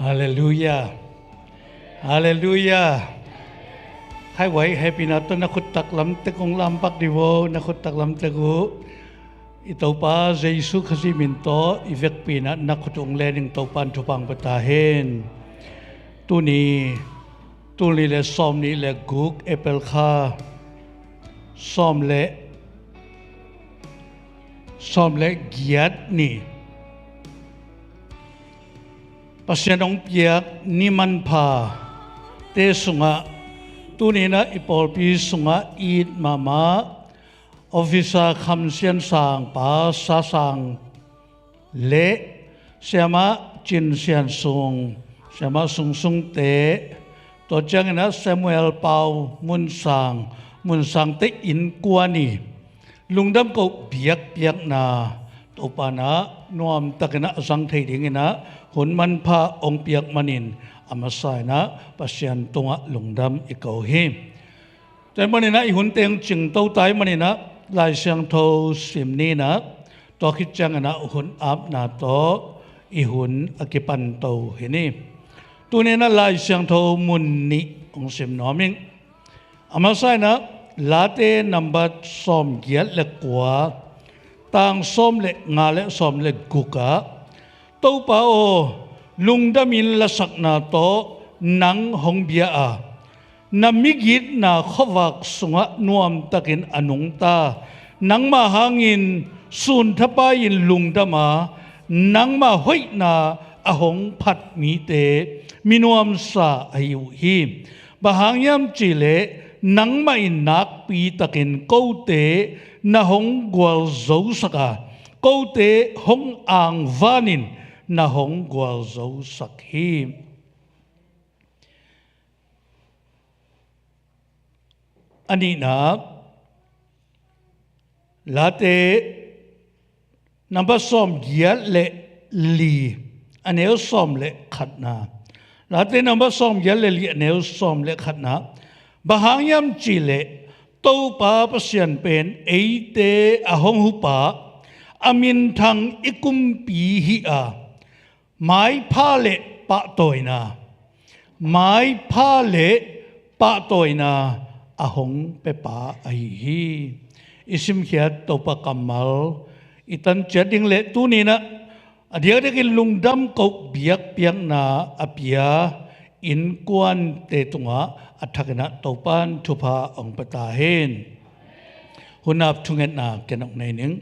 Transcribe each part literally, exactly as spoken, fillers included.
Halleluia. Halleluia. Khai wai hehpihna tawh na khut taklam tek ung, lampak dih vo, na khut taklam tek uh. I Topa Jesu Khazih min tawh i vekpi in ah na khut ung len ing. Topa in thupha ong pia ta hen. Tuni, tul nih le sawm nih le guk, April kha sawm le, sawm le giat ni. Pasian ong piak ni manpha te sungah, tuni in ah i pawlpi sungah it mahmah, Officer Kham Sian Sang, Pa Sa Sang le Siamah Cin Sian Sung, Siamah Sung Sung te, tua ciangin ah Samuel Pau Mun Sang, Mun Sang te innkuan i lungdam koh biakpiakna Topa in ah nuamtakin ah a zang thei dingin ah hun manpha ong piak manin a masa in ah Pasian tungah lungdam i ko hi. Tua ahih manin ah i hun teng cingto ta ahih manin ah Lai Siangtho sim ni in ah, tua khit ciangin ah hun apna tawh i hun a kipan to hi ni. Tuni in ah Lai Siangtho mun nih ong sim nuam ing. A masa in ah Late nambat sawm giat le kua, tang sawm le nga le sawm le guk ah, Topa aw, lungdamin lasakna tawh nang hong bia a, na migitna khuavak sungah nuamtakin a nungta, nangmah hangin sunthapai-in lungdam a, nangmah hoihna a hong phat mite mi nuamsa ahi uh hi. Bang hang hiam cih leh nangmah in nakpitakin kote na hong gualzosak a, kote hong angvanin na hong gualzosak hi. A nihna, Late nambat sawm giat le li, a neu sawm le khatna. Late nambat sawm giat le li, a neu sawm le khatna. Bang hang hiam cih leh Topa Pasian pen eite a hong hupa, a minthang i kumpi hi a, maipha le pahtawina, maipha le pahtawina a hong piapa ahi hi. I simkhiat Topa kammal i tan ciat ding le tuni in ah a diakdiakin lungdam koh biakpiakna a pia innkuante tungah a thakin ah Topa in thupha ong pia ta hen. Hun ap thungetna ken ong nei ning.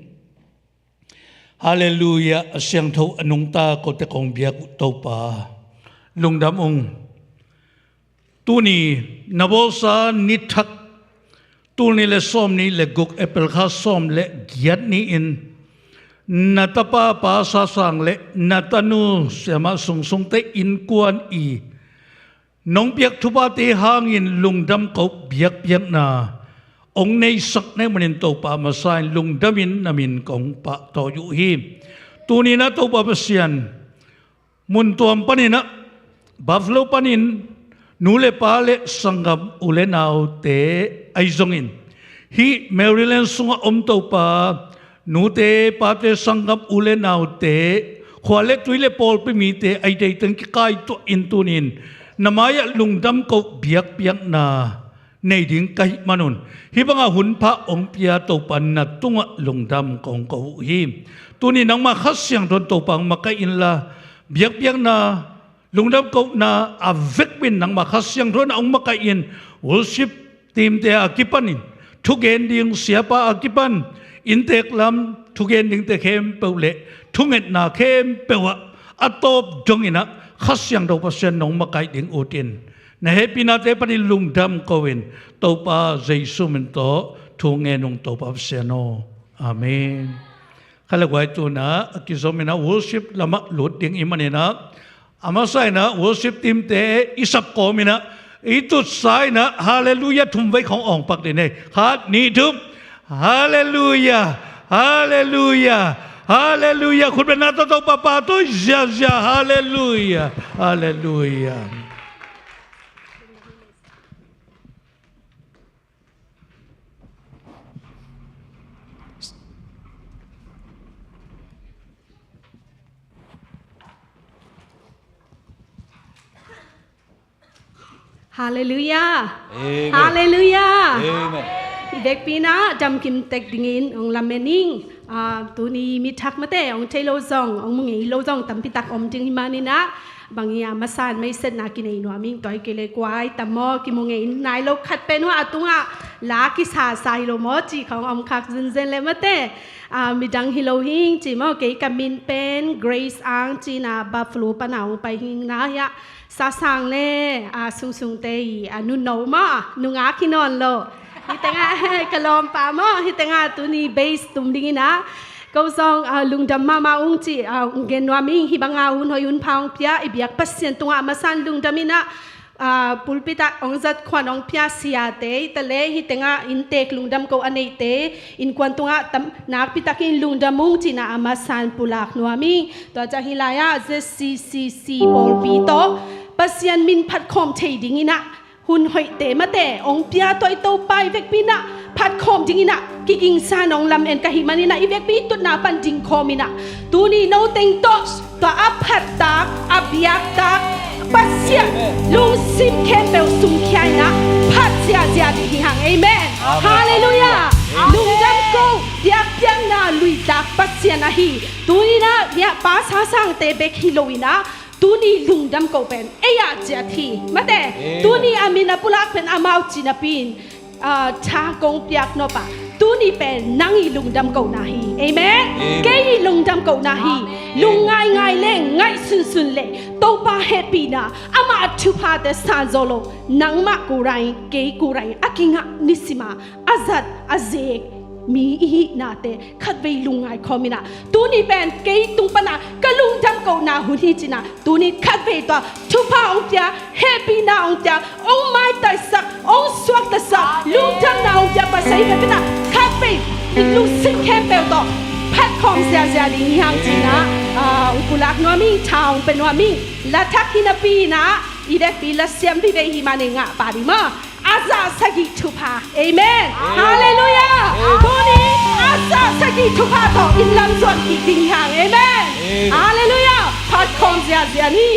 Halleluia, a siangtho a nungta kote kong biak uh Topa, lungdam ung. Tuni na bawlsa ni thak, tul nih le sawm nih le guk, April kha sawm le giat ni-in na tapa Pa Sa Sang le na tanu Siamah Sung Sung te innkuan i nong piak thuphate hangin lungdam koh biakpiakna ong neisak na hih manin Topa, a masa in lungdamin na min kong pahtawi uh hi. Tuni in ah Topa Pasian, mun tuam panin ah, Buffalo panin nu le pa le sanggam u le naute ahi zongin, hih Maryland sungah om Topa, nute pate sanggam u le naute, khua le tui le pawlpi mite a hi deih teng kikaituahin tuni-in na mai-ah lungdam koh biakpiakna nei ding ka hih manun, hih bangah hunpha ong pia Topa na tungah lungdam kong ko uh hi. Tuni nangmah Kha Siangtho in Topa ong makaih inla, biakpiakna, lungdam kohna a vekpi-in nangmah Kha Siangtho in ah ong makaih in, worship team te a kipanin, thugen ding siapa a kipan, inntek lam thugen dingte khempeuh le thungetna khempeuh ah a tawp dongin ah Kha Siangtho Pasian nong makaih ding utin, na hehpihnate panin lungdam ko-in, Topa Jesu min tawh thu ngen ung Topa Pasian aw. Amen. Kha le guai, tu-in ah a kizom in ah worship lamah lut ding i hih manin ah, a masa in ah worship team te i sap kawmin ah, i tutsa in ah Halleluia thum vei khawng awng pak ding hi. Khat, nih, thum. Halleluia, Halleluia, Halleluia. Khut bengna tawh Topa pahtawi ziazia. Halleluia, Halleluia. Halleluiah. Amen. Halleluiah. Amen. I vekpi-in ah damkim tek dingin hong lamen ing. Ah, tuni mi thak mate, hong thei lo zong, hong mu ngei lo zong tampi tak om ding hi manin ah, bang hiam a san meisetna kinei nuam ing. Tua hi kei leh kua hi tam maw, kimu ngei nai lo khat pen uh a tungah la kisasa hi lo maw cih khawng om khak zenzen leh mate. Ah, midang hi lo hi ing ci maw, kei ka min pen Grace Ang ci-in ah Buffalo pan ah hong pai hi ing. Na hiah sasang le, ah, sungsungte i, ah, nuno maw, nungak hi nawn lo. Hih tengah ka lawmpa maw, hih tengah tuni bass tum dingin ah, ko zong, ah, lungdam mahmah ung ci, ah, hong gen nuam ing. Hih banga hun hoih hun pha hong pia i biak Pasian tungah a masa-in lungdam in ah, ah, pulpit ah hong zat khuan hong pia siate, tua leh hih tengah inntek lungdam ko a neihte, innkuan tungah tam, nakpi takin lungdam ung ci-in ah a masa-in pulak nuam ing. Tua ciang hih lai-ah Z C C C pawlpi tawh Pasian min phatkhawm thei dingin ah hun hoihte mate hong pia, tua i Topa i vekpi-in ah phatkhawm dingin ah kigingsa-in hong lamen ka hih manin ah, i vekpi i tutna pan dingkhawm in ah, tuni no teng tawh tua a phattak, a biaktak Pasian lungsim khempeuh sumkhia in ah phat ziahziah ding hi hang. Amen. Amen. Halleluiah. Amen. Lungdam ko, biakpiakna luitak Pasian ahi. Tuni-in ah, hiah pa sasangte bek hi lo-in ah, tuni lungdam ko pen ei ah ciat hi mate. Amen. Tuni a min a pulak pen amau ci napi-in, ah, tha kong piak nop ah, tuni pen nang i lungdam kohna hi. Amen. Amen. Kei i lungdam kohna hi. Amen. Lungngaingai le ngaihsunsun le Topa hehpihna, amah thuphate san zawh lo, nangmah kul rang, kei kul rang a kingah nisim a, a zat a zek mi i hihnate khatvei lungngai khawm in ah, tuni pen kei tung pan ah ka lungdam kohna hun hi ci-in ah, tuni khatvei tua thupha hong pia, hehpihna hong pia, hong maitaisak, hong suaktasak, lungdamna hong pia Pasian i vekpi-in ah khatvei i lungsim khempeuh tawh phatkhawm ziahziah ding hi hang ci-in ah, ah, hong pulak nuam ing, tha hong pia nuam ing. La thak hi napi-in ah, i vekpi la siam vive hi manin ngah pah ding maw. A za sagih thupha. Amen. Amen. Halleluiah. Amen. Tuni a za sagih thupha tawh inn lam zuan kik ding hi hang. Amen. Amen. Halleluiah. Phatkhawm ziahziah ni.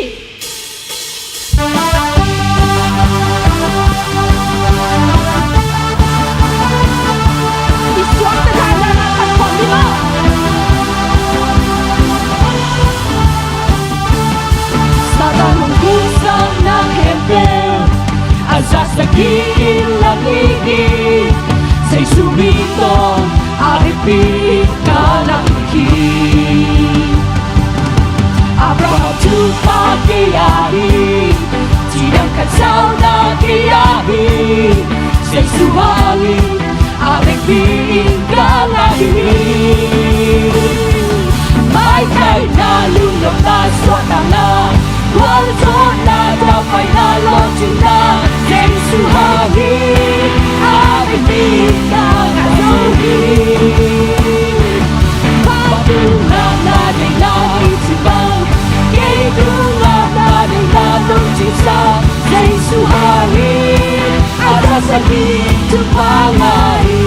I suakta dan dan a phatkhawm ni maw. Satan hong tung sangna khempeuh a za sagih in la kik hi. Jesu min tawh a vekpi in ka la kik hi. Abraham thupha kei a hi, cidam khat sauna kei a hi. Jesu hangin a vekpi in ka ngah hi. Maitaina, lungnopna, suahtakna, gualzawhna, daupaina, lawhcinna, Jesu hangin a vekpi in ka ngah zo hi. Pa tungah na deihna kicing bang, kei tungah na deihna nong cingsa, Jesu hangin a za sagih thupha ngah hi.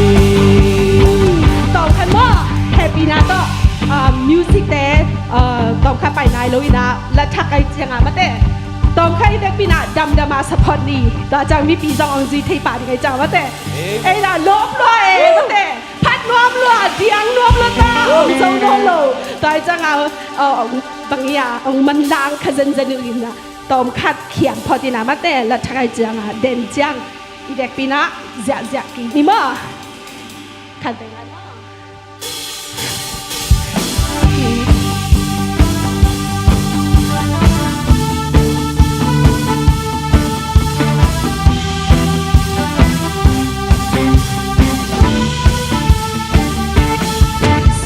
Tawmkhat maw, hehpihna tawh, ah, music te, ah, tawmkhat pai nai lo-in ah, la thak ahih ciangin mate, tawmkhat i vekpi-in ah damdam a support ni. Tua ciang mipi zong hong zui thei pah ding ahih ciangin mate. Amen. Ei la lawp lua e mate. Phat nuam lua, diang nuam lua ta, hong zo nawn lo. Tua ahih ciangin, ah, bang hiam, hong manlang kha zenzen uh in ah, tawmkhat khiam phot in ah mate, la thak ahih ciangin, den ciang i vekpi-in ah ziahziah kik ni maw. Khat vei lai maw.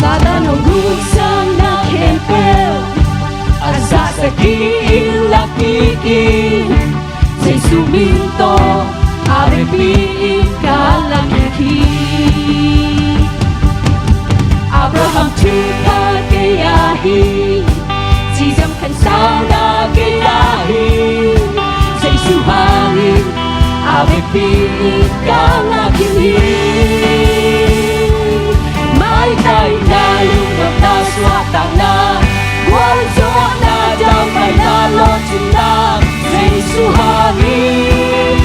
Satan hong tung sangna khempeuh a za sagih in la kik hi. Jesu min tawh a vekpi in ka la kik hi. Abraham thupha kei a hi, cidam khat sauna kei a hi. Jesu hangin a vekpi in ka ngah kik hi. Maitaina, lungnopna, suahtakna, gualzawhna, daupaina, lawhcinna, Jesu hangin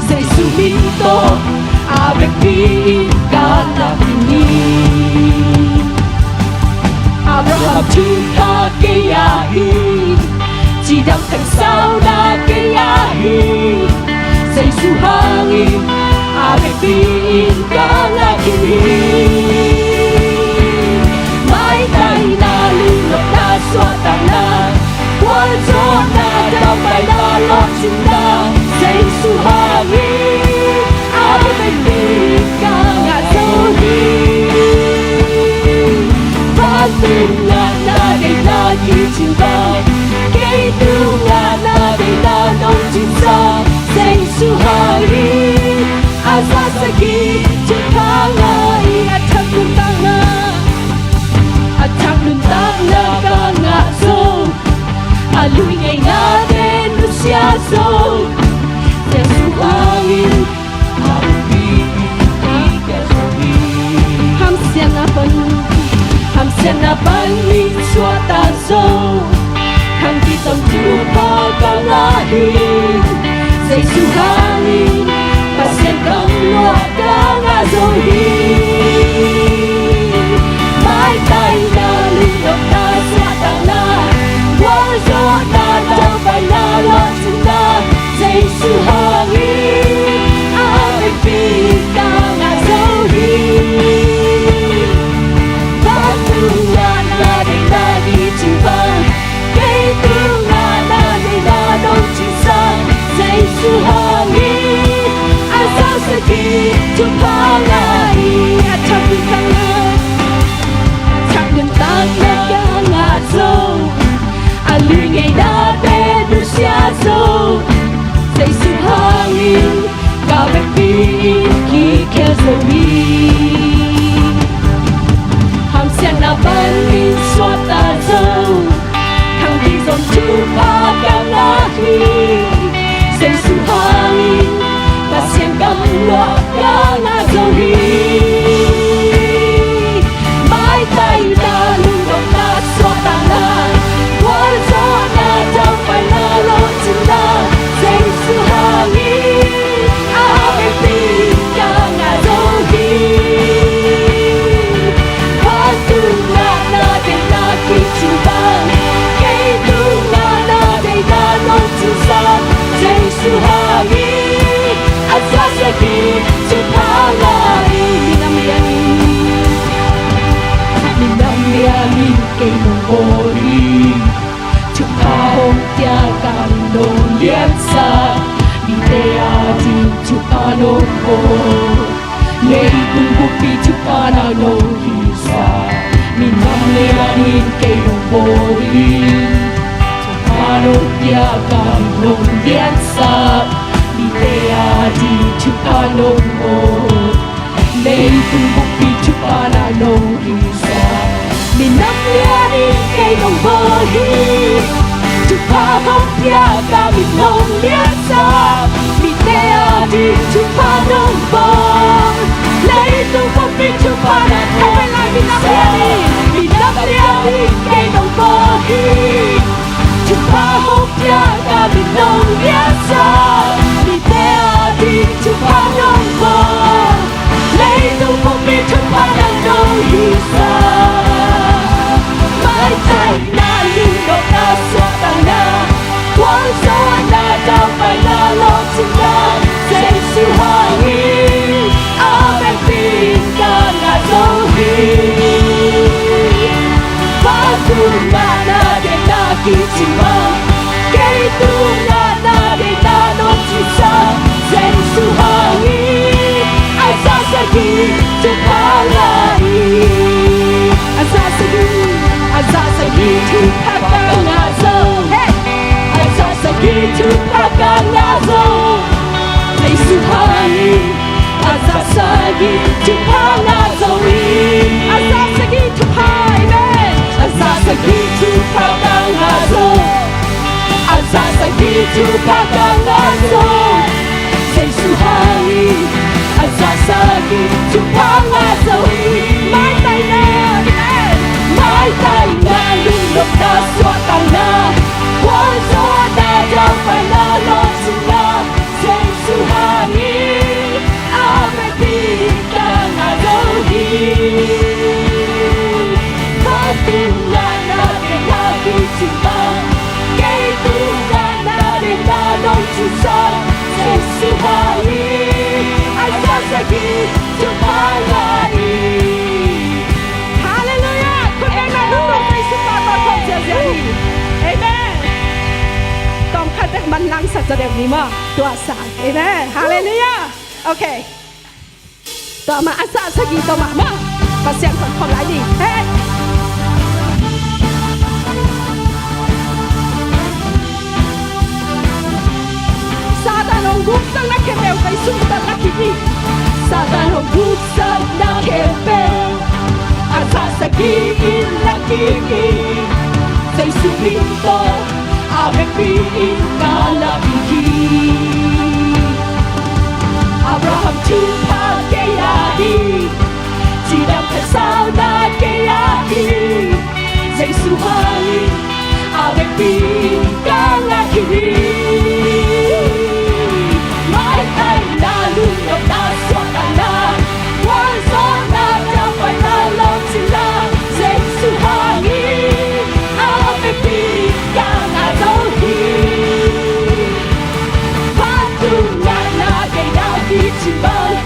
Jesu min tawh a vekpi in ka lak ding hi. Abraham thupha kei a hi, cidam khensau na kei a hi. Jesu hangin a vekpi in ka lak ding hi. Maitaina, lungnopna, suahtakna, gualzawhna, daupaina, lawhcinna, Jesu hangin a vekpi in ka ngah zo hi. Vantung ngahna deihna kicing bang, kei tung ngahna deihna nong cingsak, Jesu hangin a zah sagih thupha ngah hi. A thak nuntakna, a thak nuntakna ka ngah zo, a lui ngeinate nusia zo, Jesu hangin a vekpi in ka ngah zo hi. Hamsiatna pan, hamsiatna panin suahtak zo, khang kizom thupha ka ngah hi. Jesu hangin Pasian gam luah ka ngah zo hi. Maitaina, lungnopna, suahtakna, gualzawhna, daupaina, lawhcinna, Jesu hangin a vekpi in ka ngah zo hi. Vantung ngahna deihna kicing bang, kei tung ngahna deihna nong cingsak, Jesu hangin a zah sagih thupha ngah hi. A thak nuntakna, a thak nuntakna ka ngah zo, a lui ngeinate nusia zo, Jesu hangin ka vekpi in kikhel zo hi. Hamsiatna panin suahtak zo, khang kizom thupha ka ngah hi. Jesu hangin Pasian gam luah ka ngah zo hi. Maitaina, lungnopna, suahtakna, gualzawhna, daupaina, lawhcinna, Jesu hangin a vekpi in ka ngah zo hi. Vantung ngahna deihna kicing bang, kei tung ngahna deihna nong cingsak, Jesu hangin a zah sagih thupha ngah hi. Minam lianin, minam lianin kei nong bawl hi. Thupha hong pia ka min nong liansak, mite ading thupha nong bawl. Leitung buppi thupha nang nong hisak, minam lianin kei nong bawl hi. Thupha nong pia ka min nong liansak, mite ading thupha nong bawl. Leitung buppi thupha nang nong hisak, minam lianin kei nong bawl hi. Thupha hong pia ka min nong liansak, mite ading thupha nong bawl. Leitung buppi thupha nang nong hisak, minam lianin kei nong bawl hi. Thupha hong pia ka min nong liansak, mite ading thupha nong bawl. Leitung buppi thupha nang nong hisak. Maitaina, lungnopna, suahtakna, gualzawhna, daupaina, lawhcinna, Jesu hangin a vekpi in ka ngah zo hi. Vantung ngahna deihna kicing bang, kei tung ngahna deihna nong cingsak, Jesu hangin a zah sagih thupha ngah hi. A zah sagih, a zah sagih thupha ka ngah zo. Hey! A zah sagih thupha ka ngah zo. Jesu hangin a zah sagih thupha ngah zo hi. A zah sagih thupha, amen. A zah sagih thupha ka ngah zo. A zah sagih thupha ka ngah zo. Jesu hangin a zah sagih thupha ngah zo hi. Maitaina, amen. Maitaina, lungnopna, suahtakna, gualzawhna, daupaina, lawhcinna, Tua deuh ni maw, tua sang. Amen. Halleluiah. Okay. Tua mah, a za sagih tua mah maw. Pasian khut khawm lai ni. Hey. Satan hong gupsakna khempeuh Jesu min tawh lak kik ni. Satan hong gupsakna khempeuh a za sagih in lak kik ni. Jesu min tawh a vekpi in ka lak kik hi. Abraham thupha kei a hi. Cidam khat sauna kei a hi. Jesu hangin a vekpi in ka lak kik hi. Maitaina, lungnopna, suahtakna, gualzawhna, dampaina, lawhcinna, Jesu hangin a vekpi in ka ngah zo hi. Vantung ngahna deihna hi cin bang,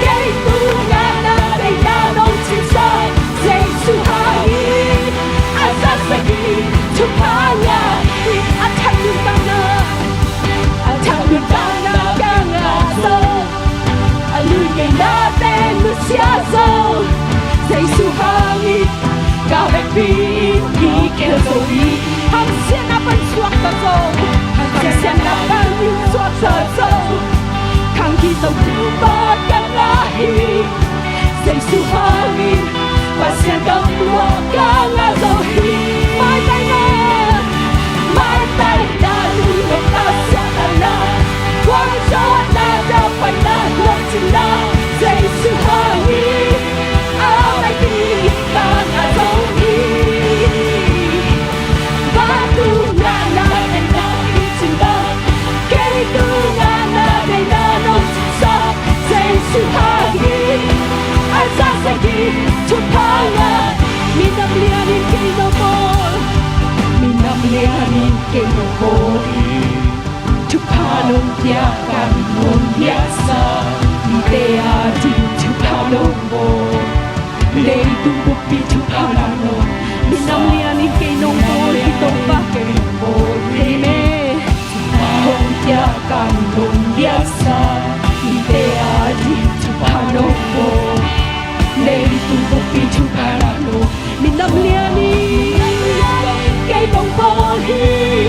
kei tung ngahna deihna nong cinsak, Jesu hangin a za sagih thupha ngah hi. A thak nuntakna, a thak nuntakna ka ngah zo. A lui ngeina nusia zo. Jesu hangin ka vekpi in kikhel zo hi. Hamsiatna pan suakta zo. Hamsiatna pan suakta zo. Khang kik zo thupha ka ngah hi. Jesu hangin Pasian kamtuak ka ngah zo hi. Maitaina, maitaina, lungnopna, suahtakna, gualzawhna, dampaina, lawhcinna, Jesu hangin a vekpi in ka ngah zo hi. Vantung ngahna deihna hi cin bang, kei tung ngahna deihna nong cinsak, Jesu hangin a za sagih thupha ngah. Minam lianin kei nong bawl, minam lianin kei nong bawl hi. Thupha nong piak, ka min nong piaksak, mite ading thupha nong bawl. Leitung buppi thupha ngah nong. Minam lianin kei nong bawl hi Topa. Amen. Hong piak, ka min nong piaksak, mite ading thupha nong bawl. Leitung buppi thupha ngah nong. Minam lianin kei nong bawl hi.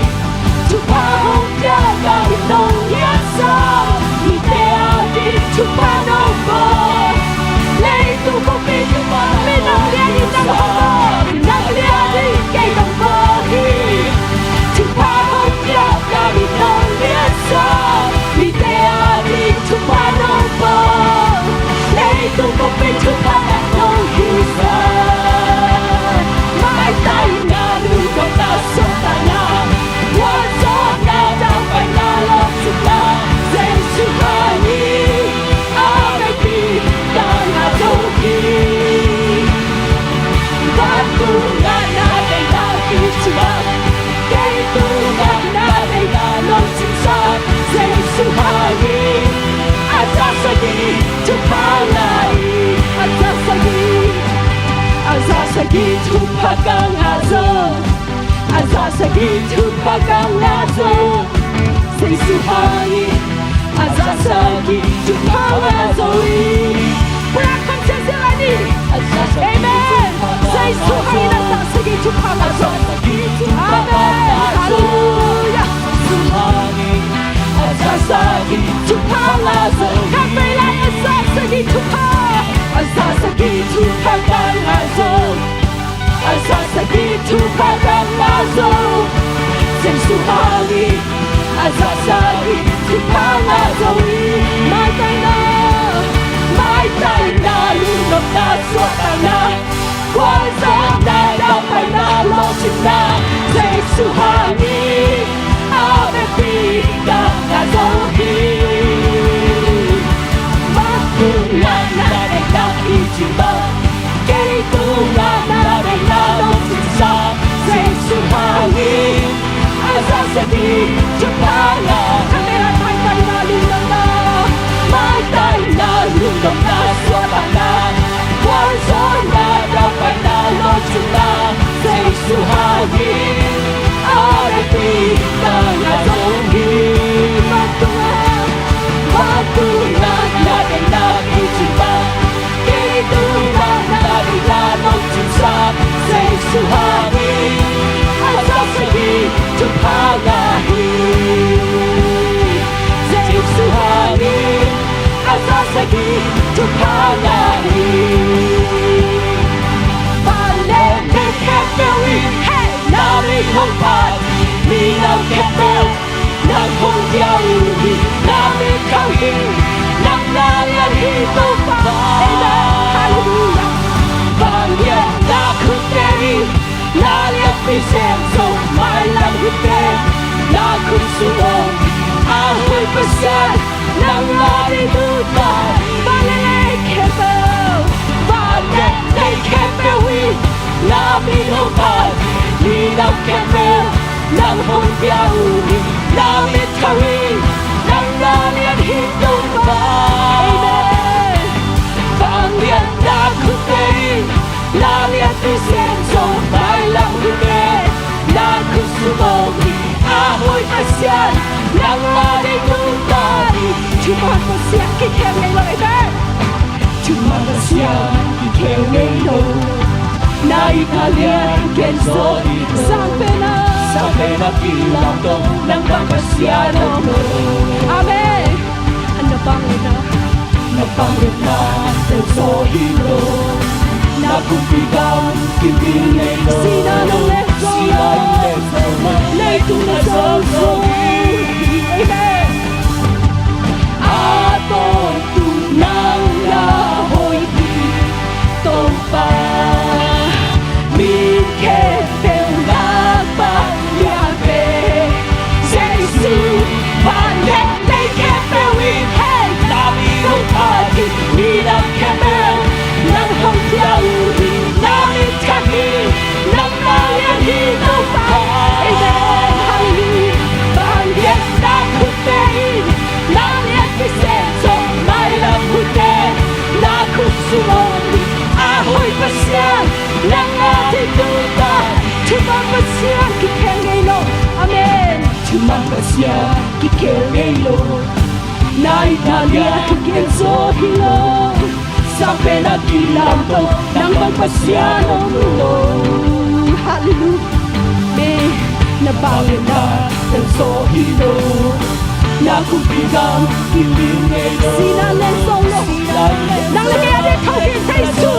Thupha hong piak, ka min nong piaksak, mite ading thupha nong bawl. Leitung buppi thupha, minam lianin nang hong bawl. Minam lianin kei nong bawl hi. Thupha hong piak, ka min nong piaksak, mite ading thupha nong bawl. Leitung buppi thupha ngah nong hi sa. Maitaina, lungnopna, suahtakna, gualzawhna, dampaina, lawhcinna, Jesu hangin a vekpi in ka ngah zo hi. Vantung ngahna deihna hi cin bang, kei tung ngahna deihna nong cinsak, Jesu hangin a za sagih thupha ngah hi. A za sagih, a za sagih thupha ka ngah zo. A za sagih thupha ka ngah zo. Jesu hangin a za sagih thupha ngah zo hi. Pura kham sia sia lai ni. Amen. Jesu hangin a za sagih thupha ngah zo. Amen. Halleluiah. A za sagih thupha ngah zo. Khat vei lai, a za sagih thupha. A za sagih thupha ka ngah zo. A za sagih thupha ka ngah zo. Jesu hangin a za sagih thupha ngah zo hi. Maitaina, maitaina, lungnopna, suahtakna, gualzawhna, dampaina, lawhcinna, Jesu hangin a vekpi ka ngah zo hi. Vantung ngahna deihna hi cin bang, kei tung ngahna deihna nong cinsak, Jesu hangin a za sagih thupha ngah. Khat vei lai, maitaina, lungnopna, maitaina, lungnopna, suahtakna, gualzawhna, dampaina, lawhcinna, Jesu hangin a vekpi Nang hong pia uh hi, na mit khauh hi, nang na lian hi Topa. Amen. Halleluiah. Vangliatna khutte in na lianpi sem zong, mailam khutte na khut sung om hi. A hoih Pasian, nang a ding Topa. Van le lei khempeuh, van le lei khempeuh in na min hong phat hi, minam khempeuh nang hong pia uh hi, na mit khauh hi, nang na lian hi Topa. Amen. Vangliatna khutte in na lianpi sem zong, mailam khutte na khut sung om hi. A hoih Pasian, nang a ding Topa hi. Thuman Pasian kikhel ngei lo, amen. Thuman Pasian kikhel ngei lo. Na itna lian kienzaw hi lo. Sangpenna, sangpenna kilamdang, nang bang Pasian om lo. Amen. Na vangliatna, na vangliatna telzaw hi lo. Na kumpi gam kimin ngei lo. Sihna nong len zong lo, sihna nong len zong lo, leitung na zong zo hi. Amen. A tawntung nang na hoih hi Topa. Mi khempeuh lakpan lian pen Jesu. Van le lei khempeuh in, hey, na min hong phat hi, minam khempeuh nang hong pia uh hi, na mit khauh hi, nang na lian hi Topa. Amen. Halleluiah. Vangliatna khutte in na lianpi sem zong, mailam khutte na khut sung om hi. A hoih Pasian, nang a ding Topa. Thuman Pasian kikhel ngei lo. Amen. Thuman Pasian kikhel ngei lo. Na itna lian kienzaw hi lo. Sangpenna kilamdang, nang bang Pasian om lo. Halleluiah. Amen. Na vangliatna telzaw hi lo. Na kumpi gam kimin ngei lo. Sihna len zong lo. Nang le kei a ding thokik Jesu.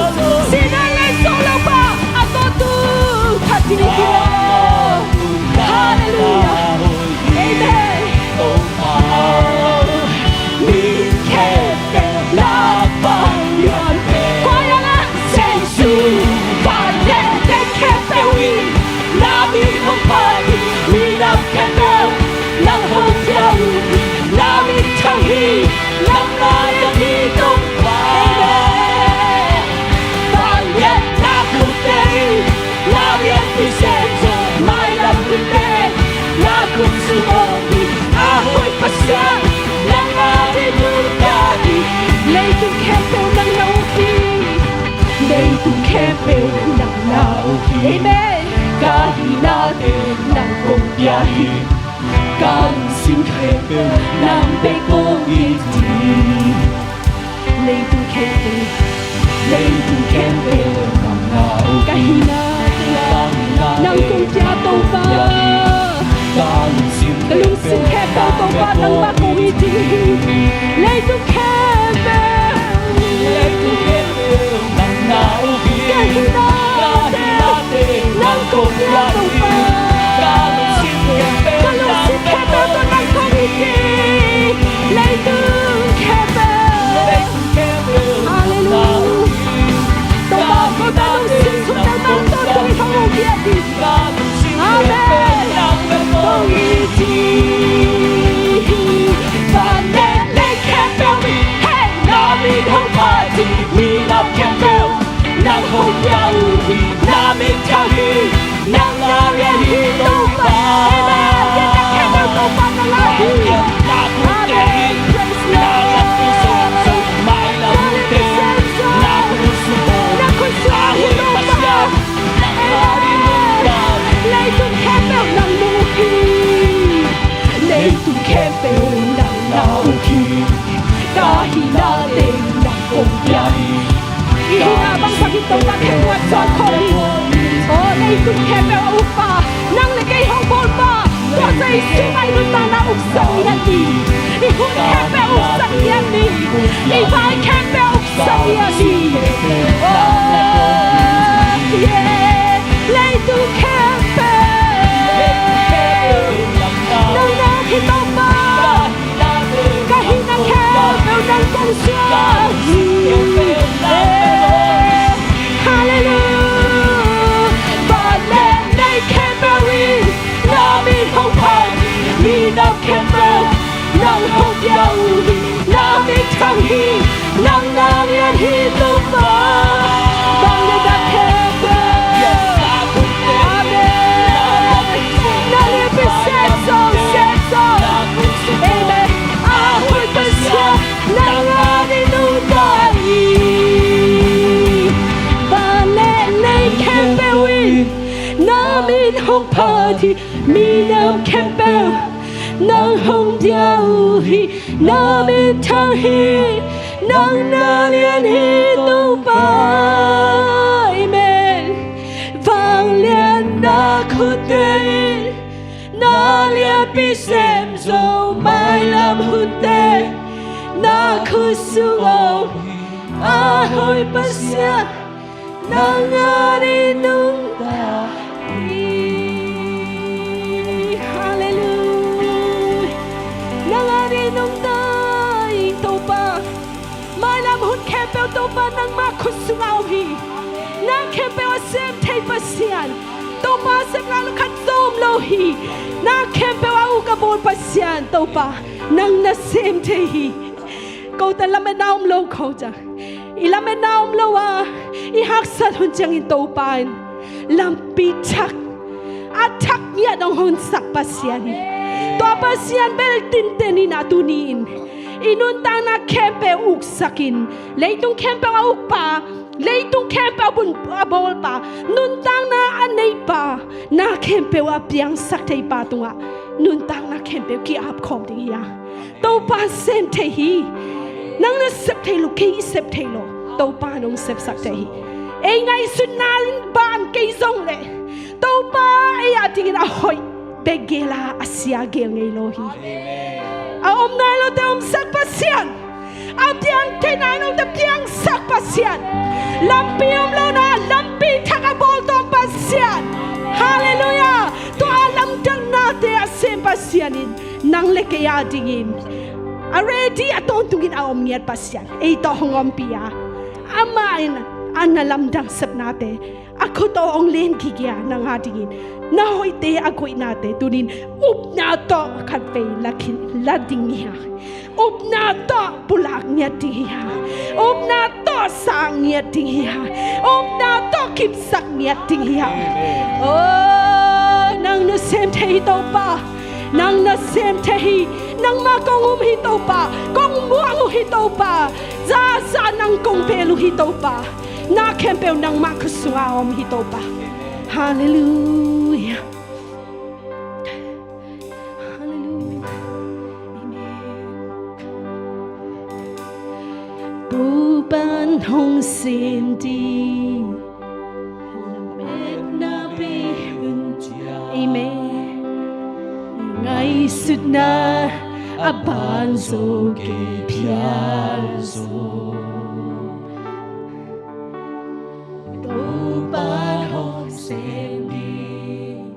Sihna len zong lo pa. A tawntung khat ding hi lo. Halleluiah. Amen. Mi khempeuh lakpan lian pen Jesu. Van le lei khempeuh in na min hong phat hi, minam khempeuh nang hong pia uh hi, na mit khauh hi, nang na lian hi Topa. Amen. Vangliatna khutte in na lianpi sem zong, mailam khutte na khut sung om hi. A hoih Pasian, nang a ding Topa hi. Leitung khempeuh nang na uk hi. Leitung khempeuh nang na uk hi. Amen. Ka hinate nang kong pia hi. Ka lungsim khempeuh nang bek kong it hi. Leitung khempeuh, leitung khempeuh nang na uk hi. Ka hinate nang kong pia Topa. Ka lungsim khempeuh Topa nangmah kong it hi. Leitung khempeuh, leitung khempeuh nang na uk hi. Ka hinate nang kong pia Topa. Ka lungsim khempeuh nang kong it hi. Leitung khempeuh. Halleluiah. Topa, Topa, lungsim sung nang tawh tui hong pia hi. Amen. Hong it hi. Van le lei khempeuh in, hey, na min hong phat hi, minam khempeuh nang hong pia uh hi, na mit khauh hi, nang na lian hi Topa. Amen. Lianna khempeuh Topa nang na hi. Amen. Praise the Lord. Leitung khempeuh nang na uk hi. Leitung khempeuh nang na uk hi. Ka hinate nang kong pia hi. I hihna bang bangin Topa khempeuh a zong khawm hi. Aw, leitung khempeuh a ukpa, nang le kei hong bawlpa, tua Jesu mah i nuntakna uksak ni a hi. I hun khempeuh uksak ni a hi. I vai khempeuh uksak ni a hi. Aw, yeah. Leitung khempeuh. Minam khempeuh nang hong dia uh hi. Na minthang hi. Nang na lian hi Topa. Amen. Vangliatna khutte in na lianpi sem zo. Mailam hunte na khut sung om hi. A hoih Pasian nang a ding nungta hi. Halleluiah. Nang a ding nungta hi Topa. Mailam hun khempeuh Topa nangmah khut sungah om hi. Na khempeuh a sem thei Pasian. Topa, sem ngah lo khat zong om lo hi. Na khempeuh a uk a bawl Pasian Topa nang na sem thei hi. Kote lametna om lo ko ciang, i lametna om lo a i haksat hun ciangin Topa in lampi thak, a thak ngiat hong honsak Pasian hi. Tua Pasian bel tinten in a tuni-in i nuntakna khempeuh uksakin, leitung khempeuh a ukpa, leitung khempeuh a bawlpa, nuntakna a neipa, na khempeuh a piangsak theipa tungah nuntakna khempeuh ki-ap khawm ding hi a. Topa sem thei hi. Nang na sep thei lo, kei i sep thei lo, Topa nong sepsak thei hi. Ei ngaihsutna in ban kei zong leh Topa ei a dingin a hoih bek gel a, a sia gel ngei lo hi. A om nai lote omsak Pasian, a piang thei nai lote piangsak Pasian, lampi om lo na lampi thak a bawl tawm Pasian. Halleluiah. Tua a lamdang nate a sem Pasian in nang le kei a dingin a ready, a tawntungin a om ngiat Pasian ei tawh hong ompih a, amah in a na lamdang sepnate a khut tawh hong len gige a, nang a dingin na hoihte a koihnate tunin upna tawh khatvei la khin, la ding hi a. Upna tawh pulak ngiat ding hi a. Upna tawh sang ngiat ding hi a. Upna tawh kipsak ngiat ding hi a. Oh, nang na sem thei hi Topa. Nang na sem thei hi. Nangmah kong um hi Topa. Kong muang uh hi Topa. Zaza nang kong pel uh hi Topa. Na khempeuh nangmah khut sungah a om hi Topa. Halleluiah. Halleluiah. Amen. Topa'n hong sem ding lametna bei hun ciang. Amen. Ngaihsutna a ban zo kei phial zo. Topa'n hong sem ding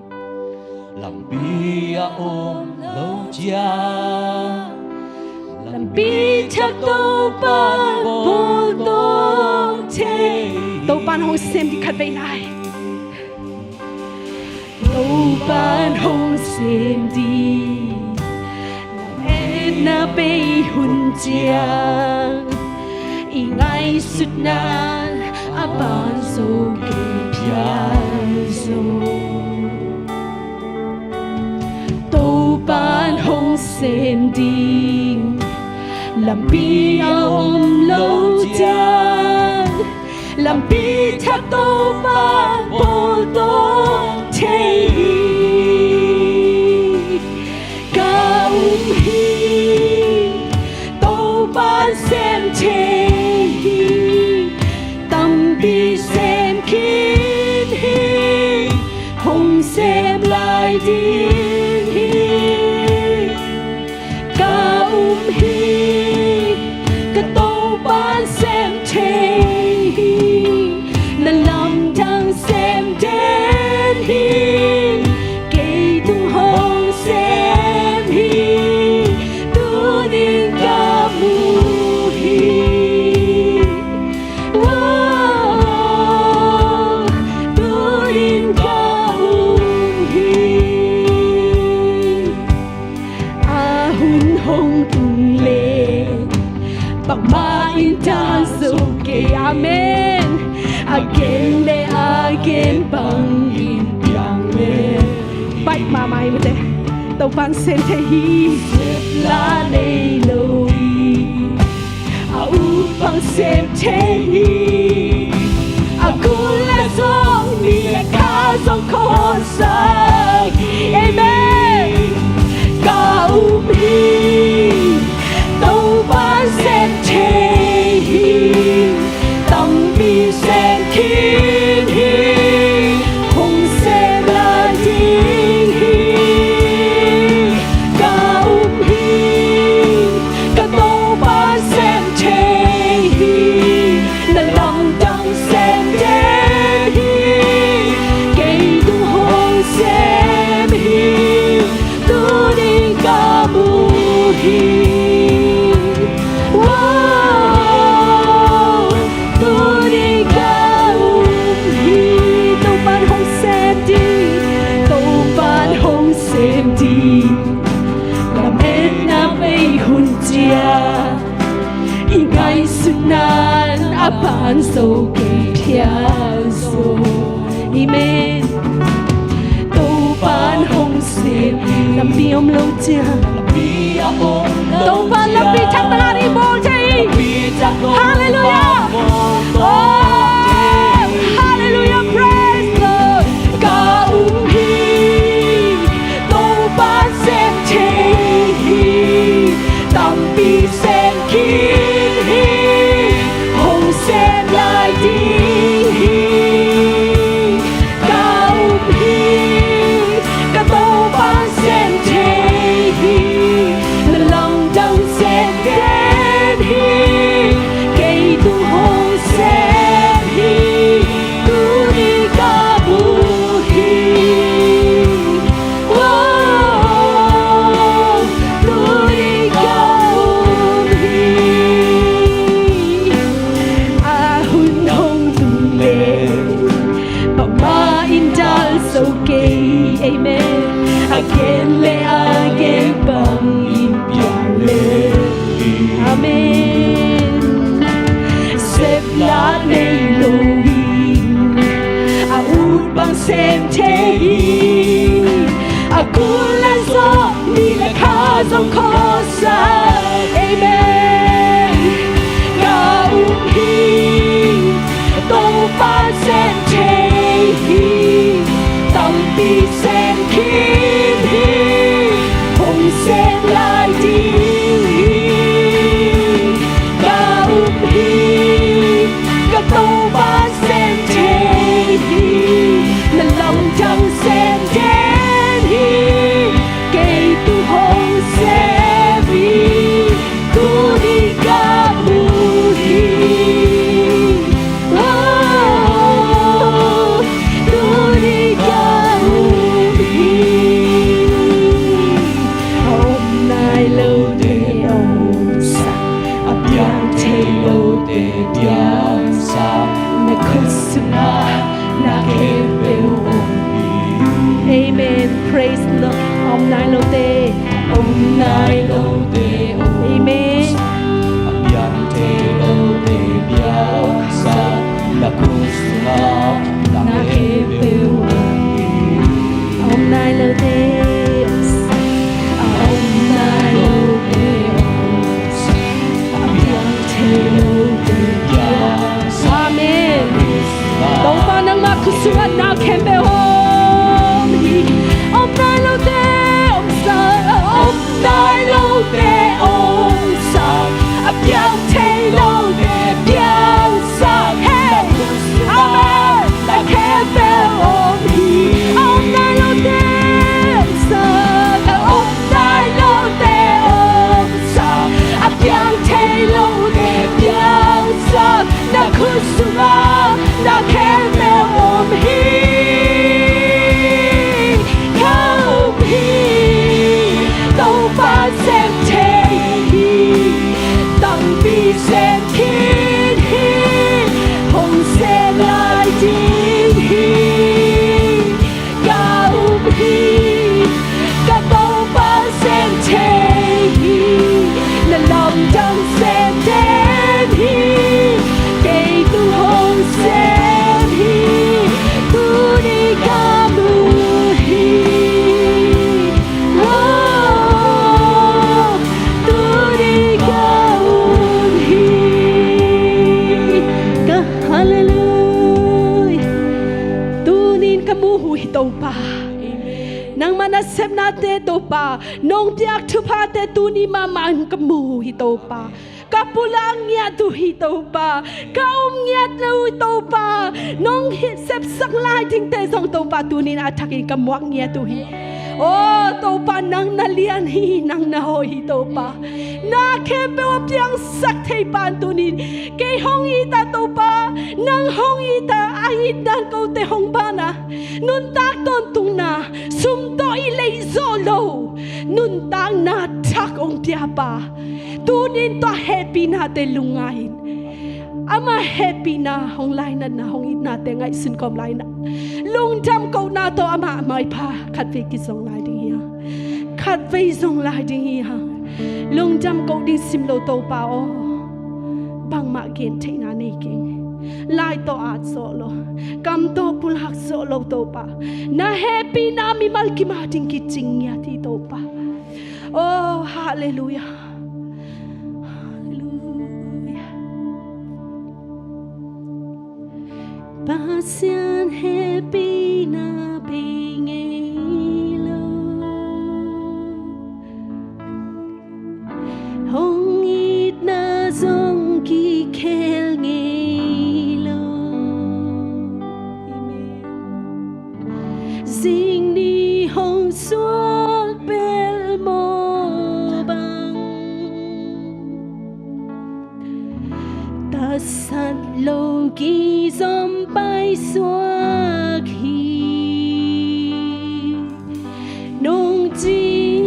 lampi a om lo ciang, lampi thak Topa'n bawl tawng thei. Topa'n hong sem ding khatvei lai. Topa'n hong sem ding lametna bei hun ciang, i ngaihsutna a ban zo kei phial zo. Topa'n hong sem ding lampi a om lo ciang, lampi thak Topa'n bawl tawng thei hi. Ka um hi, Topa'n sem thei hi. Tampi sem khin hi, hong sem lai ding hi. Ka um hi, ka Topa'n sem thei hi. Na lamdang sem den hi. Kei tung hong sem hi. Tunin ka mu hi. Tunin ka um hi. A hun hong tung leh bangmah in tang zo kei. Amen. A gen leh a gen bangin piang leh baih mahmah hi mate. Topa'n sem thei hi. Sep la nei lo hi. A ut bang sem thei hi. A gul a zong ni le kha zong khawlsak hi. Amen. khin hi, hong sem lai ding hi. Ka um hi, ka Topa sem thei hi, na lamdang sem den hi. Kei tung hong sem hi, tuni ka mu hi. Wow, tuni ka um hi. Topa'n hong sem ding, Topa'n hong sem ding. Lametna bei hun ciang, i ngaihsutna'n a pan zo, kei phial zo. Amen. Topa'n hong sem, lampi om lo ciang, Topa'n lampi thak tangah i bawl thei. Halleluiah. Oh, halleluiah, praise Lord. Ka um hi, Topa'n sem thei hi, tampi sem khin hi, hong sem lai ding hi. Ka um hi, ka Topa sem thei hi, na lamdang sem den hi. Kei tung hong sem hi, tuni ka mu hi. Wow, tuni ka um hi. A hun hong tung leh, pammahin dal zo kei. Amen. A gen leh a gen bangin piang lel hi. Amen. Sepna nei lo in, a ut bang sem thei hi. A kul a zawh ni leh kha zong khawlsak. Amen. Ka um hi, Topa sem thei hi, tampi sem khin hi, hong sem lai ding hi. Ka um hi, ka Topa sem thei hi, na lamdang sem den hi. Kei tung hong sem hi, tuni ka mu hi. Oh, tuni ka mu hi. A om nai lote omsak, a piang thei lote piangsak, na khut sungah na khempeuh om hi. Amen. Praise Lord. A om nai lote, a om nai lote omsak, amen, a piang thei lote piangsak, na khut sungah na khempeuh om hi. A om nai lote omsak, a om nai lote omsak, a piang thei lote piangsak. Amen. Topa nangmah khut sungah na khempeuh om hi. A om nai lote omsak, a om nai lote omsak, a piang thei lote piangsak. Hey! Amen. Na khempeuh om hi. A om nai lote omsak, a om nai lote omsak, a piang thei lote piangsak, na khut sungah na khempeuh om hi. Ka um hi, Topa sem thei hi, tampi sem khin hi, hong sem lai ding hi. Ka um hi, ka Topa sem thei hi, na lamdang sem den hi. Kei tung hong sem hi, tuni ka mu hi. Oh, tuni ka um hi. Ka, halleluiah. Tunin ka mu uh hi, Topa. Nangmah nasepnate, Topa, nong piak thuphate tuni mahmah in ka mu uh hi, Topa. Ka pulak ngiat uh hi Topa. Ka um ngiat lo uh Topa. Nong hi sepsak lai dingte zong Topa tuni-in a thakin ka muak ngiat uh hi. Aw Topa, nang na lian hi, nang na hoih hi Topa. Na khempeuh a piangsak thei pa in tuni-in kei hong it a Topa, nang hong it a, a itna kote hong ban a, nuntak tawntungna, sum tawh i leih zawh lo nuntakna thak hong pia pa. Tuni-in tua hehpihnate lungngai in. Ama hehpihna hong lainatna, hong itnate ngaihsun kawm lai-in ah, lungdam kohna tawh ama maipha khatvei kizong lai ding hi hang. Khatvei zong lai ding hi hang. Lungdam koh ding sim lo Topa aw. Bangmah gen theihna nei keng. Lai tawh at zawh lo, kam tawh pulak zawh lo Topa. Na hehpihna mimal kim a ding kicing ngiat hi Topa. Oh, halleluiah. Halleluiah. Pasian hehpihna bei ngei lo. Hong itna zong kikhel ngei lo. Amen. Zingni hong suak bel maw bang, tatsat lo kizom paisuak hi. Nong cing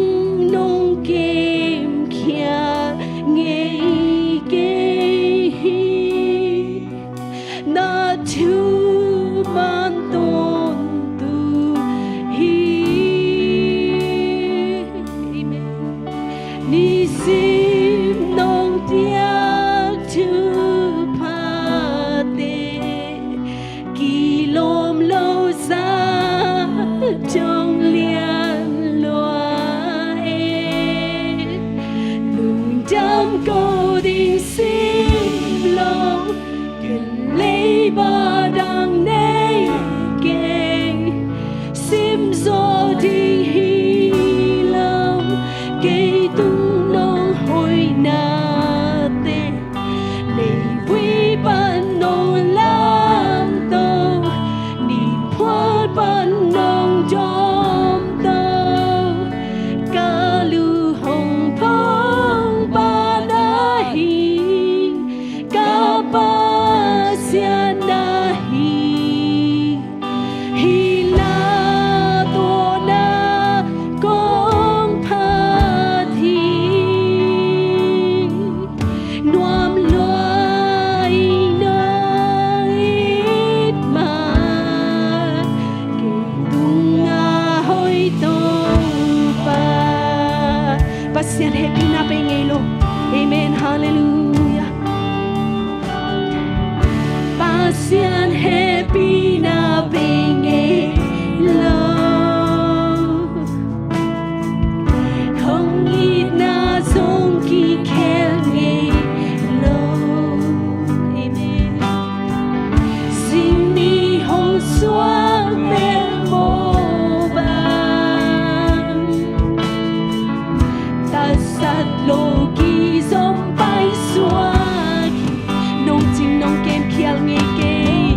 nong kemkhial ngei kei hi. Na thuman tawntung hi. Amen. Nisim nong piak thuphate kilawm lo zah dong lian lua e. Lungdam ko ding sim lo, ken leiba dang nei keng. Sim zaw ding hi lo, kei tung nong hoihnate. Leivui pan nong lamto, niphual pan nong dawmto. Ka lu hong phong pa na hi, ka Pasian na hi. Hih la tawh na kong phat hi. Nuam lua ing, nong it mah kei tungah hoih Topa. Pasian hehpihna bei ngei lo. Amen. Halleluiah. Pasian hehpihna bei ngei lo. Hong itna zong kikhel ngei lo. Amen. Zingni hong suak bel maw bang, tatsat lo kizom paisuak hi. Nong cing nong kemkhial ngei kei.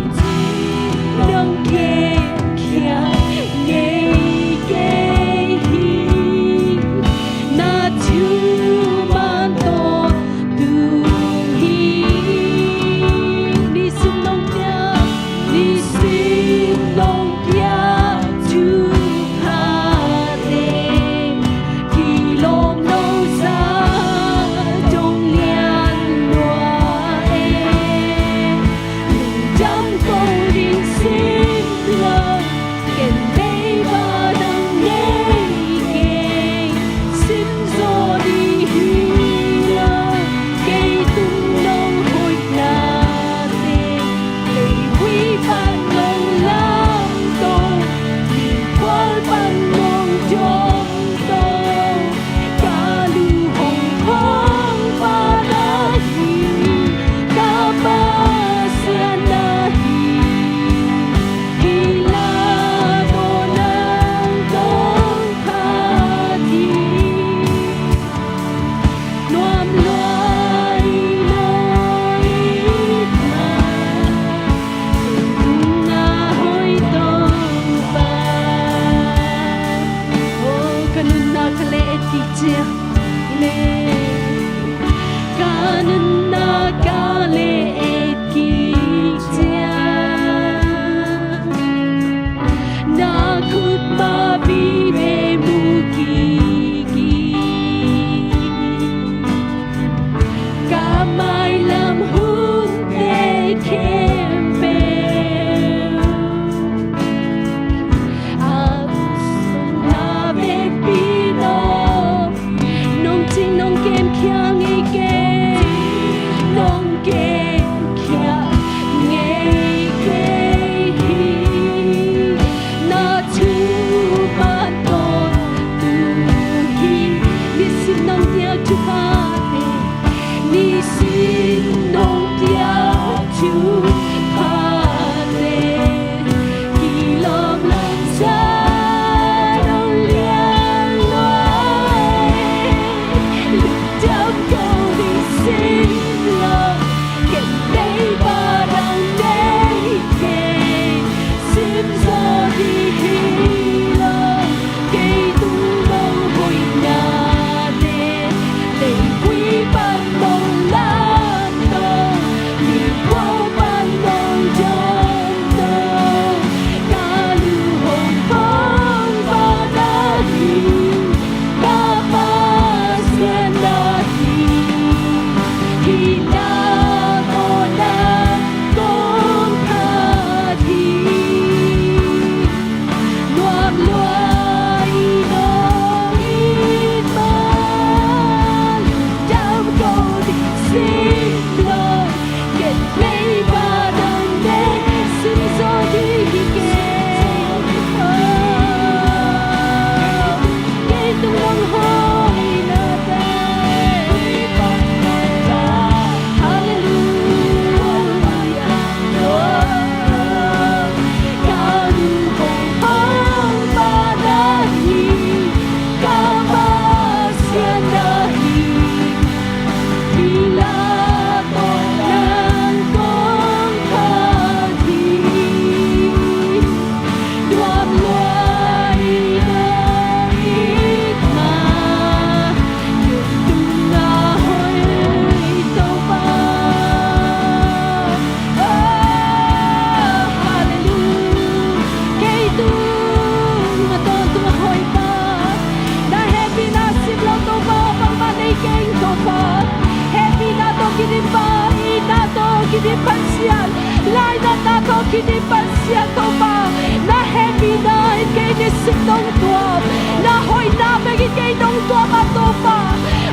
Ko kini Pasian Topa, na hehpihna in kei nisim nong tuam, na hoihna bek in kei nong tuam a Topa.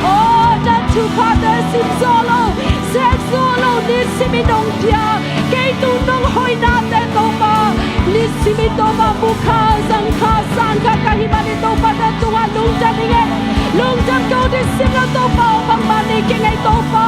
Oh, na thuphate sim zo lo, sek zo lo, nisim in nong pia kei tung nong hoihnate Topa. Nisim in Topa, mu kha, zang kha, sang kha ka hih manin Topa na tungah lungdam ing ei. Lungdam ko nisim na Topa, oh bangmah nei kei ing ei Topa.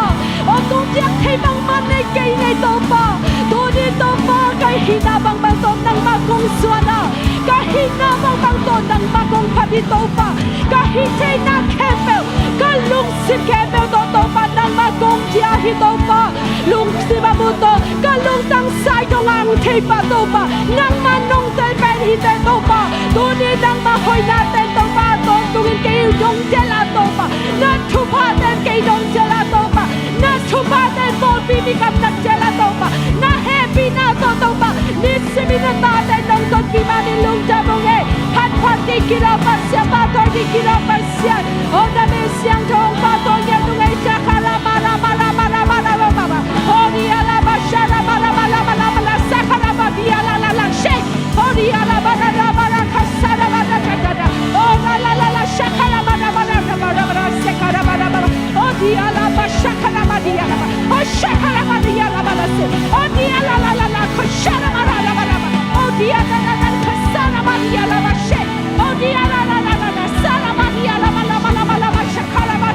Oh, kong piak thei bangmah nei kei ing ei Topa. Tuni Topa, ka hihna bangbang tawh nangmah kong zuan a, ka hihna bangbang tawh nangmah kong phat hi Topa. Ka hih theihna khempeuh, ka lungsim khempeuh tawh Topa nangmah kong pia hi Topa. Lungsim a mu tawh ka lungtang sai dong ang thei pah Topa, nangmah nong tel pen hi teh Topa. Tuni nangmah hoihna ten Topa, tawntungin kei nong tel a Topa, na thupha ten kei nong tel a Topa, na thupha ten pawlpi mi kam nang tel a Topa, na hehpihna tawh Topa, nisimin na tate nong tonpih manin lungdam ung ei. Phatphat ding kilawm Pasian, pahtawi ding kilawm Pasian. Oh, na min siangtho hong pahtawi ngiat ung ei. Shakala mala mala mala mala mala. Oh, dia la ba shara mala mala mala mala. Sakala ba dia la la la she. Oh, dia la ba la la ba la ka sara ba la ka da da. Oh, la la la la shakala ba la ba la ka ba la ba la sekala ba la ba la. Oh, dia la ba shakala ba dia la ba. Oh, shakala ba dia la ba la se. Oh, dia la la la la ka shara ba la la ba la ba. Oh, dia la la la ka sara ba dia la ba she. Oh, dia la la la la la sara ba dia la ba la ba la ba la ba shakala ba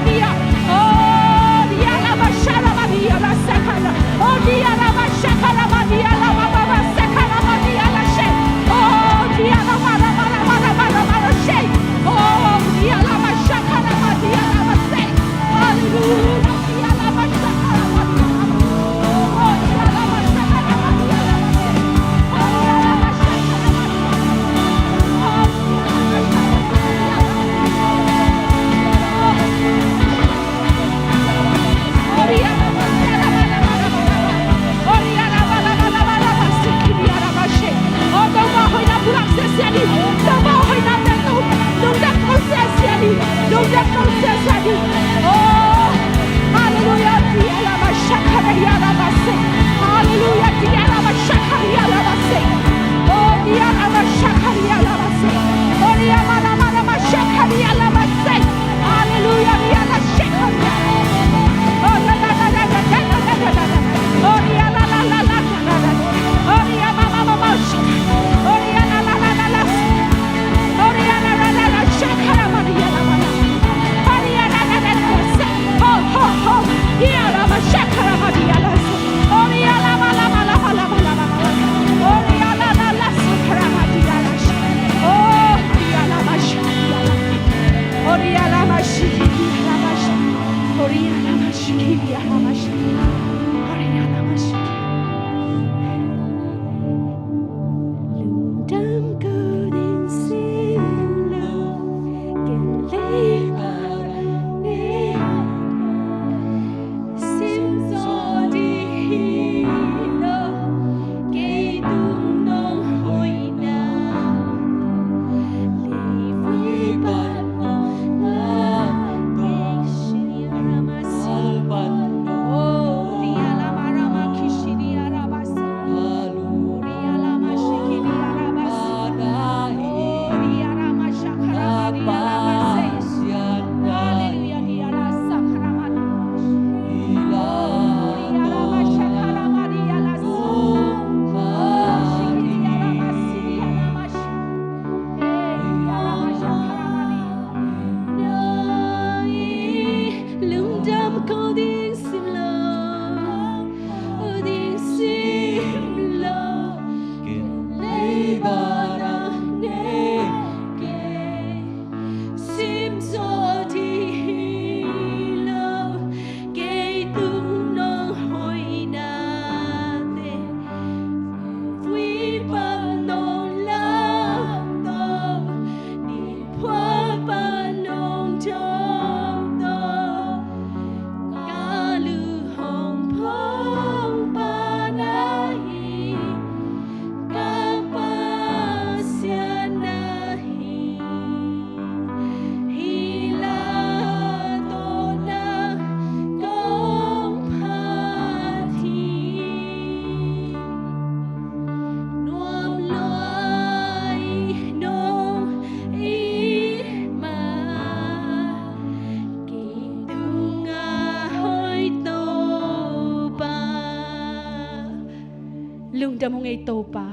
Lungdam ung ei Topa.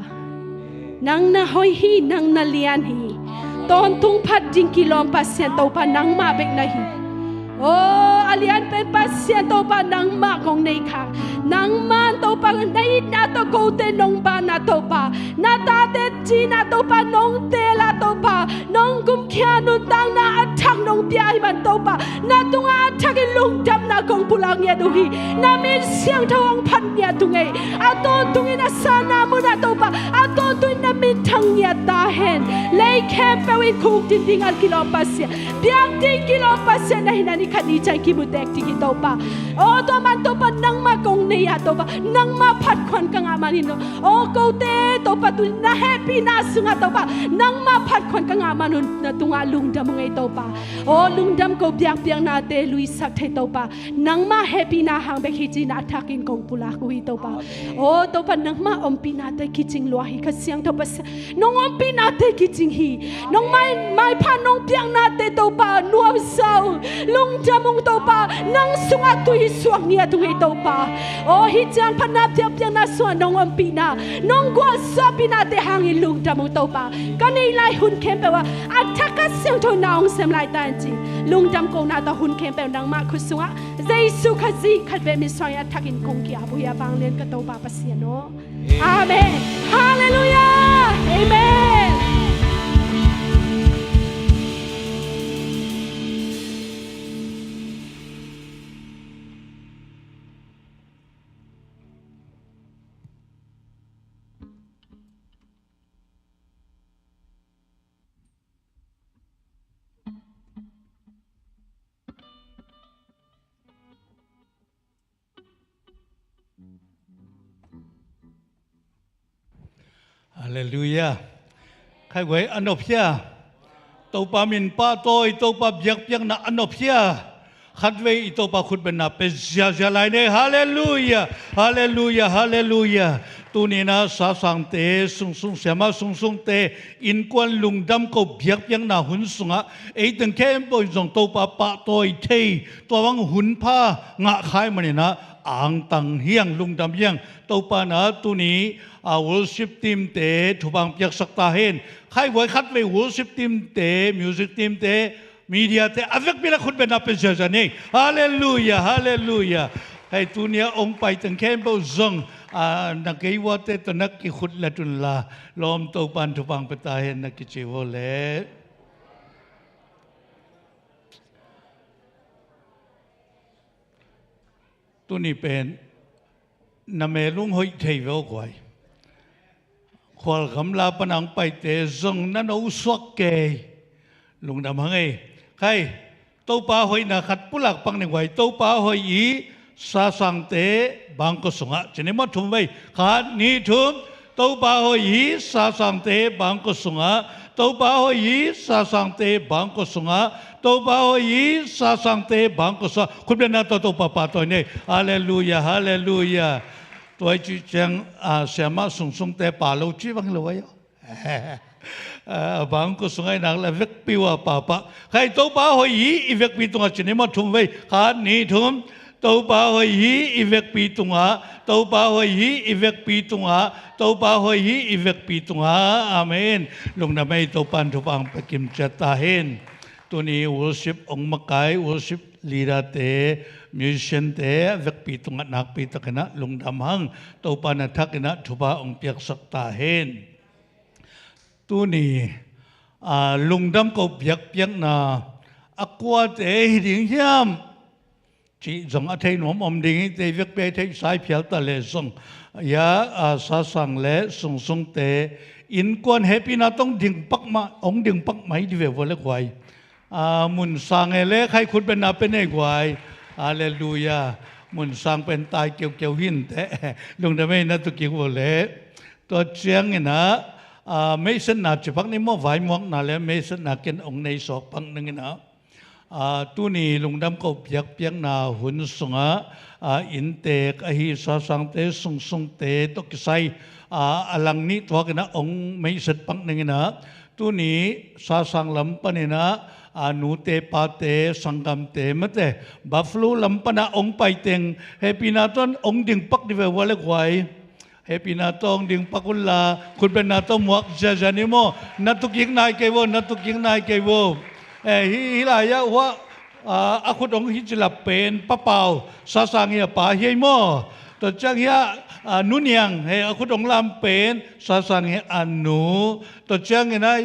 Nang na hoih hi, nang na lian hi. Tawntung phat ding kilawm Pasian Topa nangmah bek na hi. Aw a lian pen Pasian Topa nangmah kong nei kha. Nangman Topa na itna tawh kote nong banna Topa, na tate cinah Topa nong tela Topa, nong kumkhia nuntakna a thak nong pia ahih man Topa, na tungah a thakin lungdamna kong pulak ngiat uh hi. Na min siangtho hong phat ngiat ung ei. A tawntungin a sana munah Topa, a tawntungin na min thang ngiat ta hen. Lei khempeuh in khuk ding ding a kilawm Pasian, biak ding kilawm Pasian na hi na ni khat ni ciang kimutek ding hi Topa. Aw tua man Topa nangmah kong nei ah Topa, nangmah phat khuan ka ngah manin aw kote Topa tu na hehpihna sungah Topa nangmah phat khuan ka ngah man un na tungah lungdam ung ei Topa. Aw lungdam ko biakpiaknate luisak thei Topa, nangmah hehpihna hang bek hi cin a thakin kong pulak uh hi Topa. Aw Topa nangmah ompihnate kicing lua hi. Kha Siangtho Pasian nong ompihnate kicing hi. Nong mai maipha nong piaknate Topa nuamsa uh. Lungdam ung Topa, nang sungah tui suak ngiat ung ei Topa. Aw hih ciang phatna biakpiakna sungah nong ompihna, nong gualsuahpihnate hangin lungdam ung Topa. Ka neih lai hun khempeuh ah a thak Kha Siangtho na hong sem lai ta hen ci. Lungdam kona tawh hun khempeuh nangmah khut sungah Jesu Khazih khatvei min suangin a thakin kong ki-ap uh hi a vanglian ka Topa Pasian aw. Amen. Halleluiah. Amen. Halleluiah. Khaiguai a nop hia? Topa min pahtawi, Topa biakpiakna a nop hia? Khatvei i Topa khutbenna pe ziazia lai nei. Halleluiah. Halleluiah. Halleluiah. Tuninah sasangte sungsung, siamah sungsungte innkuan lungdam ko biakpiakna hun sungah ei teng khempeuh in zong Topa pahtawi thei tua bang hunpha ngah khai maninah angtang hiang, lungdam hiang. Topa na tuni a worship team te thupha piaksak ta hen. Khaiguai khatvei worship team te, music team te, media te a vekpi na khutbenna pe ziazia nei. Halleluiah. Halleluiah. Hei tunia ong pai teng khempeuh zong a na kei uate tawh na kikhut let unla lawm Topan thupha pe ta hen na kici uh le. Tuni pen na melung hoih thei veu guai. Khual gamla pana ang paite zong na no suak kei. Lungdam hang ei. Khai Topa hoihna khat pulak pak ni guai. Topa hoih i sasangte bangkua sungah cini maw thum vei. Khat ni thum. Topa hoih i sasangte bangkua sungah. Topa hoih i sasangte bangkua sungah. Topa hoih i sasangte bangkua sungah. Khutbenna tawh Topa pahtawi nei. Halleluiah. Halleluiah. Tuai cih ciang a siamah sungsungte pa lo cih bang lo ayo. A bangkua sungah i nak le vekpi uh a papa. Khai Topa hoih i i vekpi tungah cini maw thum vei. Khat ni thum. Topa hoih i i vekpi tungah. Topa hoih i i vekpi tungah. Topa hoih i i vekpi tungah. Amen. Lungdam ei Topan thupha pe kimciat ta hen. Tuni worship ong makai, worship leader te, musician te a vekpi tungah nakpi takinah lungdam hang. Topa na thakinah thupha ong piaksak ta hen. Tuni a lungdam ko biakpiakna a kuate hi ding hiam cih zong a thei nuam om ding hi. Tei vekpi a i theih sai phial ta le zong ia a sasang le sungsungte innkuan hehpihna tawh ong ding pak mah, ong ding pak mah hi di ve vua le guai. A mun sang e le khai khutbenna pe nei guai. Halleluiah. Mun sang pen tai keukeu hinteh. Lungdam ei na tukik vua le. Tua cianginah a meihsetna cipak ni maw, vaimuakna le meihsetna ken ong nei sawk pak ninginah a tuni lungdam ko biakpiakna hun sungah a inntek ahi sasangte sungsungte tawh kisai a a lang nih tuakinah ong meihset pak ninginah tuni sasang lam paninah a nute pate sanggamte mate Buffalo lam panah ong paiteng hehpihna tawh ong ding pak di ve vua le guai. Hehpihna tawh hong ding pak unla, khutbetna tawh muak ziazia ni maw. Na tukik nai kei vo, na tukik nai kei vo. Eh, hih, hih lai-ah hua, ah, a khut hong hih ci lap pen Pa Pau, Sasang hi a pa hi ei maw. Tua ciang hiah, ah, Nu Niang, hei, a khut hong lam pen Sasang hi a nu. Tua ciangin ah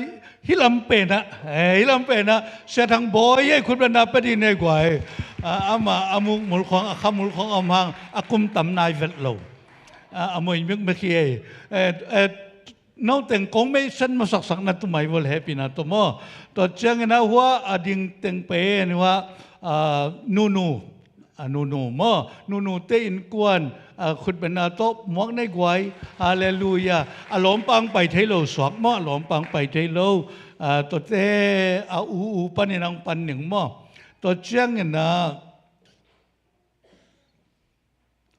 hih lam penah, eh, hih lam penah Sia Thang Bawi hi ei, khutbetna pia dih ni ei guai. Ah, amah a muk mulkhawng, a kha mulkhawng a om hang a kum tam nai vet lo. Ah, a mui mikmek hi ei. Eh, eh, no teng kong meisen masaksak na tumai vo le hehpihna tawh maw. Tua ciangin ah hua a ding teng pen hua, ah, Nunu, a Nunu maw, Nunute innkuan, ah, khutbetna tawh muak ni ei guai. Halleluiah. A lawmpa hong pai thei lo suak maw, a lawmpa hong pai thei lo. Ah, tuate a u u panin hong pan ning maw. Tua ciangin ah,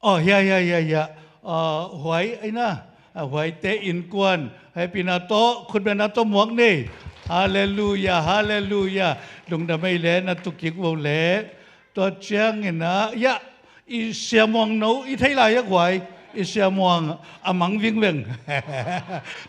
oh, hia, hia, hia, hia. Ah, Huai, ei na. Ah, Huaite innkuan, hehpihna tawh, khutbetna tawh muak ni ei. Halleluiah, halleluiah. Lungdam ei le, na tukik vo le. Tua ciangin ah, ya, i Sia Muang no i thei lai-ah guai. I Sia Muang a mang vingveng.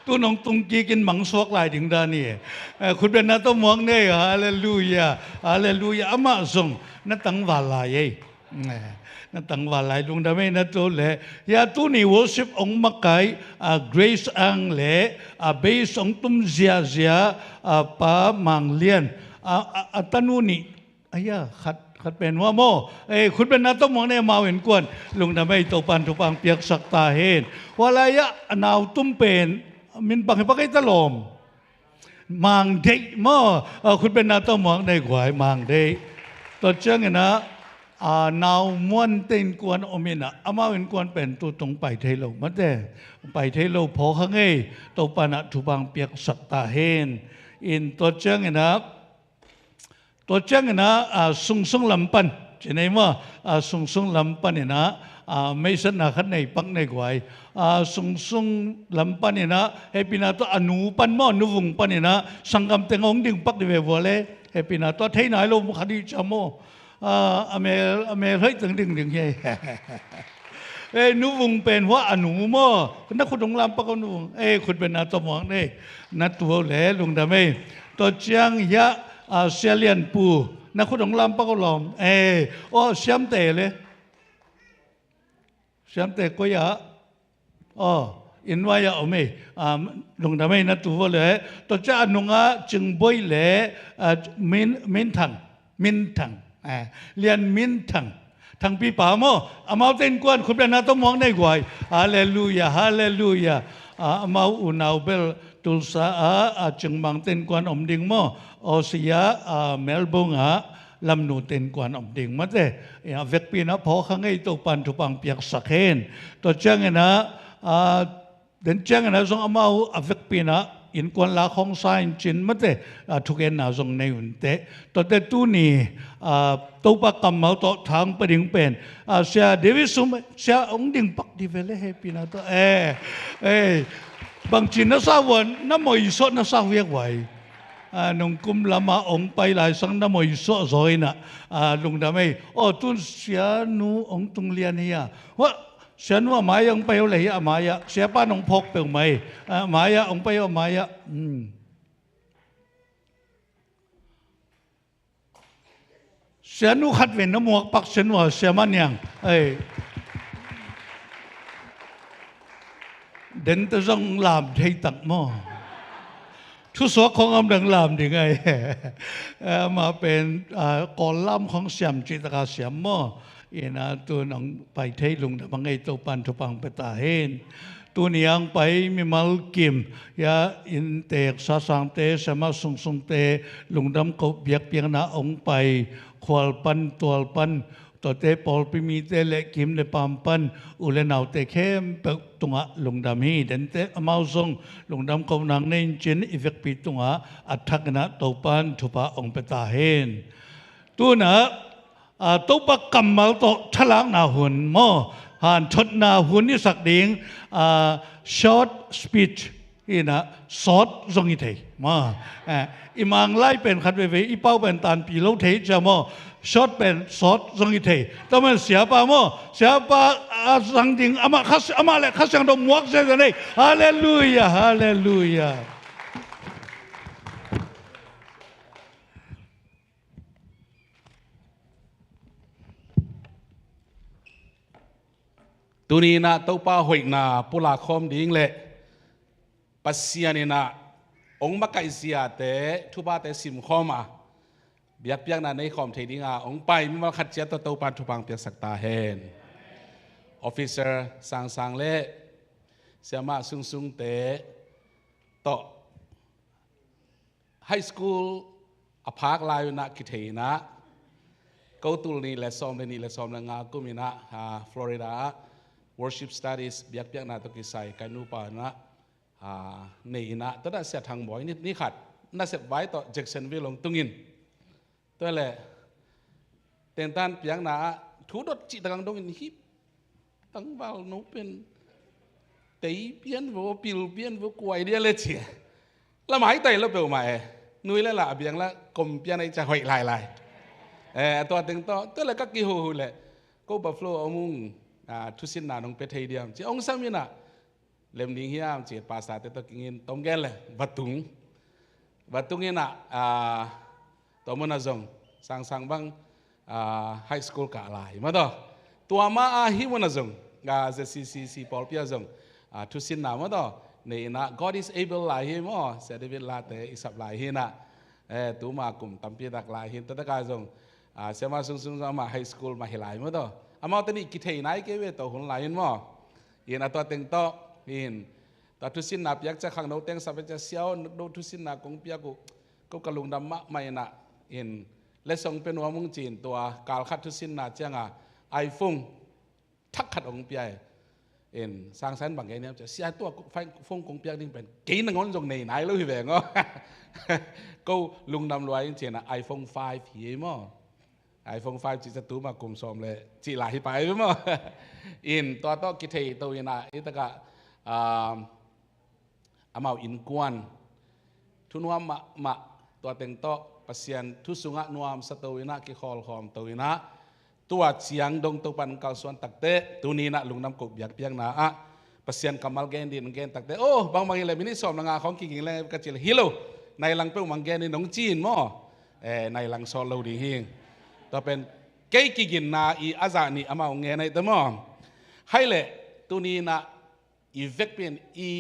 Tu nong tungkikin mang suak lai ding dan hi. Eh, khutbetna tawh muak ni ei. Halleluiah, halleluiah. Amah zong na tangval lai ei. Eh, na tangval lai, lungdam ei, na tu le. Hia tuni worship hong makaih, ah, Grace Ang le, ah, bass hong tum ziazia, ah, Pa Mang Lian. Ah, ah, a tanu nih, aia, khat, khat pen hua maw. Eh, khutbetna tawh muak ni ei, amau innkuan. Lungdam ei, Topan thupha hong piaksak ta hen. Hua lai-ah a nau tum pen min bang hi pak ei ta lawm. Mang Deih maw, ah, khutbetna tawh muak ni ei guai, Mang Deih. Tua ciangin ah, ah, Nau Muante innkuan om in ah, amau innkuan pen tu tung pai thei lo mate. Pai thei lo phawk hang ei, Topan ah thupha hong piaksak ta hen. In tua ciangin ah, tua ciangin ah, ah, Sungsung lam pan ci ni ei maw, ah, Sungsung lam panin ah, ah, meisatna khat nei pak ni ei guai. Ah, Sungsung lam panin ah, hehpihna tawh a nu pan maw, Nu Vung panin ah, sanggam teng hong ding pak dih ve vua le, hehpihna tawh, thei nai lo mu kha dih cia maw. Ah, a mel, a mel hoih teng ding ding hi ei. Eh, Nu Vung pen hua a nu maw, na khut hong lam pak o Nu Vung. Eh, khutbetna tawh muak ni ei, na tu o le, lungdam ei. Tua ciang hiah, ah, Sia Lian Pu, na khut hong lam pak o lawm. Eh, aw, Siamte le. Siamte koi ah? Aw, inn nuai ah om ei. Ah, lungdam ei, na tu vo le. Tua ciang a nungah Cing Bawi le, ah, Min, Min Thang, Min Thang. Ah, Lian Min Thang. Thangpipa maw, amaute innkuan khutbetna tawh muak ni ei guai. Halleluiah, halleluiah. Ah, amau unau bel Tulsa ah, ah, Cing Mangte innkuan om ding maw. Aussie ah, ah, Melbourne ah Lam Nute innkuan om ding mate. A vekpi in ah phawk hang ei, Topan thupha hong piaksak hen. Tua ciangin ah, ah, den ciangin ah zong amau a vekpi in ah innkuan lak hong sa in cin mate, ah, thugenna zong nei un teh. Tuate tuni, ah, Topa kammal tawh tha hong pia ding pen, ah, Sia David Sum, Sia hong ding pak dih ve le hehpihna tawh. Eh, eh, bangci na sa uh a, na moisuah na sa uh hiak uai. Ah, nungkum lamah hong pai lai sang na moisuah zaw in ah, ah, lungdam ei. Aw, tun Sianu hong tung lian hi a. Hua, Sianu a mai-ah hong pai o le hi a, a mai-ah. Siapa in hong phawk peuhmah ei. Ah, a mai-ah hong pai o, a mai-ah. Hmm. Sianu khat ven na muak pak, Sianu a, Sia Ma Niang. Ei. Dente zong lam thei tak maw. Thusuak khong am dang lam ding ei. Amah pen, ah, Kawl lam khong siam cih taka siam maw. Ina tun hong pai thei lungdam hang ei, Topan thupha hong pia ta hen. Tuni a hong pai mimal kim, ya inntek sasangte, siamah sungsungte, lungdam koh biakpiakna hong pai, khual pan, tual pan, tuate pawlpi mite le kim le pam pan, u le naute khempeuh tungah lungdam hi. Dente amau zong lungdam koh nang nei in cin, i vekpi tungah a thak in ah Topan thupha hong pia ta hen. Tun ah, ah, Topa kammal tawh thalakna hun maw, hanthotna hun i sak ding, ah, short speech. Hi na, sawt zong hi thei. Ma, eh, i Mang lai pen khat veivei, i pau pen tanpi lo thei cia maw. Sawt pen sawt zong hi thei. Tua man siapa maw. Siapa a zang ding, amah kha, amah le Kha Siangtho muak zia zia nei. Halleluia, halleluia. Tuni inah Topa hoihna pulak khawm ding le Pasian inah hong makaih ziate, thuphate simkhawm a, biakpiakna nei khawm thei dinga hong pai mimal khat ciat tawh Topa in thupha piaksak ta hen. Officer Sangsang le Siamah Sungsungte tawh high school a phak lai unah kithei inah, ko tul nih le sawm le nih le sawm le nga kum inah, ah, Florida ah worship studies biakpiakna tawh kisai kai nupa unah, ah, nei inah, tua dah Sia Thang Bawi ni, ni khat nasep vai tawh Jacksonville hong tungin. Tua le tentan piakna ah thu dot cih takang dongin hih tangval no pen tei pian vo, pil pian vo, kuai dia le cia. La maitai lo peuhmah e. Nui le lah a biang lah kom pian a i cia hoih lailai. Eh, a tua teng tawh, tua le ka kihuhu le ko Buffalo a om ung, ah, thusinna nong pia thei diam ci hong sam inah, lem ding hiam ci-in pastorte tawh kingin tom gen le va tung. Va tung inah, ah, tua munah zong Sangsang bang, ah, high school kah lai maw taw. Tua ma a hih munah zong, ah, Z C C C pawlpi ah zong, ah, thusinna maw taw, nei inah God is able lai hi maw, Sia David Late i sap lai hi inah, eh, tuma kum tampi tak lai hi in, tua takah zong, ah, Siamah Sungsung zong amah high school mah hi lai maw taw. Amaute nih kithei nai kei ve tawh hun lai in maw. In a tua teng tawh in, tua thusinna piak ciang khangno teng sap e cia, sia aw, no thusinna kong piak uh, ko ka lungdam mahmah inah, in letsong pia nuam ung ci-in tua kal khat thusinna cianga iPhone thak khat hong pia e. In Sangsang in bang gen hiam cia, sia, tua phone kong piak ding pen kei nangawn zong nei nai lo hi veng aw. Ko lungdam lua ing ci-in ah iPhone five hi ei maw. iPhone five cih cia tuma kum sawm le cih lai hi pai ve maw. In tua tawh kithei to inah, i takah, ah, amau innkuan thunuam mahmah, tua teng tawh Pasian thu sungah nuamsa to inah, kikhawlkhawm to inah, tua ciang dong Topa in hong kalsuan takte, tuni inah lungdam koh biakpiakna ah Pasian kammal gen ding in gen takte, oh, bangbang hi le minit sawm le nga khawng kiging le ka cih le hi lo, nai lang peuhmah gen in hong ci in maw. Eh, nai lang sawt lo ding hi. Tua pen kei kiginna i a zah nih amah hong ngen ahi ta maw. Hai le, tuni inah i vekpi in i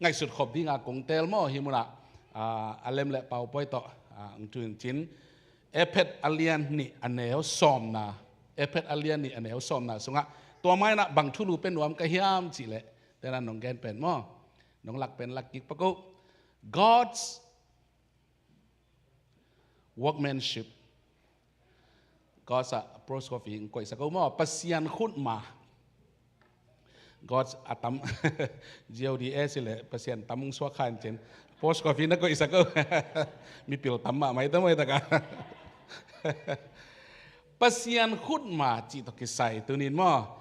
ngaihsut khop dinga kong teel maw, hih munah, ah, a lem le pau pawi tawh, ah, hong tu in cin. Efet a lian nih a neu sawmna, Efet a lian nih a neu sawmna sungah tua ma inah bang thulu pia nuam ka hiam cih leh, tena nong gen pen maw, nong lak pen lak kik pak uh. God's workmanship. God's apostrophe hong koihsak uh maw, Pasian khutma. God's a tam, G O D S le Pasian tam hong suak kha in cin, apostrophe na koihsak uh. Mipil tam mahmah i ta maw i takah. Pasian khutma cih tawh kisai tuni in maw,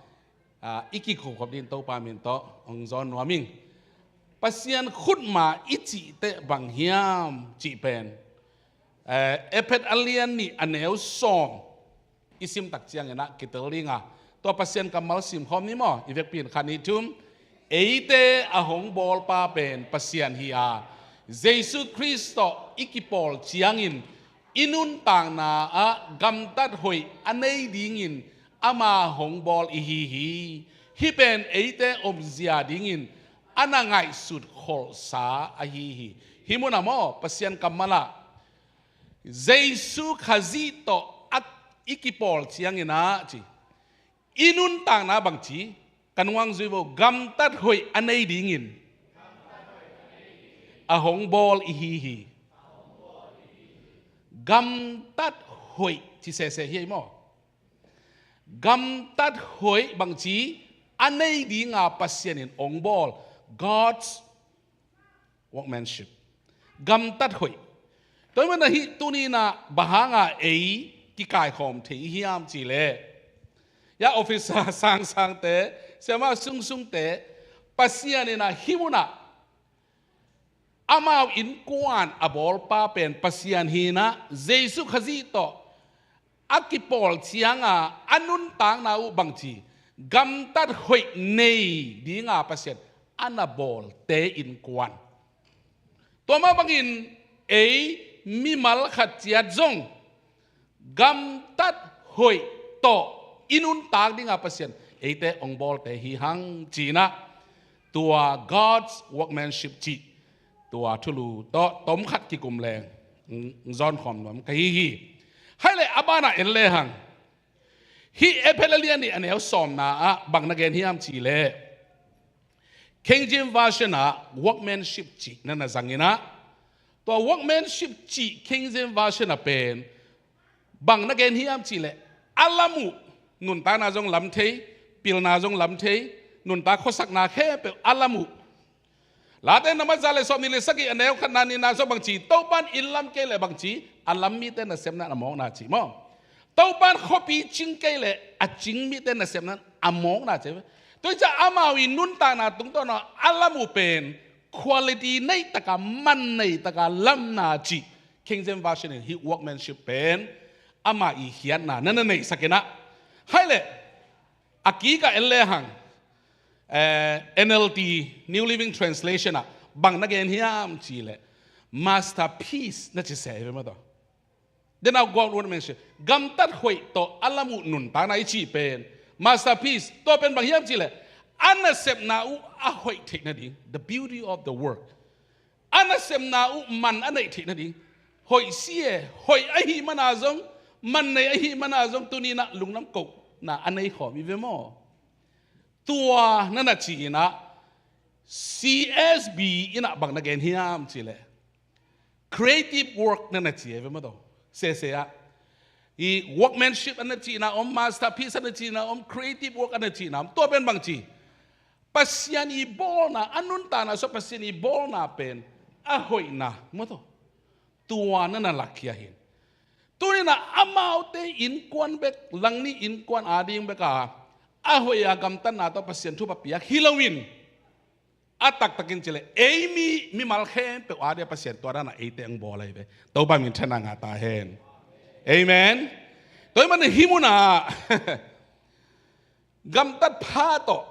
ah, i kikhukhop ding Topa min tawh hong zawn nuam ing. Pasian khutma i cih teh bang hiam cih pen, eh, Efet a lian nih a neu sawm i sim tak ciang inah kitel ding a, tua Pasian kammal simkhawm ni maw, i vekpi in khat nih thum. Eite a hong bawlpa pen Pasian hi a, Jesu Khrist tawh i kipawl ciangin i nuntakna ah gamtat hoih a nei dingin ama hong bawl ihi hi. Hih pen eite omzia dingin a na ngaihsut kholhsa ahi hi. Hih munah maw, Pasian kammal ah Jesu Khazih tawh a i kipawl ciang inah ci, i nuntakna bangci, ka nuang zui vo, gamtat hoih a nei dingin a hong bawl ihi hi. Gamtat hoih ci sese hi ei maw. Gamtat hoih bangci, a nei dinga Pasian in hong bawl, God's workmanship. Gamtat hoih. Tua ahih manin tuni inah bang hanga ei kikaikhawm thei hiam cih leh, ya officer sangsangte, siamah sungsungte, Pasian inah hih munah Amau innkuan a bawlpa pen Pasian hinah Jesu Khazih tawh a kipawl cianga a nuntakna uh bangci gamtat hoih nei dinga Pasian a na bawlte innkuan. Tua mah bangin ei mimal khat ciat zong gamtat hoih tawh i nuntak dinga Pasian eite hong bawlte hi hang cinah tua God's workmanship cih tua thulu tawh tomkhat kikum leng zawnkhawm nuam ka hi hi. Hai le a banah en lehang hih Efesa lian nih a neu sawmna ah bang na gen hiam cih leh King James Version ah workmanship cih na na zanginah tua workmanship cih King James Version ah pen bang na gen hiam cih leh a lam uh nuntakna zong lam thei, pilna zong lam thei, nuntak khuasakna khempeuh a lam uh. Late na mat za le sawmnih le sagih a neu khatna nihna zong bangci Topan inn lam kei le bangci a lam mite nasepna a mawkna cih maw? Topan khuapi cing kei le a cing mite nasepna a mawkna cih. Tua hi ciah amau i nuntakna tungtawn a lam uh pen quality neitaka man neitaka lamna cih King James Version in hih workmanship pen ama i khiatna na na neihsak inah. Hai le a kikah en lehang eh, N L T, New Living Translation ah bang na gen hiam cih leh masterpiece na ci se ve maw tua. Then I'll go out mention gamtat hoih tawh a lam uh nuntakna i cih pen masterpiece tua pen bang hiam cih leh a nasepna uh a hoih theih nading, the beauty of the work. A nasepna uh man a neih theih nading, hoih si e, hoih ahi mana zong, man nei ahi mana zong tuninah lungnam kohna a nei khawm i ve maw? Tua na na ci inah C S B inah bang na gen hiam cih leh creative work na na ci e ve maw tua. Sese ah i workmanship a na cihna om, masterpiece a na cihna om, creative work a na cihna om. Tua pen bangci Pasian i bawlna a nuntakna sua Pasian i bawlna pen a hoihna maw tua. Tua na na lakkhia hin. Tuninah amaute innkuan bek, langnih innkuan ading beka a hoih a gamtatna tawh Pasian thupha piak hi loin a taktakin cih leh ei mi mimal khempeuh adia Pasian tua dana eite ang bawl ahi ve. Topa min thana nga ta hen. Amen. Tua i man hih munah gamtat pha tawh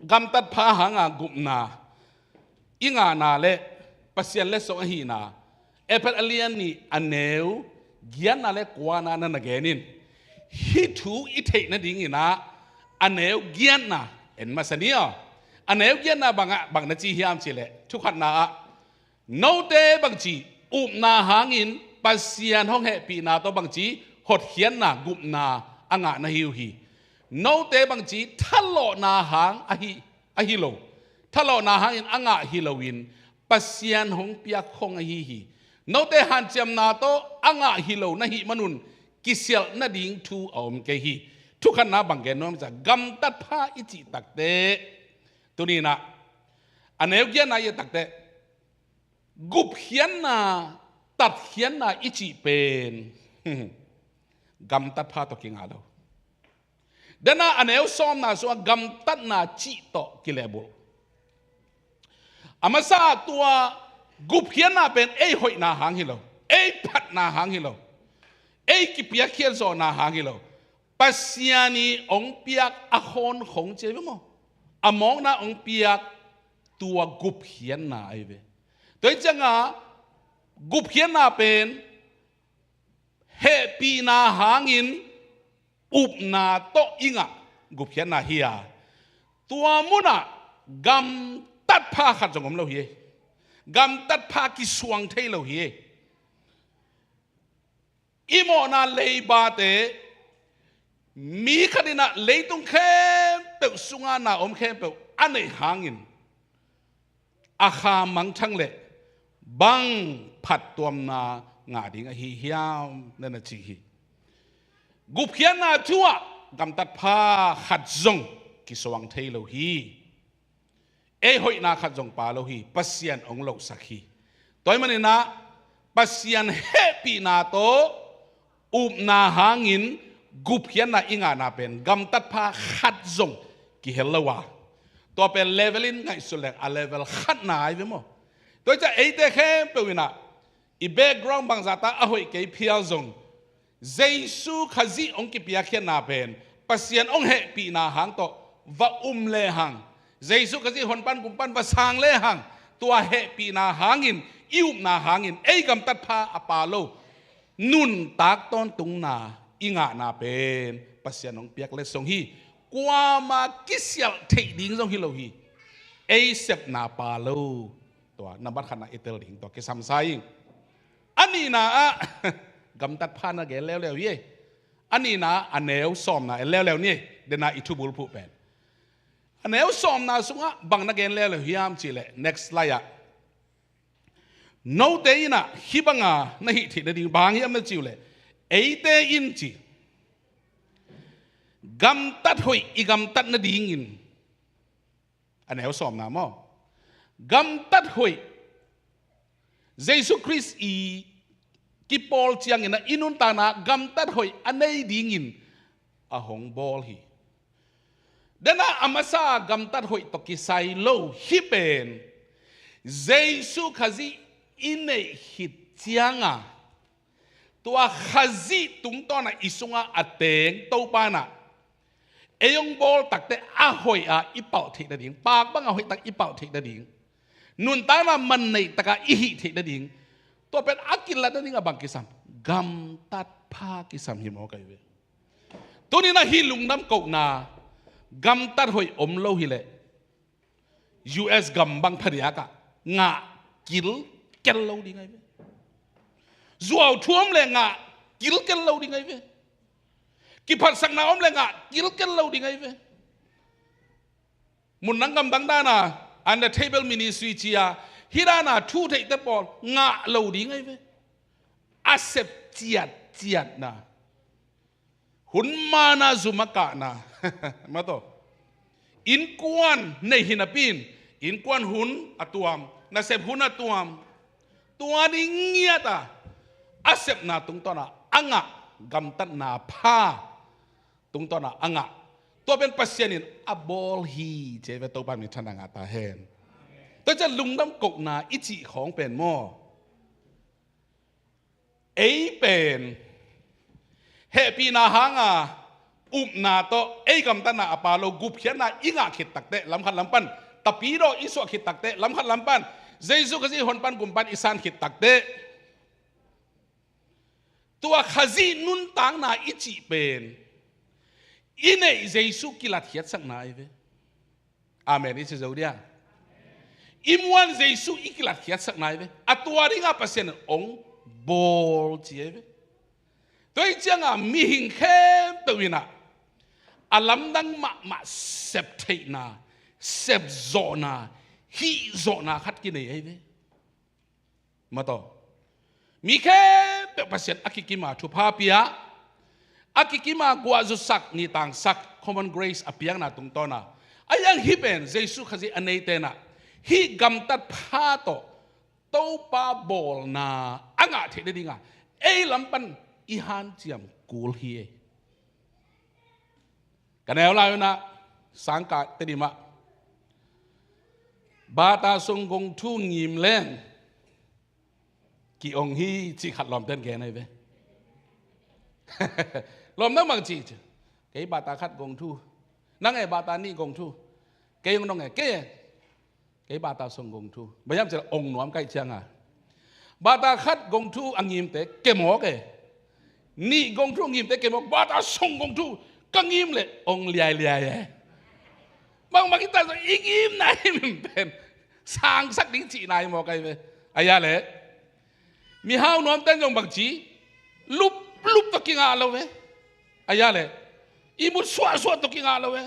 gamtat pha hanga gupna i ngahna le Pasian letsong ahihna Efesa a lian nih a neu giatna le kuana na na gen in hih thu i theih nadinginah a neu giatna en masa ni aw. A neu giatna bangah bang na ci hiam cih leh thukhatna ah note bangci upna hangin Pasian hong hehpihna tawh bangci hotkhiatna gupna a ngah na hi uh hi. Note bangci thalawhna hang ahi, ahi lo, thalawhna hangin a ngah hi loin Pasian hong piak khong ahi hi. Note hanciamna tawh a ngah hi lo na hih manun kisialh nading thu a om kei hi. Thukhatna bang gen nuam ciah gamtat pha i cih takte tuninah a neu giatna i a takte gupkhiatna, tatkhiatna i cih pen gamtat pha tawh kingah lo. Dana a neu sawmna sungah gamtatna cih tawh kilehbulh. A masa tua gupkhiatna pen ei hoihna hang hi lo, ei phatna hang hi lo, ei kipiakkhiat zawhna hang hi lo. Pasian i ong piak a khawn khong ci ahi ve maw? A mawkna ong piak tua gupkhiatna ahi ve. Tua hi cianga gupkhiatna pen hehpihna hangin upna tawh i ngah gupkhiatna hi a, tua munah gamtat pha khat zong om lo hi. Gamtat pha kisuang thei lo hi. I mawhna leibate mi khatinah leitung khempeuh sunga na om khempeuh a neih hangin a kha mangthang leh bang phattuamna ngah ding ahi hiam na na ci hi. Gupkhiatna thu-ah gamtat pha khat zong kisuang thei lo hi. Ei hoihna khat zong pha lo hi. Pasian hong lohsak hi. Tua ahih maninah Pasian hehpihna tawh upna hangin gupkhiatna i ngahna pen gamtat pha khat zong kihel lo a, tua pen level in ngaihsut leng a level khatna ahi ve maw? Tua hi ciah eite khempeuh in ah i background bangzah ta a hoih kei phial zong Jesu Khazih hong kipiakkhiatna pen Pasian hong hehpihna hang tawh va um lehang, Jesu Khazih honpan gumpan va sang lehang, tua hehpihna hangin, i upna hangin ei gamtat pha a pha lo nuntak tawntungna i ngahna pen Pasian hong piak letsong hi. Kuama kisialh theih ding zong hi lo hi. Ei sepna pha lo. Tua nambat khatna i tel ding tua kisam sa ing. A nihna ah gamtat pha na gen leuleu hi. A nihna ah a neu sawmna en leuleu ni. Dena i thubulphuh pen a neu sawmna sungah bang na gen leuleu hiam cihleh, next slide ah, note in ah hih banga na hih theih nading bang hiam na cih uh leh, eite in ci, gamtat hoih i gamtat nadingin, a neu sawmna maw, gamtat hoih Jesu Khrist i kipawl ciangin ah i nuntakna gamtat hoih a nei dingin a hong bawl hi. Dena a masa gamtat hoih tawh kisai lo hih pen Jesu Khazih i neih khit cianga, tua Khazih tungtawna i sunga a teng Topa na ei hong bawl takteh a hoih a i palh theih nading, pak banga hoih tak i palh theih nading, nuntakna man neih taka i hih theih nading, tua pen a kilat nading a bang kisam? Gamtat pha kisam hi maw kai ve. Tunin a hih lungdam kohna gamtat hoih om lo hileh, U S gam bang phadiakah ngah kilkel lo ding ai ve. Zuau thuam le ngah kilkel lo ding ai ve. Kiphatsakna om le ngah kilkel lo ding ai ve. Mun nang gamdang dana under table ministry cia hih dana thu theihte pawl ngah lo ding ai ve. A sep ciatciatna, hun mana zum a kahna, mataw, innkuan nei hi napi in innkuan hun a tuam, nasep hun a tuam, tua ding ngiata a sepna tungtawna a ngah, gamtatna pha tungtawna a ngah, tua pen Pasian in a bawl hi ci ai ve. Topa min thang a ngah ta hen. Tua ciah lungdam kohna i cih khawng pen maw, ei pen hehpihna hanga upna tawh ei gamtatna a pha lo, gupkhiatna i ngah khit takteh lamkhat lampan, tapidaw i suah khit takteh lamkhat lampan, Jesu Khazih honpan gumpan i san khit takteh, tua Khazih nuntakna i cih pen i neih Jesu kilatkhiatsakna ai ve. Amen i ci zo dia? I muan Jesu i kilatkhiatsakna ai ve. A tua dinga Pasian in hong bawl ci ai ve. Tua hi cianga mihing khempeuh in ah a lamdang mahmah sep theihna, sep zawhna, hih zawhna khat kinei ai ve. Mataw, mi khempeuh Pasian a kikima thupha pia, a kikima guahzutsak, nitangsak, common grace a piakna tungtawna, a yang hih pen Jesu Khazih a neite in ah hih gamtat pha tawh Topa bawlna a ngah theih nadinga ei lampan i hanciam kul hi ei. Ka neu lai unah sangkah Tedim ah bata sung gong thu ngim leng ki-ong hi cih khat lawmten gen ai ve. Lawm nang bang cih ci. Kei bata khat gong thu. Nang e bata nih gong thu. Kei ong nong e kei e. Kei bata sung gong thu. Bang hiam cih leh ong nuam kaih cianga bata khat gong thu a ngimte kemawk e. Nih gong thu a ngimte kemawk, bata sung gong thu ka ngim leh ong liailiai e. Bangmah kita zong i ngimna i min pen sangsak ding cihna i mawk ai ve. Ahi a leh mihau nuamten zong bangci luplup tawh kingah lo ve. Ahi a leh i mut suahsuah tawh kingah lo ve.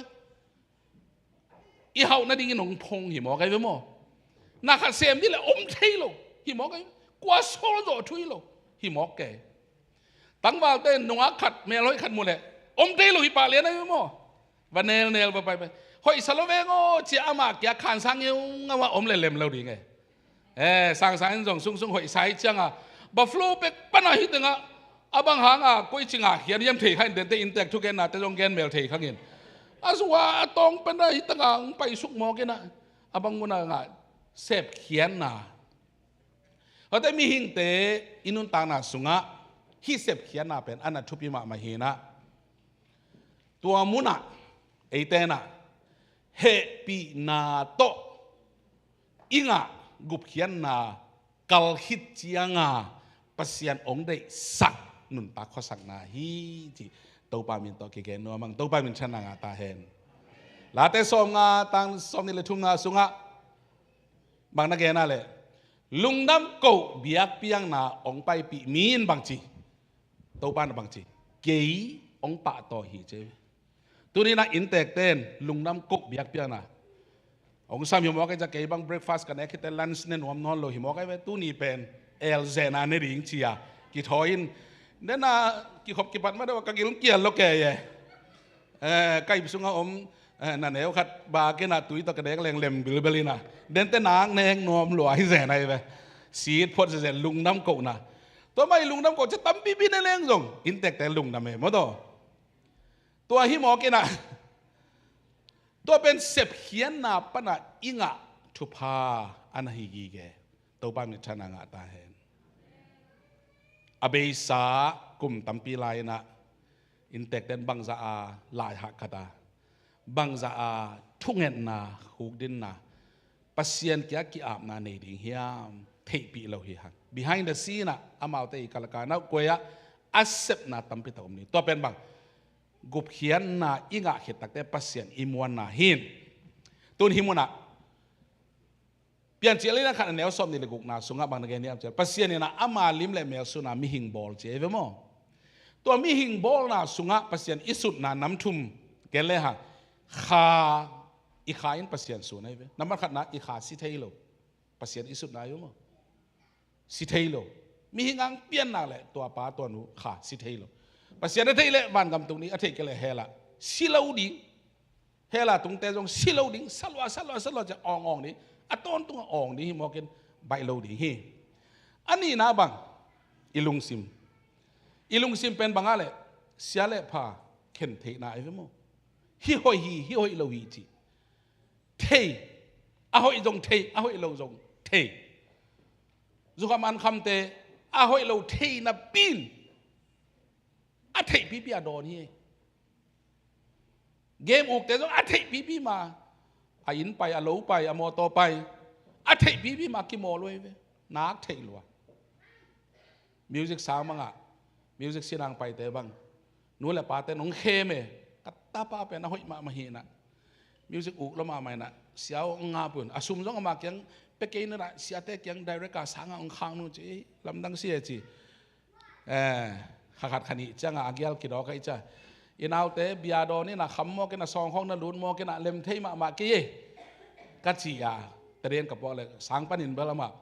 I hauh nadingin hong phong hi mawk ai ve maw? Na khat sem dih leh om thei lo hi mawk ai ve. Kua sawl zawh thu hi lo hi mawk kei. Tangvalte in nungak khat melhoih khat mu leh om thei lo hi pah lian ai ve maw? Va nelnel va paipai. Hoihsa lo veng aw cia amah kia khansang ngeungau a om leh lem lo ding e. Eh, sangsang in zong sungsung hoihsa hi cianga buffalo pek pana hi tengah a bang hanga koi cingah khian hiam thei kha in dente inntek thukennate zong gen mel thei khangin a sua a tawng pena hi tengah hong paisuk mawk inah a bang muna ngah sepkhiatna Tuate mihingte i nuntakna sungah hih sepkhiatna pen a na thupi mahmah hinah, tua munah eite nah hehpihna tawh i ngah gupkhiatna kal khit cianga Pasian hong deihsak nuntak khuasakna hi, ci Topa min tawh kigen nuam ang. Topa min thanna ngah ta hen. Late sawmnga tang sawmnih le thumna sungah bang na gen a leh, lungdam koh biakpiakna hong paipih mi in bang ci, Topa in bang ci, kei hong pahtawi hi ci. Tuni-in ah inntekten lungdam koh biakpiakna hong sam hi mawk ei. Ca kei bang breakfast ka nek khit teh lunch ne nuam nawn lo hi mawk ei ve. Tuni pen elzehna ne ding ci-a kithawi in, nena kikhop kipat ma deuh a ka gil kial lo kei e. Eh, ka ip sungah om, eh, na neu khat bak in ah tui tawh ka dek leng lem bilbel in ah, den teh nak nek nuam lua hi zen ahi ve. Sit phot zenzen lungdam kohna. Tua mah i lungdam koh ci tampipi ne leng zong inntekte lungdam e maw taw. Tua hi mawk in ah, tua pen sepkhiatna panah i ngah thupha a na hi gige. Topa min thanna ngah ta hen. A beisa kum tampi lai in ah inntekten bangzah a laihah khat a, bangzah a thungetna, hukdinna, Pasian kiang ki-apna nei ding hiam theihpih lo hi hang. Behind the scene ah amaute i kalaka nauhkuai ah a sepna tampi tak om ni. Tua pen bang gupkhiatna i ngah khit takteh Pasian i muanna hi. Tun hih munah Piancil lian khat a neu sawmnih le gukna sungah bang na gen hiam cih leh, Pasian in ah ama lim le mel suna mihing bawl ci ei ve maw. Tua mihing bawlna sungah Pasian i sutna nam thum gen le hang, kha, i kha in Pasian sun ei ve. Nambat khatna i kha si thei lo. Pasian i sutna ei ve maw. Si thei lo. Mihing ang pianna le tua pa tua nu kha si thei lo. Pasian a theih le vangam tung ding, a theih kei le hell ah si lo ding. Hell ah tungte zong si lo ding, sa lua, sa lua, sa lua ci-a awng awng ding, a tawntung a awng ding hi mawk in baih lo ding hi. A nihna bang, i lungsim. I lungsim pen bang a leh, sia le pha khen theihna ei ve maw. Hih hoih hi, hih hoih lo hi ci. Thei, a hoih zong thei, a hoih lo zong thei. Zukham ankhamte, a hoih lo thei napi in, a theihpipi a dawn hi. Game ukte zong a theihpipi ma, a inn pai, a lo pai, a mawtaw pai, a theihpipi ma kimawl uh ei ve. Nak theih lua. Music sang bangah, music sinang paite bang, nu le pate nong khem e. Ka tapa pen a hoih mahmah hi in ah, music uk lo mahmah in ah, sia aw hong ngap un, a sum zong amah kiang pia kei in ah, siate kiang direct a sang ah hong khak un ci, lamdang si e ci. Eh, kha khat kha nih ciangah a gial kidawk ahih ciang, i naute bia dawn in ah kham mawk in ah, sawngkhawng na lut mawk in ah, lem thei mahmah kei e, ka ci a, tadian ka puak le sang panin bel amah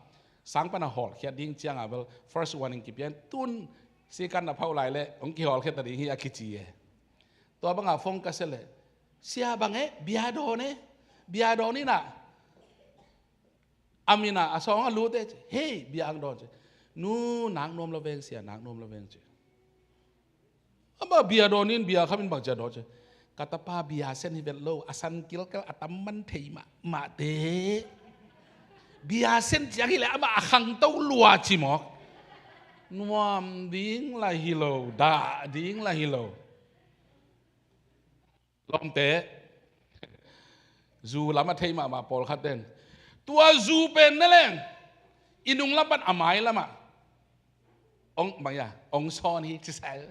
sang pan a hawlkhiat ding ciangah bel first warning kipia in, tun sikan na phauh lai le hong kihawlkhiat ta ding hi a kici e. Tua bangah phone ka sia le, sia bang e, bia dawn e, bia dawn in ah, a min ah a sawng a lut e ci. Hei, bia ang dawn ci. Nu, nak nuam lo veng sia, nak nuam lo veng ci. Amah bia dawn in, bia kham in bang ci a dawn ci. Ka tapa bia sen hi vet lo, a san kilkel a tam man thei mahmah te. Bia sen ciang hi leh amah a khangto lua ci mawk. Nuam ding lah hi lo, dah ding lah hi lo. Lawmte, zu lam a thei mahmah pawlkhat ten, tua zu pen ne leng, i nunglam pan a mailam ah ong, bang ia, ong sawn hi ci sai.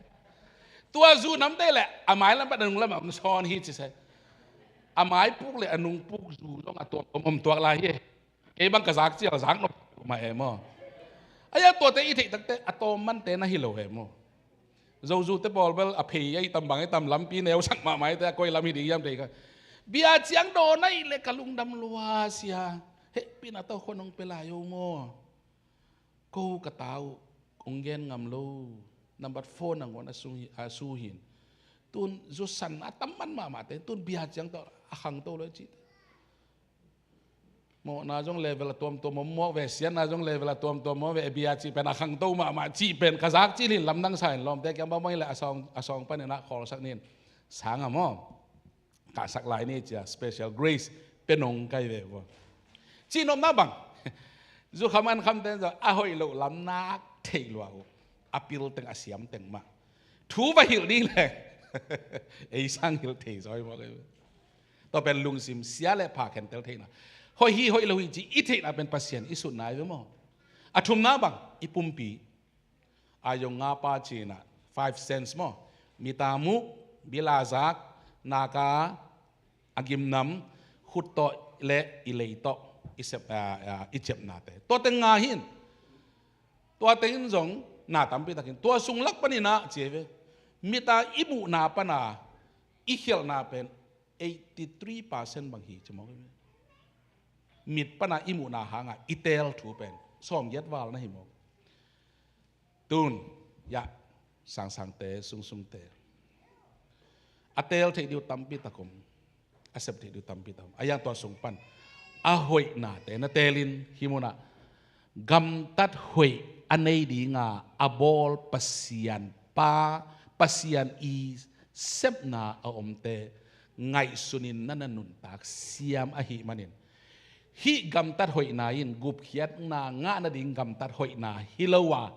Tua zu namte le a mailam pan a nunglam ah ong sawn hi ci sai. A maipuk le a nungpuk zu zong a tuam om tuak lai hi. Kei bang ka zak cial zak nop mah e maw. A ia tuate i theih takte a tawm mante na hi lo e maw. Zozute pawl bel a phei a i tam bang i tam lampi neusak mahmah i te a koi lam hi ding hiam thei kha. Bia ciang dawn ahih leh ka lungdam lua sia. Hehpihna tawh khua nong pia lai o maw. Ko ka ta uh kong gen ngam lo. Nambat four nangawn a su hi, a su hin. Tun zusan a tam man mahmah te tun bia ciang tawh a khangto lo i cih. Mawhna zong level a tuamtuam om mawk ve, siatna zong level a tuamtuam om ve, bia cih pen a khangto mahmah cih pen ka zak cil hin lamdang sa in lawmte kiang bangmah in le a sawng, a sawng panin ah khawlsak nin sang a maw. Kahsak lai ni cia special grace pe nong kai ve vua. Cihnopna bang. Zukham an khamte in zong a hoih loh lam nak theih lua uh. A pil teng, a siam teng mah. Thu va hilh ding leh ei sang hilh thei zaw hi mawk ei. Tua pen lungsim sia le pha khentel theihna. Hoih hi, hoih lo hi ci i theihna pen Pasian i sutna hi ve maw. A thumna bang, i pumpi. A yong nga pa cina, five sense maw. Mita muh, bil a zak, nak a, a gimnam, khut tawh le i lei tawh i sep, a, a, i ciapnate. Tua teng nga hi in. Tua teng in zong na tampi tak hi in. Tua sung lak panin ah ci hi ve. Mita i muhna pana i khialhna pen eighty three percent bang hi ci mawk hi ve. Mit pana i muhna hanga i teel thu pen sawmgiat val na hi mawk. Tun, ya, sangsangte, sungsungte, a teel theih ding uh tampi tak om, a sep theih ding uh tampi tak om. A yang tua sung pan a hoihnate na teelin, hih munah gamtat hoih a nei dinga a bawl Pasian pa, Pasian i sepna a omte ngaihsunin na na nuntak siam ahih manin, hih gamtat hoihna in gupkhiatna ngah nading gamtat hoihna hi lo a,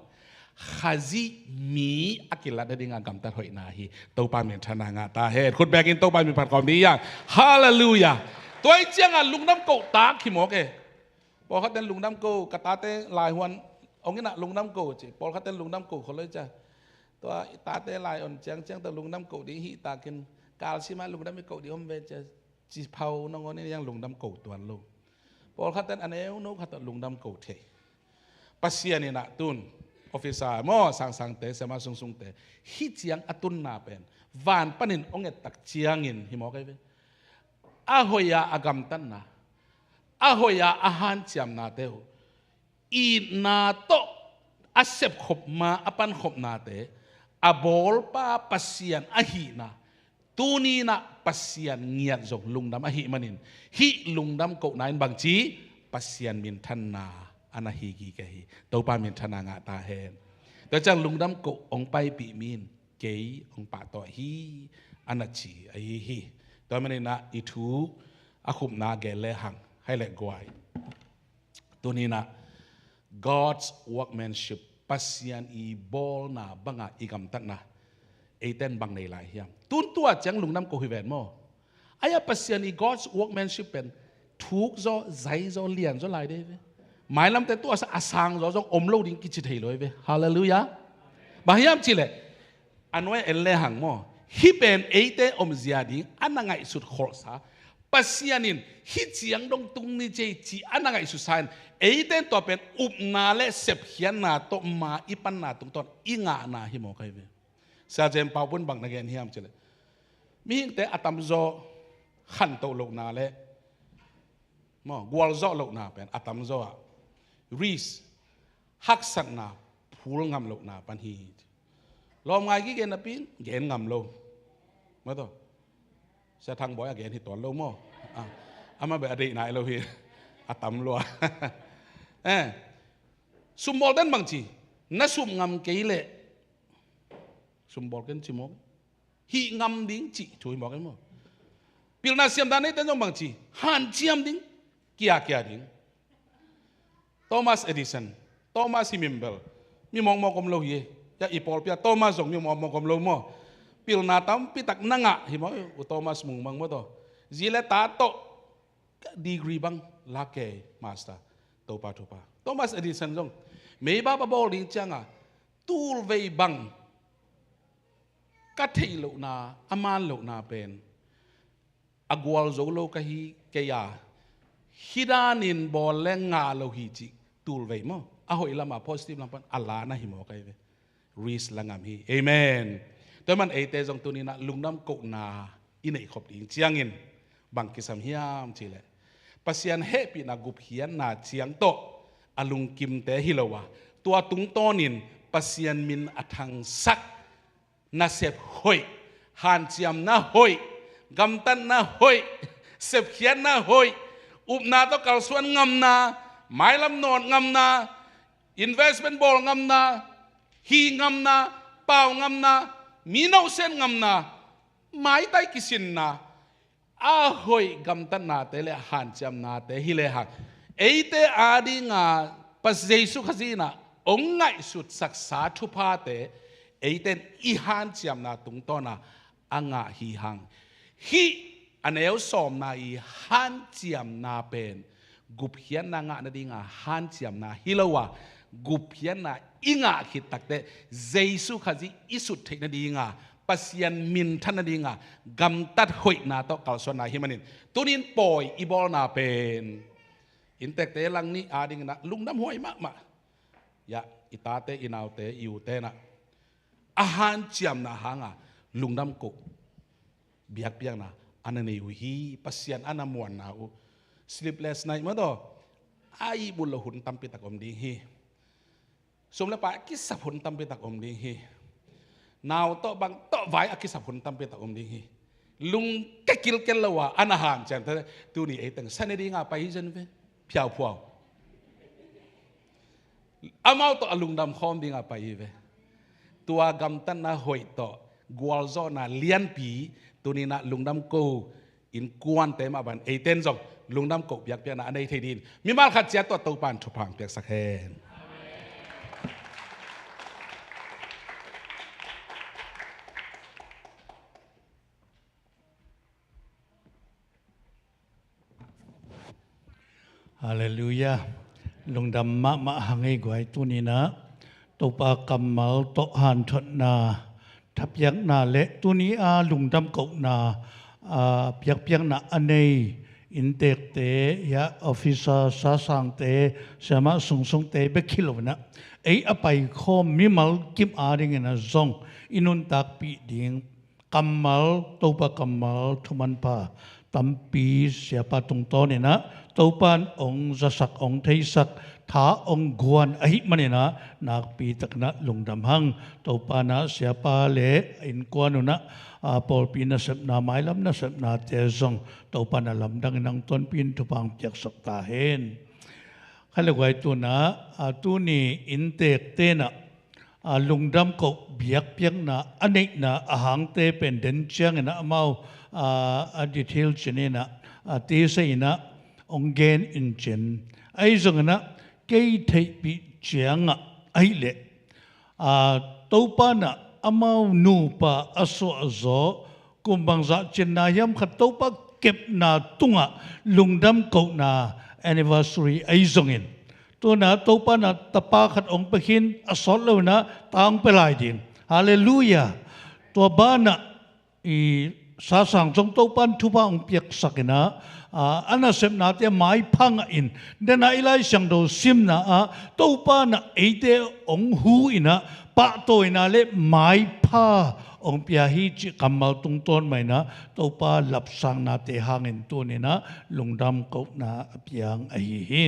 Khazih mi a kilat nadinga gamtat hoihna hi. Topa minthanna ngah ta hen. Khut bekin Topa min phat khawm ding hi hang. Halleluiah. Tua hi cianga lungdam koh tak hi mawk e. Pawlkhat ten lungdam koh, ka tate lai huan ong inah lungdam koh ci. Pawlkhat ten lungdam koh khol lo hi cia. Tua i tate lai on ciangciang tua lungdam koh ding hih takin kalsima lungdam i koh ding om ve cia. Ci phau nangawn in yang lungdam ko tuan lo. Pawlkhat ten a neu no khat tawh lungdam ko thei. Pasian in ah tun, officer maw, sangsangte, sema sungsungte, hih ciang a tunna pen van panin ong et tak ciangin hi mawk ei ve. A hoih a a gamtatna, a hoih a a hanciamnate uh itna tawh a sepkhop ma a pankhopnate, a bawlpa Pasian ahihna, tuni inah Pasian ngiat zong lungdam ahih manin, hih lungdam kohna in bangci Pasian minthanna a na hi gige hi. Topa minthanna ngah ta hen. Tua ciang lungdam koh ong paipih mi in kei ong pahtawh hi a na ci ahi hi. Tua maninah i thu a khupna gel le hang hai le guai. Tuninah God's workmanship, Pasian i bawlna banga i gamtatna eiten bang nei lai hiam? Tun tua ciang lungdam ko hi ven maw? Aia Pasian i God's workmanship pen thuk zaw, zai zaw, lian zaw lai dei ve. Mailamte tua sa a sang zaw zong om lo ding kici thei lo hi ve. Halleluiah. Bang hiam cileh a nuai en le hang maw, hih pen eite omzia ding a na ngaihsut kholhsa, Pasian in hih ciang dong tung ni cei ci a na ngaihsutsa in, eite in tua pen upna le sepkhiatna tawh ma i panna tungtawn i ngahna hi mawk ahi ve. Sia Jem Pau Pun bang na gen hiam cileh, mihingte a tamzaw khantoh lohna le maw, gualzawh lohna pen a tamzaw ah risk, haksatna phul ngam lohna pan hi. Lawm ngai gige napi in gen ngam lo. Maw taw, Sia Thang Bawi a gen hi tuan lo maw? Ah, amah beh a deih nai lo hi. A tam lua. Eh, sumbawl ten bangci, na sum ngam kei leh sumbawl ken ci mawk. Hih ngam ding cih thu hi mawk ei maw? Pilna siamdan neite zong bangci, hanciam ding, kiakia ding. Thomas Edison, Thomas hi mimbel, mi mawkmawk om lo hi. Ya i pawlpi ah Thomas zong mi mawkmawk om lo maw? Pilna tampi tak na ngah hi maw? U Thomas Mung bang maw taw, zi le ta tawh degree bang lak kei, master. Topa thupha. Thomas Edison zong meibap a bawl ding cianga, tulvei bang ka theih lohna, a man lohna pen a gualzo lo ka hi kei a, hih danin bawl le ngah lo hi cih tulvei maw, a hoih lama positive lam pan a la na hi mawk ahi ve. Risk la ngam hi. Amen. Tua man eite zong tuninah lungdam kohna i neihkhop ding ciangin bang kisam hiam cihleh, Pasian hehpihna gupkhiatna ciang tawh a lungkimte hi lo a, tua tungtawnin Pasian min a thangsak nasep hoih, hanciamna hoih, gamtatna hoih, sepkhiatna hoih, upna tawh kalsuan ngamna, mailam nawt ngamna, investment bawl ngamna, hi ngamna, pau ngamna, mi nohsen ngamna, maitai kisinna, a hoih gamtatnate le hanciamnate hi lehang, eite adinga Pasian Jesu Khazih in ah hong ngaihsutsaksa thuphate eite in i hanciamna tungtawna a ngah hi hang. Hih a neu sawmna i hanciamna pen gupkhiatna ngah nadinga hanciamna hi lo a, gupkhiatna i ngah khit takteh Jesu Khazih i sut theih nadinga, Pasian minthan nadinga gamtat hoihna tawh kalsuanna hi manin, tunin pawi i bawlna pen inntekte lang nih adingin ah lungdam huai mahmah. Ya, i tate, i naute, i ute in ah a hanciamna hanga lungdam koh biakpiakna a na nei uh hi. Pasian a na muanna uh, sleepless night mah tawh a ihmut loh hun tampitak om ding hi. Sum le pai a kisap hun tampitak om ding hi. Nau tawh bang tawh vai a kisap hun tampitak om ding hi. Lungke kilkel lo a a na hanciam te, tuni ei teng sa ne dinga pai hi zen ve. Phiauphuau. Amau tawh a lungdam khawm dinga pai hi ve. Tua gamtatna hoih tawh gualzawhna lianpi tuninah lungdam ko innkuante mah bang eiten zong lungdam koh biakpiakna a nei thei dingin mimal khat ciat tawh Topan thupha piaksak hen. Halleluiah. Lungdam mahmah hang ei guai tuninah Topa kammal tawh hanthotna thapiakna le tuni a lungdam kohna a piakpiakna a nei inntekte, ya, officer, sasangte, siamah sungsungte bek hi loinah ei a paikhawm mimal kim adingin a zong i nuntakpih ding kammal, Topa kammal thumanpha tampi siapa tungtawninah Topan ong zasak, ong theisak, tha ong guan ahih maninah nakpitakinah lungdam hang. Topanah siapa le innkuan unah a pawlpi nasepna, mailam nasepnate zong Topan a lamdangin ang tonpin thupha piaksak ta hen. Kha le guai tunah a tuni inntek tenah a lungdam koh biakpiakna a neihna a hangte pen den cianginah amau a detail cininah a tisa inah ong gen in cin. Ahi zonginah kei theihpih ciangah ahileh a Topanah amau nupa a suahzaw kum bangzah cinna hiam khat Topa kepna tungah lungdam kohna anniversary ahi zongin tunah Topanah tapa khat ong pia khin a sawt loinah ta ong pia lai ding. Halleluiah. Tua banah i sasang zong Topan thupha ong piaksakinah a nasepnate a maipha ngahin dena i Lai Siangtho simna ah Topanah eite ong hu inah pahtawina le maipha ong pia hi cih kammal tungtawn mah inah Topa lapsaknate hangin tuninah lungdam kohna a piang ahi hi.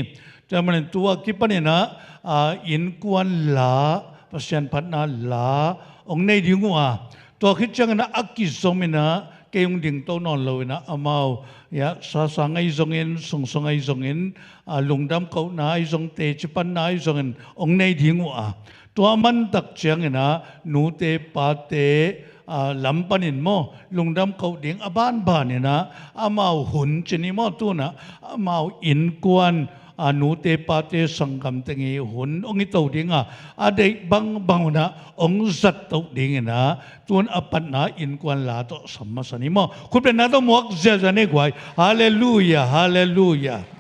Tua manin tua kipaninah a innkuan la, Pasian phatna la ong nei ding uh a, tua khit cianginah a kizominah kei ong dingto nawn loinah amau, ya, sasang ahi zongin, sungsung ahi zongin, a lungdam kohna ahi zong, teci panna ahi zongin ong nei ding uh a, tua mantak cianginah nute pate a lam panin maw lungdam koh ding a banbaninah amau hun cini maw tunah amau innkuan a nute pate sanggam tengi hun ong i to dinga a deih bangbang unah ong zat toh dinginah tun a patna innkuan la tawh sam masa ni maw. Khutbetna tawh muak ziazia ni guai. Halleluiah, halleluiah.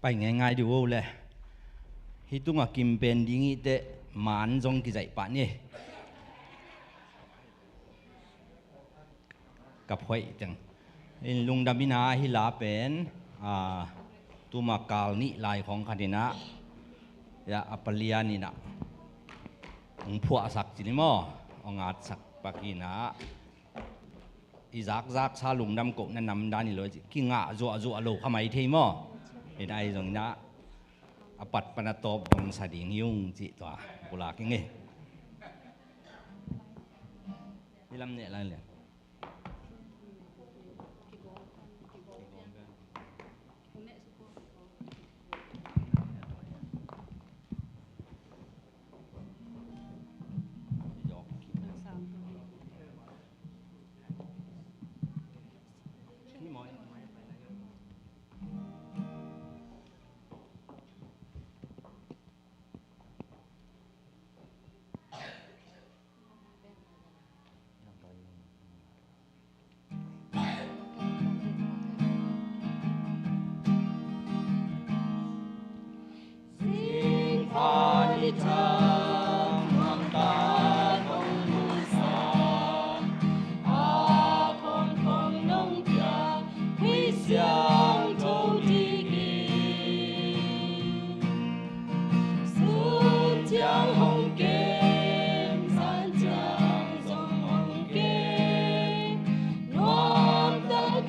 Pai ngaingai dih uh le. Hih tungah kim pen ding ihteh man zong kizaih pah ni. Ka phoih teng in lungdam inah hih la pen a tuma kal nih lai khawng khat inah ya a palian inah hong phuahsak cini maw, hong atsak pak inah i zakzaksa lungdam kohna namdan hi lo, kingah zuahzuah lo kha mai thei maw? Inah ahi zong inah a pat pana tawp dongsa ding hi ung cih tua pulak ing ei. Hi lam neh lai lian.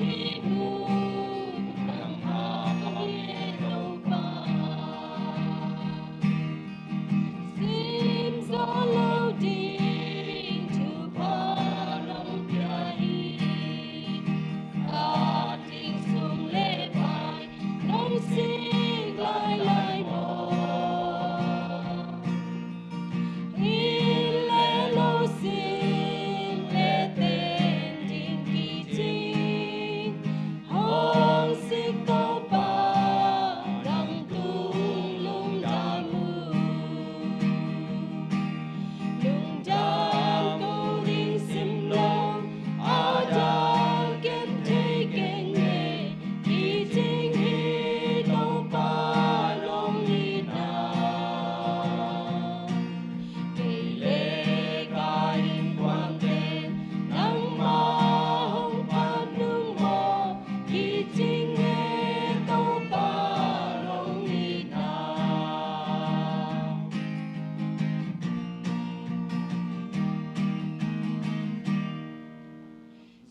Sim zo lo ding thupha nong pia hi. Sa ding sum le pai nong sik lailai maw? Inn le lo, sin le ten ding kicing hong sik Topa, nang tung lungdam uh. Lungdam ko ding sim lo, a dang ken thei keng e, kicing hi Topa nong itna. Kei le ka innkuanten nangmah hong phat nung maw, kicing e Topa nong itna.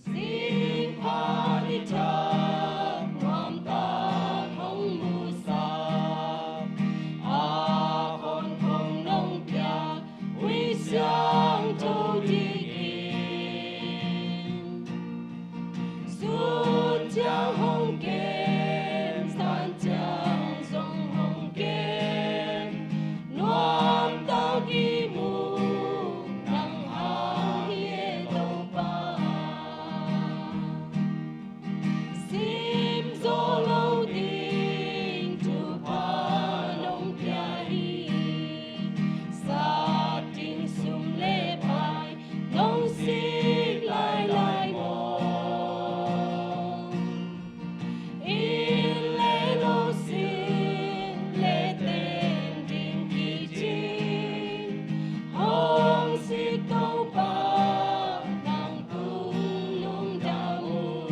Singpha ni thak nuamtak hong musak, a khawn khong nong piak Khui Siangtho dingin. Sun ciang hong kem, zan ciang zong hong kem, nuamtak i muh nang hang hi e Topa. Sim zo lo ding thupha nong pia hi. Sa ding sum le pai nong sik lailai maw? Inn le lo, sin le ten ding kicing hong sik Topa, nang tung lungdam uh.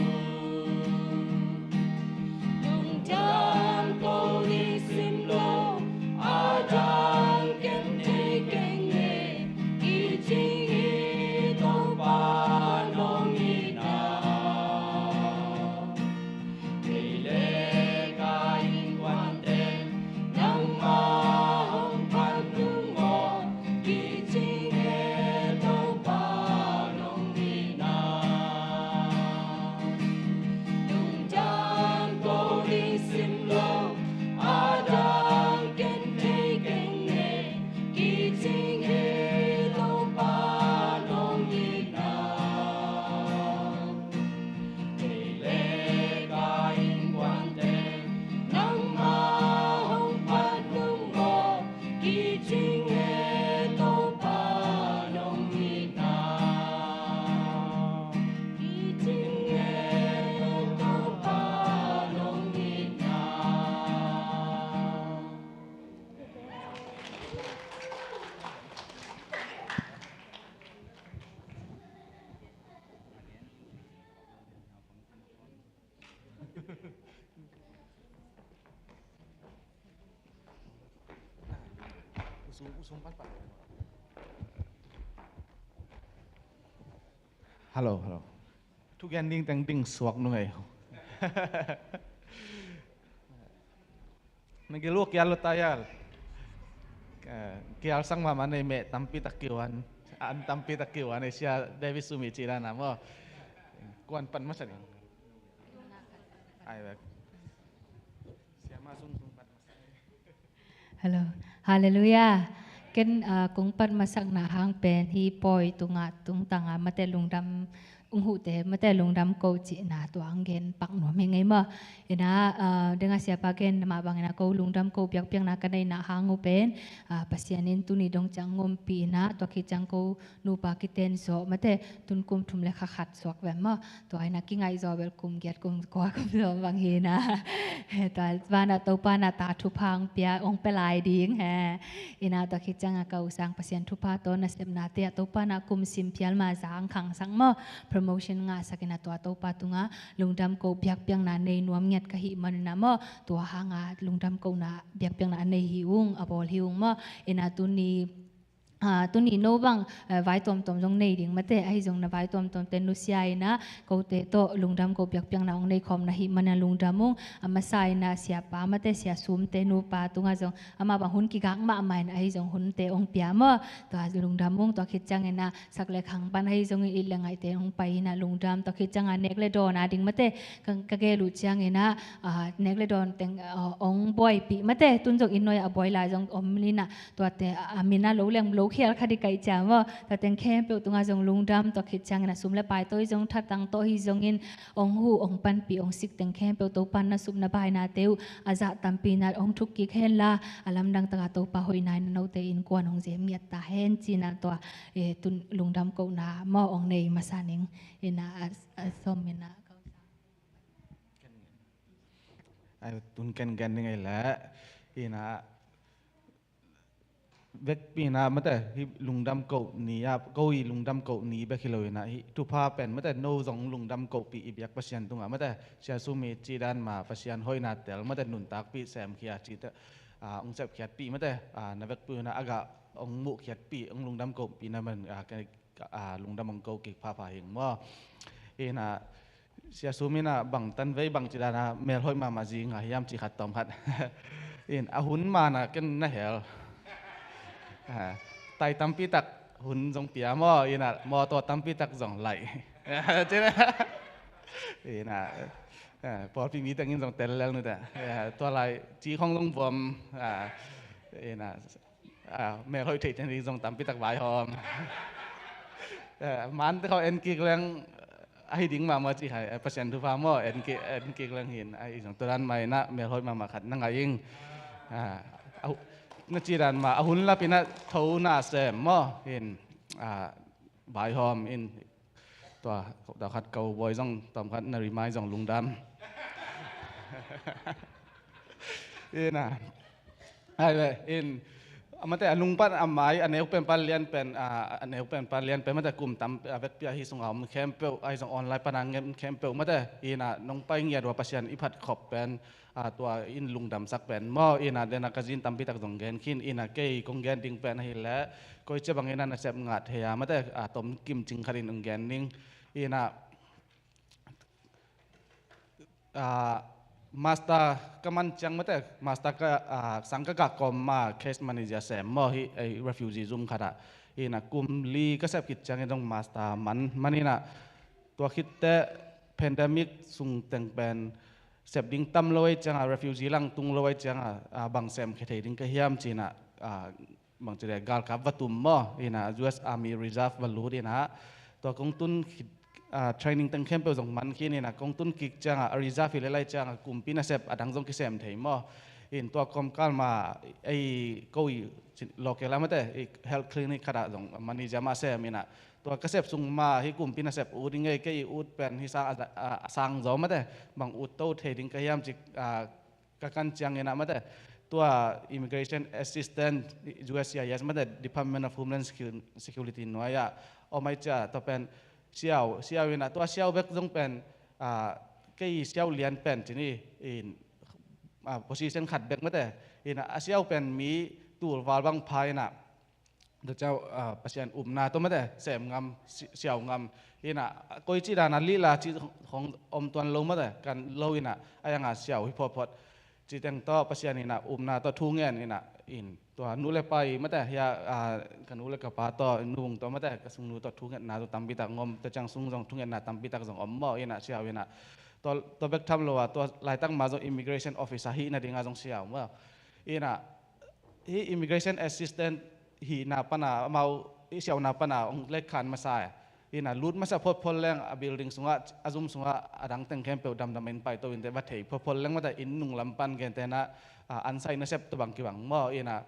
Lungdam ko ding sim lo, a dang ken thei keng e, kicing hi Topa nong itna. Kei le ka innkuanten nangmah hong phat nung maw, kicing e Topa nong itna. Lungdam ko ding sim lo, a dang ken thei keng e, kicing hi Topa nong itna. Kei le ka innkuanten nangmah hong phat nung maw, kicing e Topa nong itna. Kicing e Topa nong itna. Hello, hello. Thugen ding teng ding suak nung ei. Na gil uh kial lo ta yal. Kial sang mama nei meh tampi tak kiwan. An tampi tak kiwan ei, Sia David Sumi ci dan a maw. Kuan pan masa ding. Ai bek. Sia ma sung sung pan masa. Hello. Hallelujah. Ken, ah, kong pan masakna hang pen hi pawi tungah tungtanga mate lungdam ung huhte mate lungdam ko cihna tua ang gen pak nuam hi ngei maw. Ina, ah, denga siapa gen mah bangina ko lungdam ko biakpiakna ka neihna hang uh pen, ah, Pasian in tuni dong ciang ngompi ina tua khit ciang ko nupa kiten zawh mate tun kum thum le kha khat suak ve maw. Tua ina kingaih zawh bel kum giat kum kua kum zawh bang hi ina. Tua vanah Topa na ta thupha ang pia ong pia lai ding he. Ina tua khit cianga ka usang Pasian thupha tawh nasepnate ah Topa na kum sim phial ma zang khangsak maw. Promotion ngahsak ina tua Topa tunga lungdam ko biakpiakna nei nuam ngiat ka hih manina maw. Tua hanga lungdam ko na biakpiakna a nei hi ung, a bawl hi ung maw. Ina tuni Ah, tuni no bang, eh, vai tuamtuam zong nei ding mate, ahi zong na vai tuamtuam te nusia ina, kote tawh lungdam ko piakpiakna hong nei khawm na hih mana lungdam ung. A masa ina siapa mate, sia sumte nupa tunga zong ama bang hun kigak mahmah in ahi zong hunte hong pia maw. Tua lungdam ung, tua khit ciang ina sak le khang pan ahi zong in it le ngaihte hong pai ina lungdam, tua khit ciang a nek le dawn a ding mate, ka, ka gel uh ciang ina, ah, nek le dawn teng, ah, hong buaipih mate, tun zong in nuai a buai lai zong om ina, tuate a, a min a lo leng lo khial kha di kaih cia maw. Tua teng khempeuh tunga zong lungdam, tua khit ciangin a sum le pai tawh hi zong, thatang tawh hi zongin, hong huh, hong panpih, hong sik teng khempeuh Topan na sup na bainate uh a zah tampi na hong thuk kik hen la, a lamdang taka Topa hoihna in note innkuan hong zem ngiat ta hen cina tua, eh, tun lungdam kohna maw hong nei masa ning ina a, a som ina. Ai, tun ken gen ding ei le ina vekpina mate, hih lungdam koh ni a, ko i lungdam koh ni bek hi lo ina, hih thupha pen mate, no zong lungdam kohpih i biak Pasian tunga mate, Sia Sumi cih dan ma Pasian hoihna tel mate, nuntakpih semkhia cihte, ah, hong sepkhiatpih mate, ah, na vekpina a gah hong muhkhiatpih, hong lungdam kohpih na man, ah, ka, ah, lungdam hong ko kik phapha hing maw. Ina, Sia Sum ina bang tan vei bang ci dana melhoih mahmah zi ngah hiam ci khat tawm khat. In, a hun mana ken na hel. Ah, tai tampi tak hun zong pia maw, ina mawtaw tampi tak zong laih. Cina. Ina, ah, pawlpi mi tengin zong tel lel nu ta. Ah, tua lai ci khong zong vuam. Ah, ina, ah, melhoih theih teng ding zong tampi tak vaihawm. Eh, man te khawng en kik leng, ahi ding mahmah ci hai, eh, Pasian thupha maw, en kik, en kik leng hin, ahi zong tua dan mah ina melhoih mahmah khat na ngah ing. Ah, a hu-, na ci dan mah, a hun lap ina tho na sem maw, hin, ah, vaihawm in, tua, tua khat ko buai zong, tawm khat na rimai zong lungdam. Ina. Ai ve, in, a mate a nung pan a mai, a neu pen pan lian pen, a, a neu pen pan lian pen, mate kum tam, a vekpi a hi sunga om khempeuh, ahi zong online pan a ngem khempeuh, mate, ina nong pai ngiat ua Pasian i phat khop pen, a, tua in lungdamsak pen maw, ina dena ka zin tampi tak zong gen khin, ina kei kong gen ding pen ahi le, koi cia bang ina na sep ngat hei a, mate, a, tom kim cing khat in ong gen ning, ina, ah, master ka man ciang mate, master ka, ah, sang ka gak kawm ma case manager sem maw hi, ei refugee zum khat ah. Ina kum li ka sep khit ciang i dong master man, man ina tua khit teh pandemic sung teng pen sep ding tam lo ei ciang a, refugee lang tung lo ei ciang a, ah, bang sem khe thei ding ka hiam cina, ah, bangci le galkap va tum maw, ina U S Army Reserve va lut ina, tua kong tun khit, ah, training teng khempeuh zong man khin ina, kong tun kik cianga, a reserve hi le lai cianga, kumpi nasep a dang zong kisem thei maw. In tua kawmkal ma, ei ko i local a mate, i health clinic khat ah zong manager ma sem ina, tua ka sep sung ma hi kumpi nasep ut i ngei, kei i ut pen hi sang a, a, a sang zaw mate, bang ut to thei ding ka hiam cik, ah, ka kan ciangin ah mate, tua immigration assistant, U S C I S mate, Department of Homeland Secu-, Security nuai ah om ai cia, tua pen siau, siau in ah, tua siau bek zong pen, ah, kei siau lian pen cini in, ah, position khat bek mate, in ah, a siau pen mi tulval bang pha in ah, tua ciau, ah, Pasian upna tawh mate, sem ngam, si-, siau ngam. Ina, koici dana lila ci hong om tuan lo mate, kan lo ina, ayanga siau hi photphot. Ci teng tawh Pasian ina, upna tawh thu ngen ina, in, tua nu le pai mate, hia, ah, ka nu le ka pa tawh, nu vung tawh mate, ka sung nu tawh thu ngetna tawh tampi tak ngom, tua ciang sung zong thu ngetna tampi tak zong om maw, ina, siau ina. Tua, tua bek tham lo a, tua laitak ma zong immigration officer hihna dinga zong siau maw. Ina, hi immigration assistant hihna pana, amau i siauna pana, ong lek khan masa e. Ina, lut masa photphot leng a building sunga, a zum sunga, a dang teng khempeuh damdam in paito in te va thei photphot leng mata in nung lam pan gen tena, ah, an sai nasep to bang kibang maw. Ina,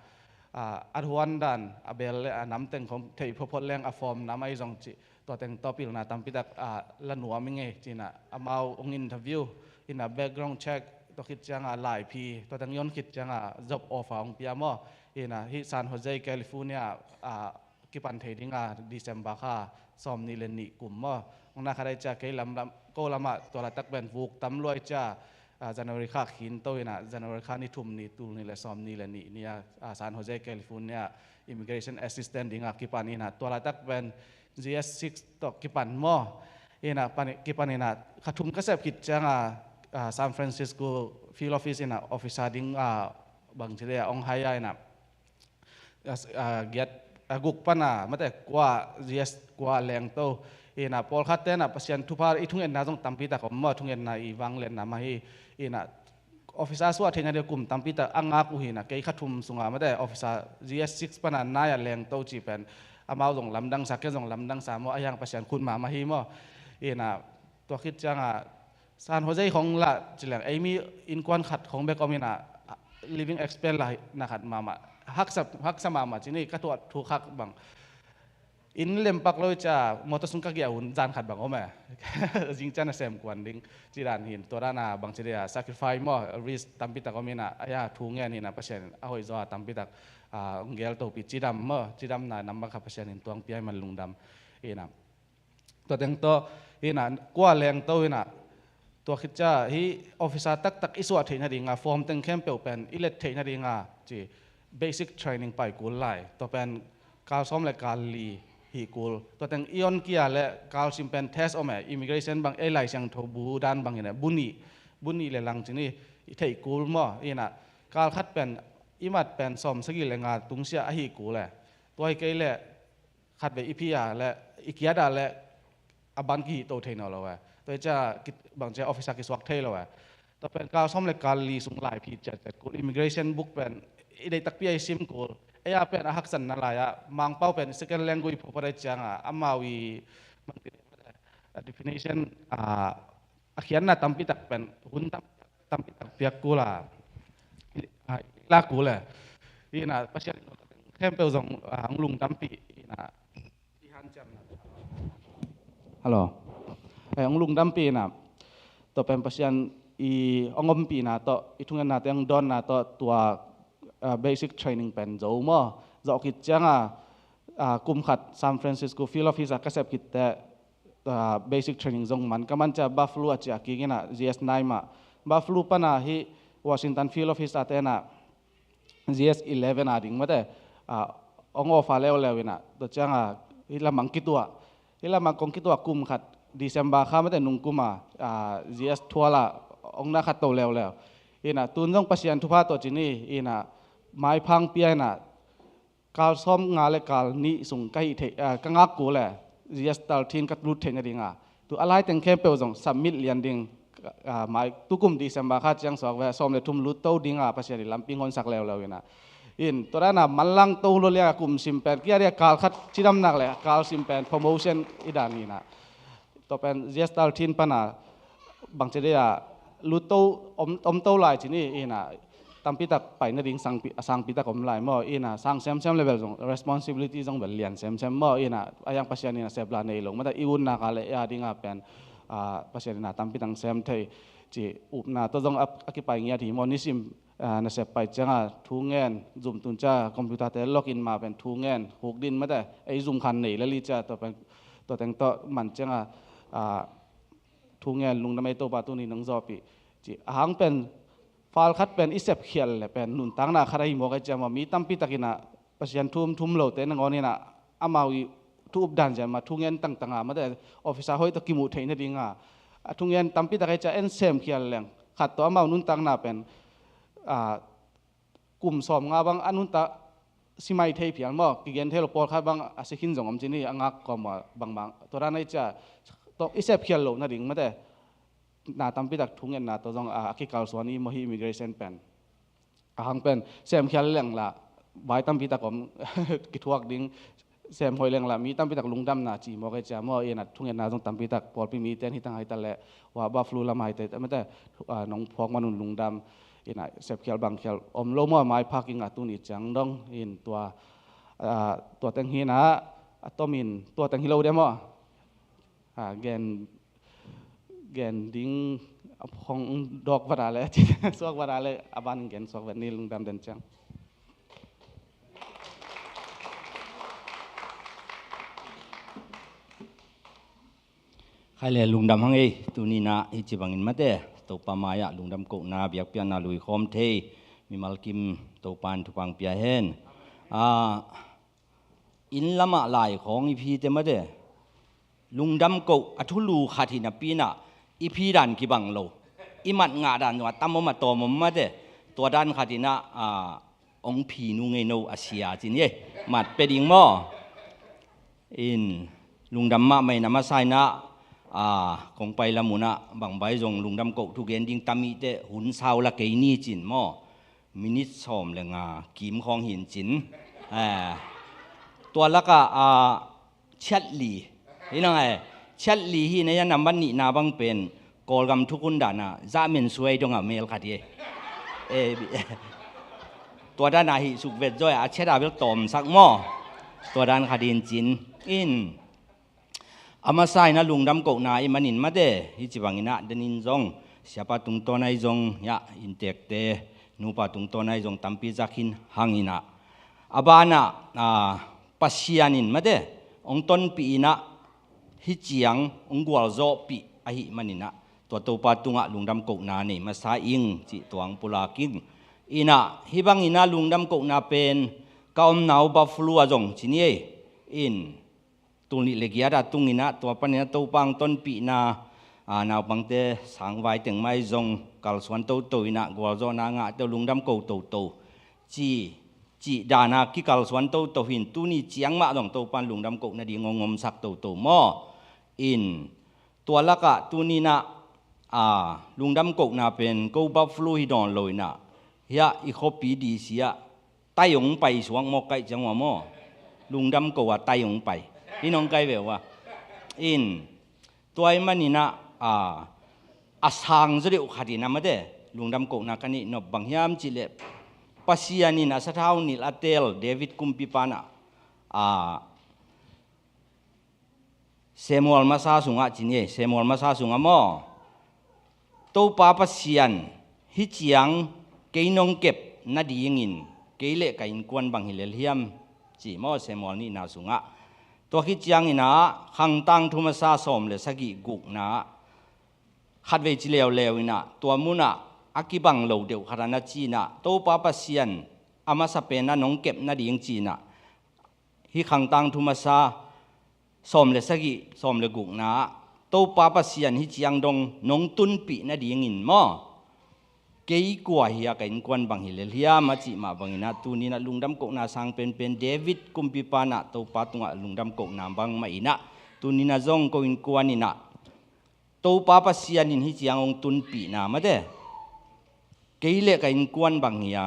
ah, a thuan dan, a bel le a nam teng khom thei photphot leng a form nam ai zong ci. Tua teng tawh pilna tampi tak, ah, la nuam i ngei, cina, amau ong interview, ina background check, tua khit cianga laiphi, tua teng yon khit cianga job offer ong pia maw, ina hi San Jose, California, ah, kipan thei dinga December kha, sawm nih le nih kum maw, ong na kha dai cia kei lam, lam, ko lama, tua latak pen vuk tam luai cia, ah, January kha khin to in ah, January kha ni thum ni, tul nih le sawmnih le nih ni-a, ah, San Jose, California immigration assistant dingah kipan in ah, tua laitak pen G S six tawh kipan maw. In ah pan, kipan in ah kha thum ka sep khit ciangah, ah, San Francisco field office in ah officer dingah bangci dia ong hai a in ah, ah, giat, ah, guk pana mate kua G S kua lengto. In ah pawlkhat ten ah Pasian thupha i thungetna zong tampi tak om maw, thungetna i vangliatna mah hi. In ah officer suah theihna dia kum tampi tak a ngak uh hi in ah, kei kha thum sunga mate officer G S six pana nai a lengto ci pen amau zong lamdang sa, ken zong lamdang sa maw, a hiang Pasian khut mahmah hi maw. In ah tua khit ciangah San Jose khong lah ci leng, ei mi innkuan khat khong bek om in ah, living expense lah na khat mahmah. Haksa, haksa mahmah ci ni, ka tuah thu khak bang. Inn lempak lo i cia, motor sung ka giah hun zan khat bang om e. Zing cian a sem kuan ding ci dan hin, tua dan a bangci dia sacrifice maw, risk tampi tak om in ah, a ya thu ngen in ah Pasian in a hoih zaw a tampi tak, ah, ong gel topi cidam maw, cidamna nam bang kha Pasian in tuang pia i man lungdam in ah. Tua teng tawh in ah kua lengto in ah, tua khit ciah hih officer taktak i suah theihna dingah form teng khempeuh pen i let theihna dingah ci basic training pai kul lai. Tua pen kal sawm le kal li hi kul. Tua teng i on kia le kal sim pen test om e, immigration bang ei Lai Siangtho bu dan bang in e, bu nih, bu nih le lang ci ni, i theih kul maw. In ah kal khat pen i mat pen sawm sagih le nga tungsiah ahi kul e. Tua hi kei le khatvei i phi a le i kiat a le a ban kihih to thei nawn lo e. Tua hi cia bang cia officer kisuak thei lo e. Tua pen kal sawm le kal li sung lai phi ciatciat kul, immigration book pen i deih takpi a i sim kul. Ei a pen a haksanna lai ah Mangpau pen second language phuaphuat a i ciangah amau i bangci a definition, ah, a khiatna tampi tak pen hun tam, tampi tak piak kul a, ah, i lak kul e. In ah Pasian in khempeuh zong, ah, ong lungdampih in ah i hanciamna. Hello. Eh, ong lungdampih in ah tua pen Pasian i ong ompihna tawh, i thungetna te ong dawnna tawh tua, ah, basic training pen zo maw. Zawh khit ciangah, ah, kum khat San Francisco field office ah ka sep khit teh, ah, basic training zong man ka man cia Buffalo a cia kik in ah G S nine mah. Buffalo pana hih Washington field office a te in ah G S eleven a ding mate, ah, ong offer leuleu in ah, tua ciangah hih lamang kituah. Hih lamang kong kituah kum khat December kha mate nung kum a, ah, G S twelve ah ong na khat to leuleu. In ah tun zong Pasian thupha tawh ci ni, in ah maiphang pia in ah kal sawm nga le kal nih sung ka hih theih, ah, ka ngak kul e, G S thirteen ka lut theihna dingah. Tu a lai teng khempeuh zong submit lian ding, ah, mai tukum December kha ciang suak ve, sawm le thum lut to dingah Pasian i lampi honsak leuleu in ah. In, tua dan a manlang to lo liang a kum sim pen, kia dia kal khat cidam nak le kal sim pen promotion i dan in ah. Tua pen G S thirteen pana bangci dia lut to om, om to lai ci ni, in ah tampi tak pai nading sangpi, a sangpi tak om lai maw, in ah sang semsem le bel zong responsibility zong bel lian semsem maw, in ah a hiang Pasian in a sep la nei lo mate i utna ka le a dingah pen, ah, Pasian in a tampi tak sem thei ci upna tawh zong a, a kipai ngiat hi maw, nisim, ah, nasep pai ciangah thu ngen, zum tun cia computer te login ma pen thu ngen, huk din mate, ei zum khan nei le li cia tua pen, tua teng tawh man ciangah, ah, thu ngen lungdam ei Topa tuni nong zawhpih ci. A hang pen fal khat pen i sepkhial le pen nuntakna khat ahi mawk ei cia maw, mi tampi tak in ah Pasian thu um thu um lote nangawn in ah amau i thu up dan zia mah thu ngen tangtang a mate officer hoih tawh kimuh theih nading a, a thu ngen tampi tak ei cia en semkhial leng khat tawh amau nuntakna pen, ah, kum sawm nga bang a nuntak si mai thei phial maw, kigen thei lo pawlkhat bang a si khin zong om ci ni, a ngak kawm a bangmah tua dan ei cia tawh i sepkhial loh nading mate na tampi tak thu ngetna tawh zong a, a kikalsuan i maw hi immigration pen. A hang pen semkhial leng lah vai tampi tak om kithuak ding, sem hoih leng lah mi tampi tak lungdamna ci mawk ei cia maw, in ah thu ngetna zong tampi tak pawlpi mi ten hi tang hai ta le, wa Buffalo lam hai te mate, ah, nong phuak man un lungdam, in ah sepkhial bangkhial om lo maw, mai phaking a tuni ciang dong in tua, ah, tua teng hi na, a tom in tua teng hi lo dia maw. Ah, gen, gen ding a phong dawk vat a le, suak vat a le, a ban gen suak vat ni lungdam den ciang. Khai le lungdam hang ei, tuni na hi ci bangin mate, Topa mai-ah lungdam kohna biakpiakna luikhawm thei mimal kim Topa in thupha pia hen. Ah, inn lamah lai khawng i phite mate, lungdam koh a thulu khat hi napi-in ah i phi dan kibang lo, i mat ngah dan zong a tam om a tawm om mate, tua dan khat in ah, ah, hong phi nu ngei no a sia ci ni ei, mat pia ding maw? In lungdam mahmah in a masa in ah, ah, kong pai lam un ah bang bang zong lungdam koh thu gen ding tam i teh hun sau la kei ni cin maw? Minit sawm le nga kim khawng hi in cin. Ah, tua lakah, ah, chiat li hi nang eh, chiat li hi na, a nambat nihna bang pen Kawlgam thukhun dan ah zahmen suai dong a mel khat hi. Eh, tua dan ah hih suk vet zaw a, a chiat a bel tawmsak maw? Tua dan khat hi in cin. In a masa in ah lungdam kohna ahih manin mate, hih ci bangin ah den in zong siapa tungtawn ahi zong, ya, inntekte nupa tungtawn ahi zong tampi zak hi in hang in ah, a ban ah, ah, Pasian in mate hong tonpih in ah hih ciang hong gualzawhpih ahih manin ah tua Topa tungah lungdam kohna nei masa ing cih tua hong pulak ing. In ah hih bangin ah lungdam kohna pen ka omna uh Buffalo ah zong ci ni ei. In tul nih le giat a tung in ah tua panin ah Topa hong tonpihna, ah, naupangte sangvai teng mai zong kalsuan toto in ah gualzawhna ngahte uh lungdam ko toto ci, cih dan a kikalsuan toto hi in tuni ciang mah zong Topa in lungdam koh nading hong omsak toto maw? In tua lakah tuni in ah, ah, lungdam kohna pen ko Buffalo hi dawn lo in ah, hiah i khuapi D C ah tai hong pai suak maw, kaih ciang uh a maw? Lungdam koh a tai hong pai hi in hong kai ve uh a. In tua ahih manin ah, ah, a sang zaw deuh khat in ah mate lungdam kohna ka neih nop bang hiam cih leh, Pasian in a sathau nilh a teel David kumpipa in ah, ah, Samuel masa sungah ci ni ei, Samuel masa sungah maw? Topa Pasian, hih ciang kei nong kep nadingin kei le ka innkuan bang hi lel hiam, ci maw, Samuel nihna sungah. Tua khit ciangin ah Khang Tangthu masa sawm le sagih gukna khatvei ci leuleu in ah tua munah a kibang lo deuh khat a na ci in ah, Topa Pasian a masa pen a nong kep nading ci in ah, hih Khang Tangthu masa sawm le sagih, sawm le gukna ah, Topa Pasian hih ciang dong nong tunpih nadingin maw, kei kua hi a, ka innkuan bang hi lel hiam a cih mah bangin ah tuni in ah lungdam kohna sang penpen David kumpipa in ah Topa tungah lungdam kohna bangmah in ah tuni in ah zong ko innkuan in ah Topa Pasian in hih ciang hong tunpihna mate, kei le ka innkuan bang hi a,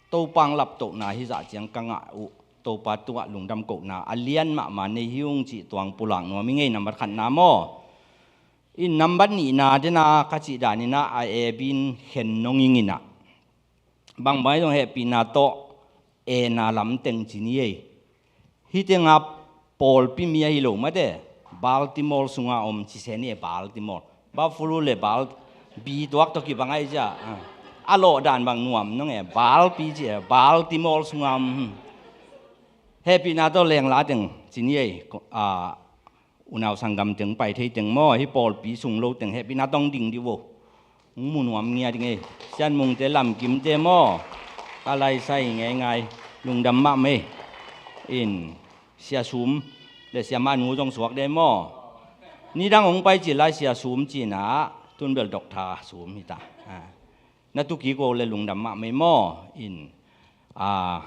Topa hong laptohna hih zah ciang ka ngah uh, Topa tungah lungdam kohna a lian mahmah nei hi ung cih tua hong pulak nuam ing ei, nambat khatna maw? In nambat nihna den a ka cih dan in ah a ebin khen nong ing in ah, bang bang zong hehpihna tawh ena lam teng ci ni ei. Hih tengah pawlpi mi ahi lo mate, Baltimore sungah om ci se ni ei, Baltimore. Buffalo le Bal-, bi tuak tawh kibang ahi cia. Ah. A lawh dan bang nuam nong e, Balpi ci e, Baltimore sungah om. Hmm. Hehpihna tawh lengla teng ci ni ei. Ko-, ah, unau sanggam teng pai thei teng maw, hih pawlpi sung lo teng hehpihna tawh hong ding dih vo. Hong mu nuam ngiat ing ei. Sian Mungte, Lam Kimte maw, ka laisai ngeingai, lungdam mahmah ei. In Sia Sum le Sia Manu zong suak de maw. Nidang hong pai ci lai Sia Sum ci in ah, tun bel Doctor Sum hi ta. Ah. Na tu kik uh le lungdam mahmah ei maw. In, ah,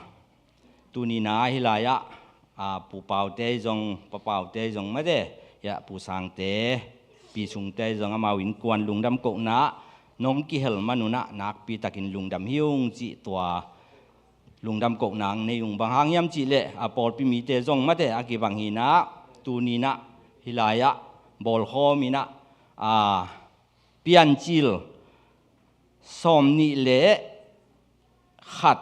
tuni in ah hih lai-ah, ah, Pu Paute zong, Pa Paute zong mate, ya, Pu Sangte, Pi Sungte zong amau innkuan lungdam kohna nong kihel man un ah nakpi takin lungdam hi ung cih tua lungdam kohna hong nei ung. Bang hang hiam cih leh, ah, pawlpi mite zong mate a kibang hi in ah, tuni in ah hih lai-ah bawlkhawm in ah, ah, Piancil sawm nih le khat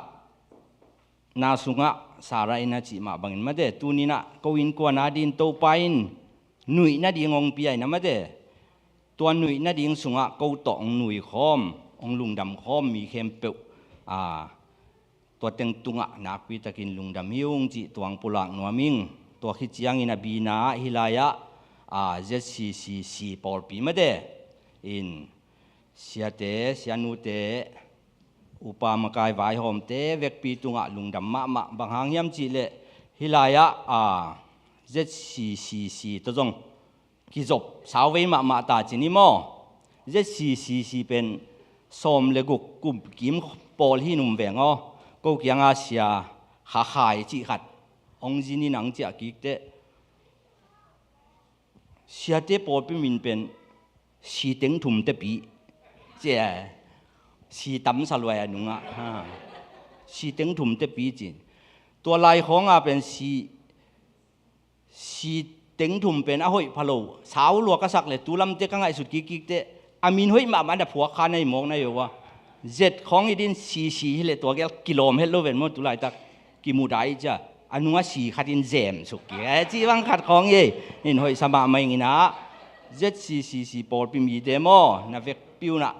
na sungah Sarah in a cih mah bangin mate, tuni in ah ko innkuan adingin Topa in nuih nading hong pia in ah mate, tua nuih nading sungah ko tawh hong nuikhawm, hong lungdamkhawm mi khempeuh, ah, tua teng tungah nakpi takin lungdam hi ung cih tua hong pulak nuam ing. Tua khit ciangin a bina ah hih lai-ah, ah, Z C C C pawlpi mate in Siate, sianute, upa makai vaihawmte vekpi tungah lungdam mahmah. Bang hang hiam cihleh hih lai-ah, a, Z C C C tawh zong kizop sauvei mahmah ta ci ni maw? Z C C C pen sawm le guk kum kim pawl hi num veng aw. Ko kianga sia Kha Khai cih khat hong zin in ang ciah kik teh, siate pawlpi min pen Si Teng Thum Tepi ci a, si tamsa luai a nungah, ha. Si Teng Thum Tepi ci. Tua lai khawnga pen si, Si Teng Thum pen a hoih pha lo, sau lua ka sak le tu lamte ka ngaihsut kik kik teh, a min hoih mahmah na phuak kha na hi mawk na hi uh a. Z khawng hi din, C C hi leh tua gel kilawm het lo ven maw, tu laitak kimu dai cia. A nunga si khat in zem suk kik, eh, cih bang khat khawng hi. In hoih sa mahmah ing in ah, Z C C C pawlpi mite maw, na vekpi un ah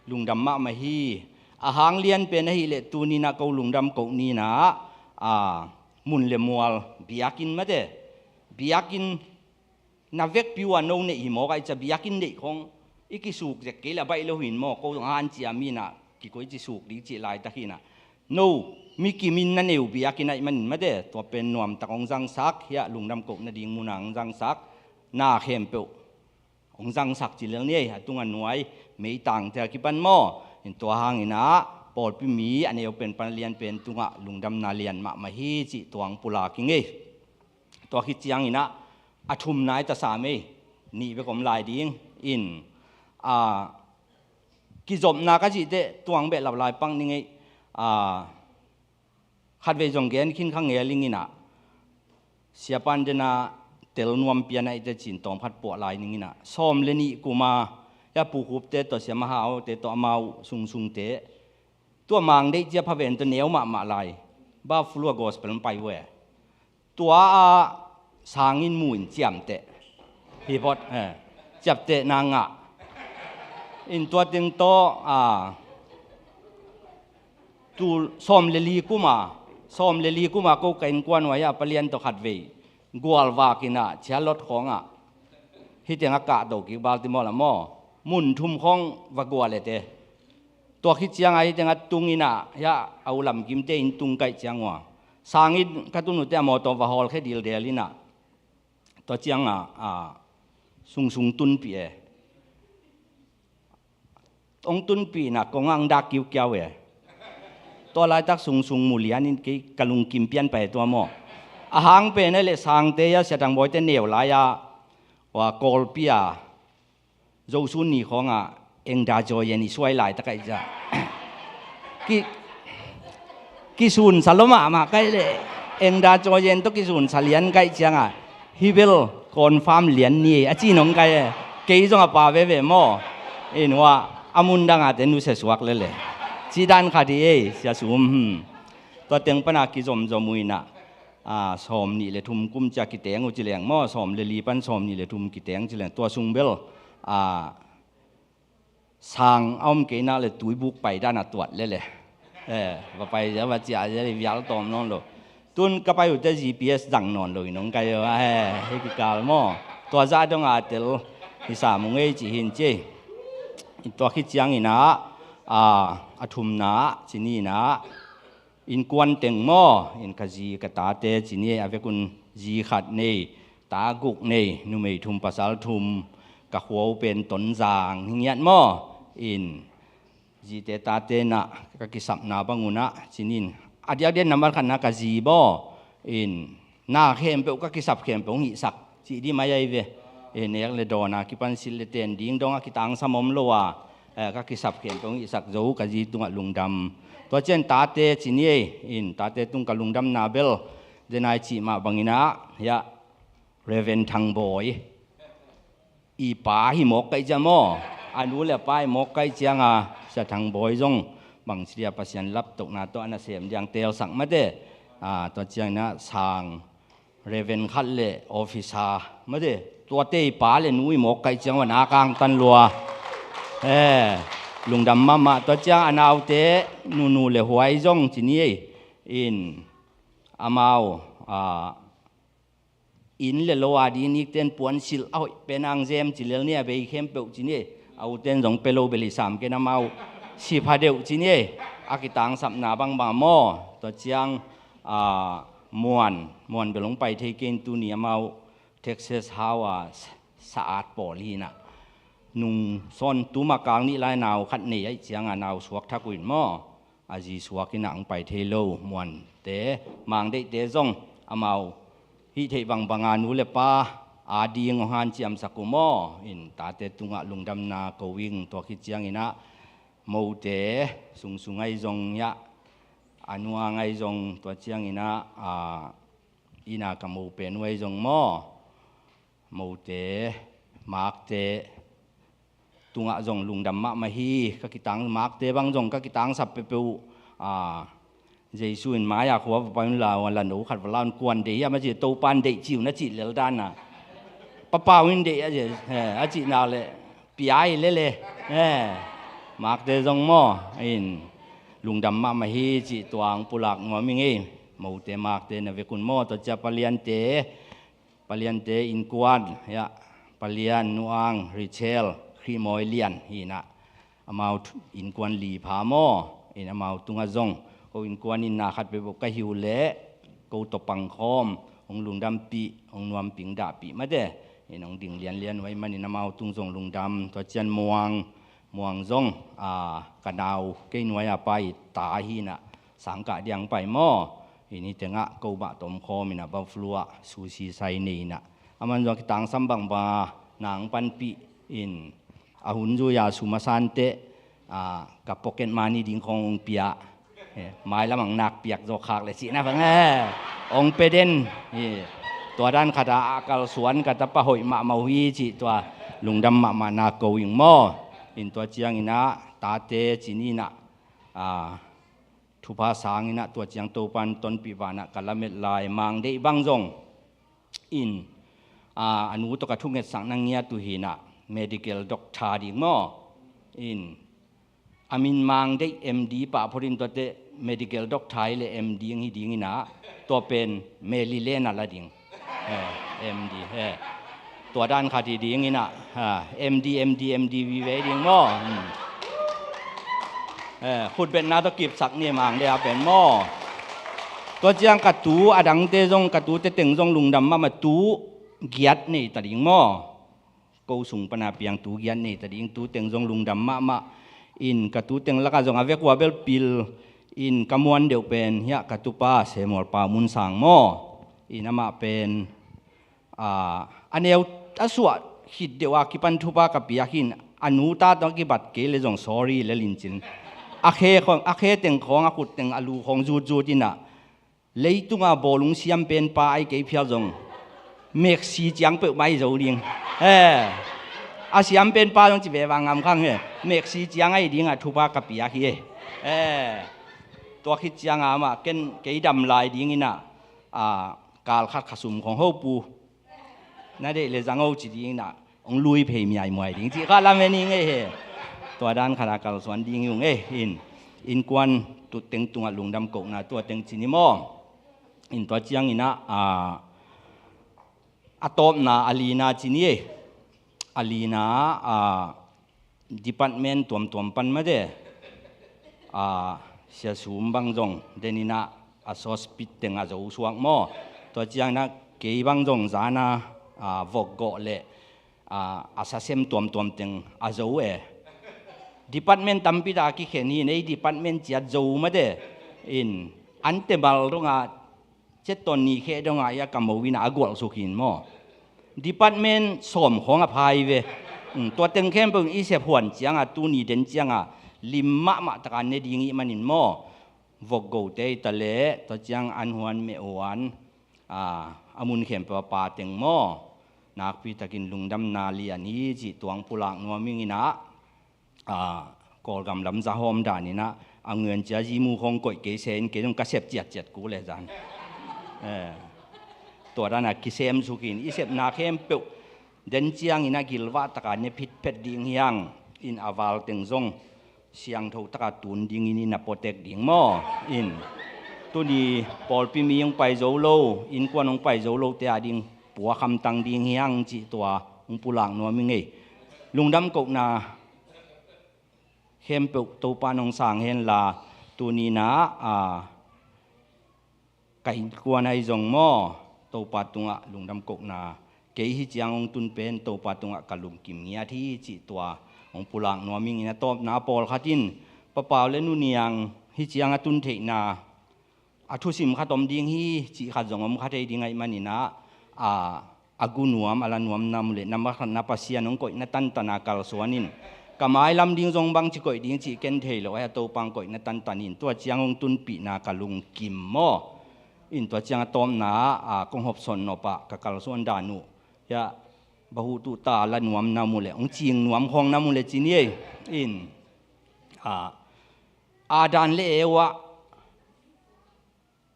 lungdam mahmah hi. A hang lian pen ahih leh tuni in ah ko lungdam koh ni in ah, a, mun le mual biakinn mate, biakinn na vekpi uh a no neih hi mawk a, i ca biakinn neih khawng i kisuk zek kei leh a baih lo hi in maw, ko zong hanciam in ah kikoici suk ding cih laitak hi in ah. No, mi kim in na nei uh biakinn ahih manin mate, tua pen nuamtak hong zangsak, hiah lungdam koh nading mun ah hong zangsak, na khempeuh hong zangsak ci lel ni ei, a tungah nuai meitangte a kipan maw. In tua hang in ah pawlpi mi a neu pen pan a lian pen tungah lungdamna lian mahmah hi cih tua hong pulak ing ei. Tua khit ciang in ah a thumna i ta sam ei, nih bek om lai ding. In, a, kizopna ka cih teh tua hong behlap lai pak ning ei. A, khatvei zong gen khin kha ngel ing in ah, siapa in den a tel nuam pian a i te cin tawm khat puah lai ning in ah, sawm le nih kum a, ya Pu Khup te tawh, Sia Ma Hau te tawh, amau sungsung te, tua Mang Deih cia pha ven tawh neu mahmah lai, Buffalo a gospel hong pai uh e. Tua a sang in mu in ciamteh, hi phot, eh, ciaptehna ngah. In tua teng tawh, a, tu sawm le li kum a, sawm le li kum a ko ka innkuan uh ah, a palian tawh khatvei gual vak in ah, Charlotte khawng ah, hih teng a kahto kik, Baltimore lam maw, mun thum khawng va gual e te. Tua khit ciang a hih teng a tung in ah, hiah a u Lam Kim te inn tung kaih ciang uh a, sang in ka tun uh te a mawtaw va hawlkhia dildel in ah, tua ciang a, a, sungsung tunpih e. Hong tunpih in ah kong ah hong dak kiukiau e. Tua laitak sungsung mu lian in kei ka lungkim pian pai tua maw. A hang pen a leh sangte, ya Sia Thang Bawi te neu lai a, ua, Kawlpi a Zosun ni khawng ah, Engda Joyen i suai laitak ahih ciang, ki, kisunsa lua mahmah kaih leh, Engda Joyen tawh kisunsa lian kaih ciang a, hih bel confirm lian ni ei, a ci nong kaih e. Kei zong a pa veve maw. In hua, a mun dang a te nusia suak lel e. Cih dan khat hi ei, Sia Sum, hmm. Tua teng pan a kizomzom uh in ah, a, sawm nih le thum kum cia kiteng uh ci leng maw, sawm le li pan sawm nih le thum kiteng ci leng, tua sung bel, a, sang a om kei nak leh tuibuk pai dan a tuat lel e. Eh, va pai zia, va ciah zia, vial tawm nawn lo. Tun ka pai uh te G P S zang nawn lo in hong kai uh a, eh, hih kikal maw. Tua zah dong a tel hi sam uh ngei ci hi in ci ei. Tua khit ciang in ah, a, a thumna ci ni in ah, innkuan teng maw, in ka zi ka tate ci ni ei, a vekun zi khat nei, ta guk nei, numei thum pasal thum, ka khua uh pen Tonzang hi ngiat maw. In zite tate in ah ka kisapna bang un ah ci ni in, a diakdiak nambat khatna ka zi baw, in na khempeuh ka kisap khempeuh hong hihsak cih dih mai ahi ve. Eh, nek le dawn a kipan silh le ten ding dong a kitangsam om lo a, eh, ka kisap khempeuh hong hihsak zo ka zi tungah lungdam. Tua ciang tate ci ni ei, in tate tung ka lungdamna bel, zen a i cih mah bang in ah, hiah Reverend Thang Bawi i pa hi mawk kaih ciang maw, a nu le a pa hi mawk kaih ciang a, Sia Thang Bawi zong bangci dia Pasian laptohna tawh a nasem diang teelsak mate. A, tua ciang in ah sang Reverend khat le officer mate, tuate i pa le nu hi mawk kaih ciang uh a na kangtan lua. Eh, lungdam mahmah. Tua ciang a naute, nunu le huai zong ci ni ei, in amau, a, inn le lo a ding nikten puansilh a hoih pen ang zem ci lel ni a, bei khempeuh ci ni ei. A uten zong pia lo bel hi sam ken amau si pha deuh ci ni ei. A kitangsapna bangbang maw. Tua ciang, a, muan, muan bel hong pai thei kei in tuni amau Texas hau a sa-, sa-at pawl hi inah. Nung sawn tuma kal nih lai nau khat nei ahih ciangah nau suak thak uh in maw. A zi suak inah hong pai thei lo muante, mangdeihte zong amau hih theih bangbanga nu le pa a ding hong hanciamsak uh maw. In tate tungah lungdamna ko ing. Tua khit cianginah mote sungsung ahi zong hiah a nu ang ahi zong tua cianginah, a, ina ka mo pen uh ahi zong maw. Mote, makte tungah zong lungdam mahmah hi. Ka kitang, makte bang zong ka kitangsap peuhpeuh uh, a, Jesu in mai-a khua va pai un la, va la no khat va la un, kuan deih hiam a ci, Topa in deih ci un a cih lel dan a. Papa un deih a ci, eh, a cih nak leh pia hi lele. Eh, makte zong maw, in lungdam mahmah hi cih tua hong pulak nuam ing ei. Mote, makte na vek un maw, tua cia paliante, paliante innkuan, hiah, palian, nu ang, Rachel, Khrihmawi Lian hi inah. Amau thu-, innkuan li pha maw. In amau tungah zong ko innkuan in na khat peuhpeuh ka hi uh leh ko tawh pangkhawm, hong lungdampih, hong nuamping dahpih mate. In hong ding lianlian uh ahih manin amau tung zong lungdam. Tua cian Muang, Muang zong, a, ka nau kei nuai-a pai ta hi inah, sangkah diang pai maw. In hih tengah ko mah tawh omkhawm inah Buffalo ah sushi sai nei inah. Aman zong a kitangsam bangbanga nang panpih in a hun zui-a sum a santeh, a, ka pocket money ding khawng hong pia. Eh, mailam ang nak piak zawk khak le cihna bang, eh, hong pia den. Eh, tua dan khat a, a kalsuan ka tapa hoih mahmah uh hi cih tua lungdam mahmah na ko ing maw. In tua cianginah tate ci ni inah, a, thupha sang inah tua ciang Topan tonpih vanah ka lamet lai mangdeih bang zong in, a, a nu tawh ka thungetsak na ngiat uh hi inah medical doctor ding maw. In a min mangdeih M D pah phot in tuate medical doctor hi le M D hi ding inah tua pen Mary Lane a la ding. Eh, M D, eh. Tua dan khat hi ding inah, ha, M D, M D, M D vive ding maw. Hmm. Eh, khutbetna tawh kipsak ni mangdeih a pen maw. Tua ciang ka tu a dangte zong, ka tute teng zong lungdam mahmah, tu giat nei ta ding maw. Ko sung pana piang tu giat nei ta ding, tu teng zong lungdam mahmah. In ka tu teng lakah zong a vek uh a bel pil in ka muan deuh pen hiah ka tupa Samuel Pa Mun Sang maw. In amah pen, a, a neu a suah khit deuh a kipan thupha ka piak hi in, a nu ta tawh a kibat kei le zong sorry le lincin. A khe khawng, a khe teng khawng, a khut teng, a lu khawng zutzut inah, leitunga bawlung siam penpa ai kei phial zong meksi ciang peuhmah ahi zo ding. Eh, a siam penpa zong ci ve vang ngam khang he. Meksi ciang ahi dingah thupha ka piak hi e. Eh, tua khit cianga amah ken kei dam lai ding inah, a, kal khat kha sum khawng ho pu, na deih le zang o ci ding inah hong lui phei miaimuai ding cih kha lamen ing ei he. Tua dan khat a kalsuan ding hi ung ei. In innkuan tutteng tungah lungdam kohna tua teng ci ni maw. In tua cianginah, a, a tawpna a lina ci ni ei. A lina, a, department tuamtuam pan mate, a, Sia Sum bang zong den inah a sauce pit teng a zo suak maw. Tua cianginah kei bang zong zana, a, vokgawh le, a, a sasem tuamtuam teng a zo e. Department tampi ta a kikhen hi in ei department ciat zo mate. In ante bal dongah ciat tawn ni kheh dongah ia ka mo inah a gualh suk hi in maw. Department sawm khawng a pha hi ve. Um, tua teng khempeuh in i sep huan cianga tuni den cianga lim mahmah taka ne ding ih manin maw. Vokgote hi ta leh tua ciang an huan meh huan, a, a mun khempeuh a pa teng maw. Nakpi takin lungdamna lian hi cih tua hong pulak nuam ing inah. A, Kawlgam lam zahawm dan inah a nguan cia zimu khawng koih kei se in kei zong ka sep ciatciat ku le zan. Eh, tua dana kisem suk in i sepna khempeuh den ciangin a gilvah taka ne phitphet ding hiang in a val teng zong siangtho taka tun dingin i na potek ding maw? In tuni pawlpi mi hong pai zo lo, innkuan hong pai zo lote a ding puak hamtang ding hiang cih tua hong pulak nuam ing ei. Lungdam kohna khempeuh Topa nong sang henla, tuni-in ah, a, ka innkuan ahi zong maw, Topa tungah lungdam kohna, kei hih ciang hong tun pen Topa tungah ka lungkim ngiat hi cih tua hong pulak nuam ing. In a tawpna pawlkhat in, Pa Pau le Nu Niang hih ciang a tun theihna, a thusim khat om ding hi cih khat zong om kha thei ding ahih manin ah, a, a gu nuam, a la nuamna mu le, na ma-, na Pasian hong koihna tantan a kalsuan in, ka mailam ding zong bangci koih ding cih ken thei lo, a, Topa hong koihna tantan in, tua ciang hong tunpihna ka lungkim maw. In tua ciang a tawpna ah, a, kong hopsawn nop ah ka kalsuan dan uh, ya, bahu tuh ta la nuamna mu le, hong cing nuam khawng na mu le ci ni ei. In, a, Adam le Eva,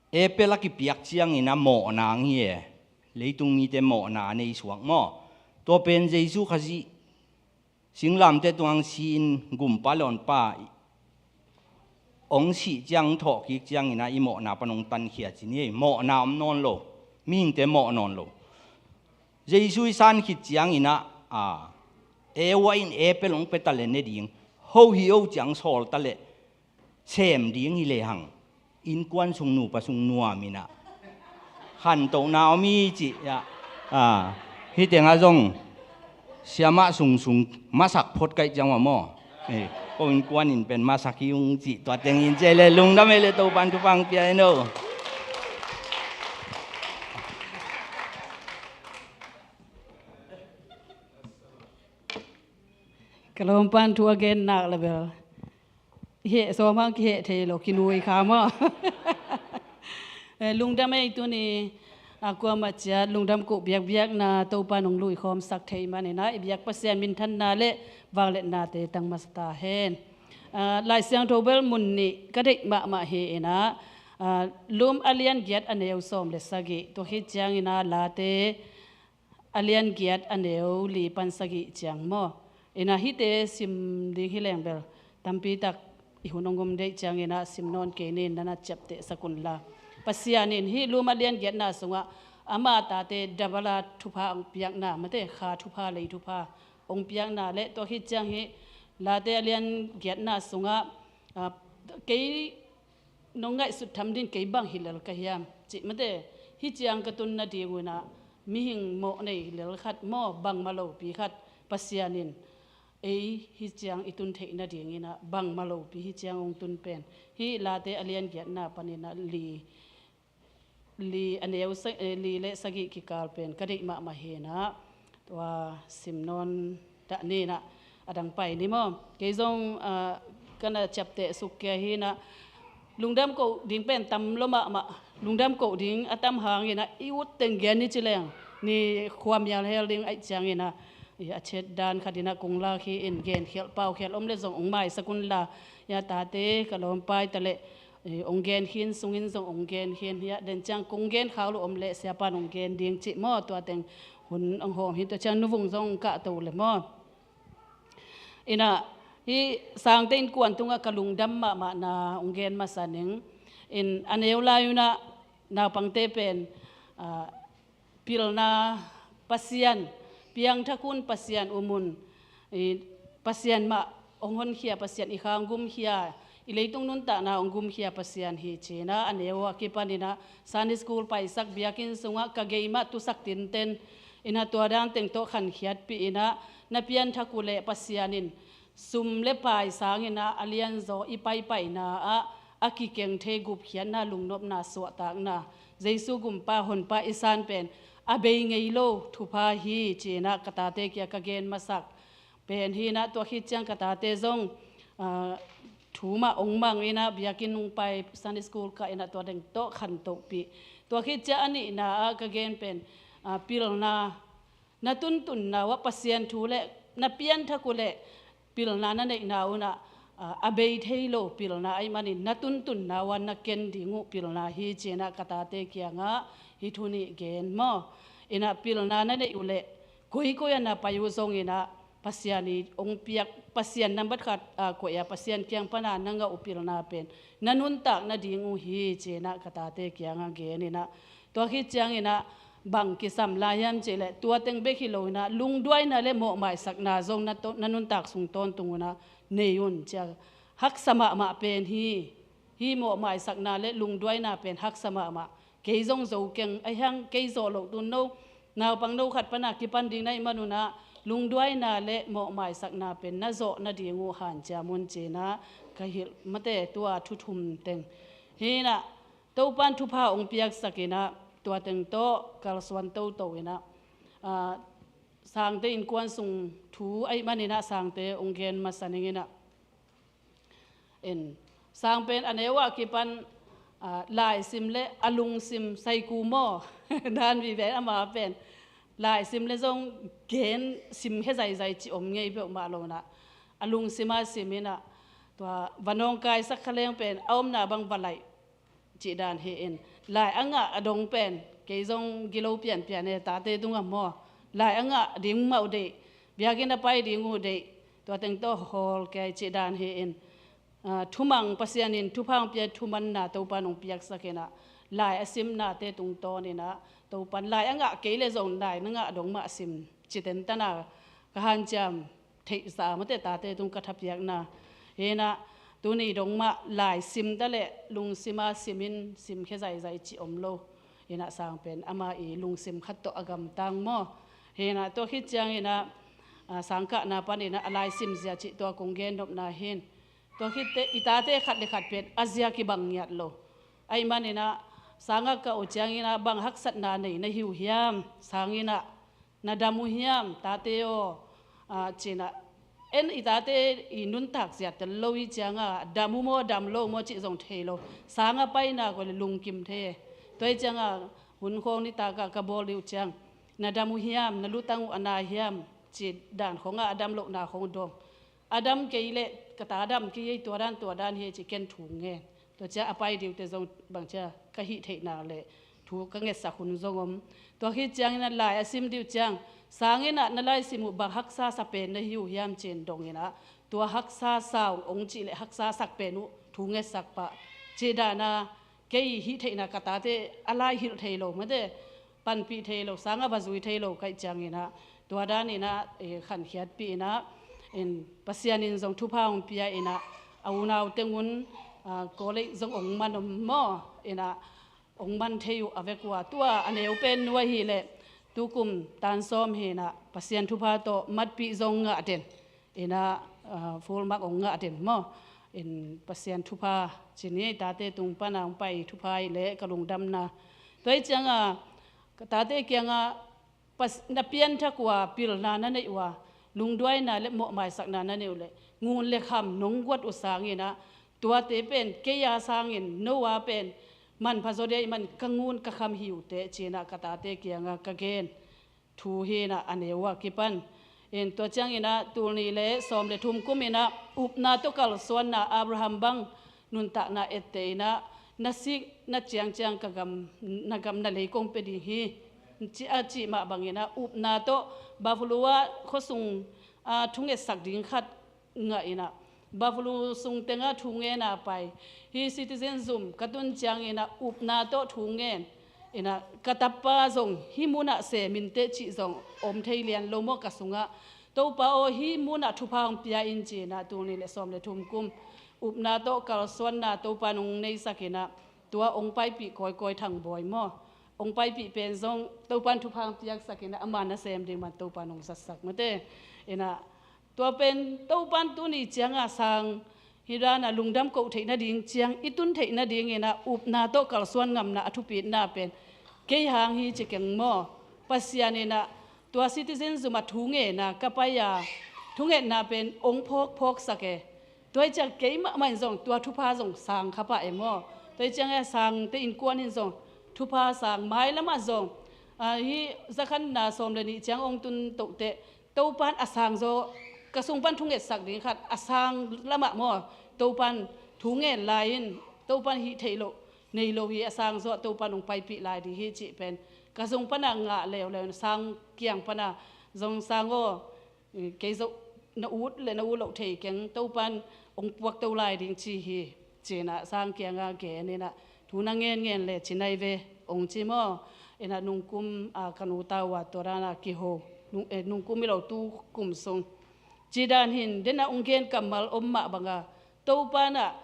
apple a kipiak ciangin a mawhna ang hi e. Leitung mite mawhna a nei suak maw. Tua pen Jesu Khazih singlamteh tungah hong si-in gumpa le honpa hong sih ciang, hong thawhkik ciangin ah i mawhna pan hong tankhia ci ni ei. Mawhna om nawn lo. Mihingte mawh nawn lo. Jesu i san khit ciangin ah, a, Eva in apple hong pia ta le ne ding, ho hi o ciang sawl ta le sem ding hi lehang, innkuan sung, nupa sung nuam in ah, khantohna om hi cih, ya. A, hih tengah zong siamah sungsung masak phot kaih ciang uh a maw. Eh, ko innkuan in pen masak hi ung cih tua teng in ci ei le, lungdam ei le, Topa'n thupha hong pia hen aw. Ka lawmpa'n thu a gen nak le bel heh sawm hang kiheh thei lo, kinui kha maw. Eh, lungdam ei, tuni a kuamah ciat lungdam koh biakbiakna Topa'n hong luikhawmsak thei manin ah, i biak Pasian minthanna le vangliatnate tang masa ta hen. Ah, Lai Siangtho bel mun nih ka deih mahmah hi in ah, ah, Rom a lian giat a neu sawm le sagih, tua khit ciangin ah Late a lian giat a neu li pan sagih ciang maw. In ah hihte sim ding hi leng bel tampi tak i hun hong om deih ciangin ah sim nawn kei ni in, na na ciaptehsak un la. Pasian in hih Rom a lian giatna sungah ama tate double a thupha hong piakna, mate, kha thupha, lei thupha hong piakna le tua khit ciang hih Late a lian giatna sungah, ah, kei nong ngaihsut tham ding, kei bang hi lel ka hiam cih, mate, hih ciang ka tun nading un ah mihing mawh nei hi lel khat maw, bangmah lopi khat Pasian in ei hih ciang i tun theih nadingin ah bangmah lopi hih ciang hong tun pen, hih Late a lian giatna panin ah li, li a neu sa-, eh, li le sagih kikal pen ka deih mahmah hi in ah, tua sim nawn dah ni in ah, a dang pai ni maw. Kei zong, ah, ka na ciapteh suk kei hi in ah, lungdam koh ding pen tam lo mahmah. Lungdam koh ding a tam hangin ah i ut teng gen ni ci leng, ni khua mial hel ding ahih ciangin ah, i a chet dan khat in ah kong lak hi in, genkhial paukhial om le zong hong maisak un la. Ya, tate, ka lawmpa i ta le, eh, hong gen khin, sungin zong hong gen khin hi a, den ciang kong gen khak lo om le siapa'n hong gen ding cih maw, tua teng hun hong hawm hi, tua ciang nuvung zong hong kahto le maw. In ah hih sangte innkuan tungah ka lungdam mahmahna hong gen masa ning. In a neu lai un ah naupangte pen, ah, pilna, Pasian piangthak un, Pasian um un, i, Pasian mah hong honkhia, Pasian i kha hong gumkhia, i leitung nuntakna hong gumkhia Pasian hi ci in ah, a neu a kipan in ah Sunday school paisak, biakinn sungah ka gei mah tusak tinten in ah, tua dan teng tawh khankhiatpih in ah, na pianthak uh leh Pasian in sum le pai sangin ah a lianzaw i paipaina ah a kikeng thei gupkhiatna, lungnopna, suahtakna, Jesu gumpa honpa i san pen a bei ngei lo thupha hi ci in ah ka tate kiang ka gen masak pen hi in ah, tua khit ciang ka tate zong, ah, thu mah hong mang in ah, biakinn hong pai, Sunday school kah in ah, tua teng tawh khantohpih. Tua khit ciang a nihna ah ka gen pen, ah, pilna, na tuntunna uh ah Pasian thu le, na pianthak uh leh pilna na neihna un ah, ah, a bei thei lo pilna ahih manin, na tuntunna uh ah na ken ding uh pilna hi ci in ah ka tate kiangah hih thu nih gen maw. In ah pilna na neih uh leh koikoi ah na pai uh zongin ah Pasian i hong piak, Pasian nambat khat, ah, koih a, Pasian kiang pan a na ngah uh pilna pen na nuntak nading uh hi ci in ah ka tate kiangah gen in ah, tua khit ciangin ah bang kisam lai hiam cih leh, tua teng bek hi lo in ah, lungduaina le mawhmaisakna zong na to-, na nuntak sung tawntung un ah nei un, ci a. Haksa mahmah pen hi. Hih mawhmaisakna le lungduaina pen haksa mahmah. Kei zong zo keng, ahi hang kei zawh loh tun no, naupang no khat pana kipan ding na hih man un ah, lungduaina le mawhmaisakna pen na zawh nading uh hanciam un, ci-in ah ka hilh mate, tua thu thum teng. Hi-in ah Topa'n thupha hong piaksak in ah, tua teng tawh kalsuan toto in ah, aa, Sangte innkuan sung thu ahih manin ah Sangte hong gen masa ning in ah, en, Sang pen a neu ah kipan, aa, laisim le a lungsim, saiku maw, dan vive ama pen. Laisim le zong gen sim khe zaizai cih om ngei peuhmah lo in ah, a lungsim a sim in ah, tua va nawngkaisak kha leng pen a omna bang va laih cih dan hi-in, lai a ngah a dong pen kei zong gilo pianpian e, tate tungah maw, lai a ngah ding mah uh deih, biakinn a pai ding uh deih, tua teng tawh hawl kei cih dan hi-in, aa, thumang, Pasian in thupha hong pia, thumanna Topa'n hong piaksak in ah, lai a simnate tungtawn in ah, Topa'n lai a ngah kei leh zong lai na ngah dong mah sim, ci tenten a ka hanciam theihsa mate, tate tung ka thapiakna. Hi-in ah tuni dong mah laisim ta leh lungsima sim in, sim khe zaizai cih om lo. Hi-in ah Sang pen ama i lungsim khat tawh a gamtang maw. Hi-in ah tua khit ciangin ah, aa, Sang kahna panin ah a laisim zia cih tua kong gen nopna hi-in, tua khit teh i tate khat le khat pen a zia kibang ngiat lo. Ahih manin ah Sang a kah uh ciangin ah bang haksatna nei na hi uh hiam, Sang in ah na dam uh hiam, tate aw, aa, ci-in ah, en, i tate i nuntak zia tel lo hi ciang a, dam uh maw dam lo maw cih zong thei lo. Sang a paina ko le lungkim thei e. Tua hi ciang a, hun khawng nitak a ka bawl dih uh ciang, na dam uh hiam, na lutang uh a na hiam, cih dan khawng a, a dam lohna khawng dawng. A dam kei leh ka ta dam kei hi, tua dan tua dan hi, ci ken thu ngen. Tua ciang a pai dih uh teh zong bang ci a, ka hih theihna le thu ka ngetsak hun zong om. Tua khit ciangin ah lai a sim dih uh ciang, Sang in ah na laisim uh bang haksa sa pen na hi uh hiam, ci-in dong in ah, tua haksa sa ung, ong cih leh haksa sak pen uh thu ngetsak pah, cih dan a, kei hih theihna, ka tate a lai hilh thei lo mate, panpih thei lo, Sang a va zui thei lo ka hih ciangin ah, tua dan in ah, eh, khankhiatpih in ah, in Pasian in zong thupha hong pia in ah, a unau teng un, aa, college zong ong man om maw, in ah ong man thei uh a vek uh a, tua a neu pen nu ahih leh tukum tan sawm hi-in ah Pasian thupha tawh matpih zong ngah den. In ah, aa, full mark ong ngah den maw. In Pasian thupha ci ni, tate tung pana ong pai thupha hi leh ka lungdamna. Tua hi ciang a, ka tate kiang a, Pas-, na pianthak uh a, pilna na neih uh a, lungduaina le mawhmaisakna na neih uh leh, ngun le kham nong guat uh sangin ah, tuate pen kei a sangin no a pen manpha zaw ding ahih man ka ngun ka kham hi uh teh, ci-in ah ka tate kiang a ka gen thu hi-in ah a neu ah kipan. In tua ciangin ah tul nih le sawm le thum kum in ah upna tawh kalsuanna Abraham bang nuntakna etteh in ah, na sik na ciangciang ka gam, na gam na lei kong pia ding hi, ci, a cih mah bangin ah upna tawh Buffalo ah khuasung, aa, thungetsak ding khat ngah in ah, Buffalo sung teng ah thungen a pai. Hih Citizen zum ka tun ciangin ah upna tawh thungen in ah, ka tapa zong hih mun ah sem in teh cih zong om thei lian lo maw ka sungah. Topa aw, hih mun ah thupha hong pia in, ci-in ah tul nih le sawm le thum kum upna tawh kalsuanna Topa in hong neisak in ah, tua hong paipih kawikawi, Thangbawi maw, hong paipih pen zong Topa in thupha hong piaksak in ah, ama nasem ding man Topa in hong zatsak mate. In ah tua pen Topa in tuni ciang a Sang hih dan a lungdam koh theih nading, ciang i tun theih nadingin ah upna tawh kalsuan ngamna a thupitna pen kei hang hi ci keng maw. Pasian in ah tua Citizen zum ah thungetna ka pai a, thungetna pen hong phawkphawksak e. Tua hi ciang kei mahmah in zong tua thupha zong sang kha pah e maw. Tua hi ciang e, Sangte innkuan in zong thupha sang, mailam ah zong, aa, hih zakhanna sawm le nih ciang hong tun toh teh, Topa in a sang zaw, ka sung pan thungetsak ding khat a sang lam ah maw, Topa in thungen lai in, Topa in hih theih loh nei lo hi, a sang zaw Topa in hong paipih lai ding hi cih pen ka sung pan a ngah leuleu in, Sang kiang pan a zong, Sang aw, kei zong na ut le na ut loh thei keng, Topa in hong puakto lai ding ci hi, ci-in ah Sang kiang a gen in ah, thu na ngenngen le ci nai ve, hong ci maw. In ah nungkum, aa, ka nu ta uh a, tua dan a kiho, nung, eh, nungkum hi lo, tukum sung Ci dan hin, dena ong gen kammal om mah banga, Topa na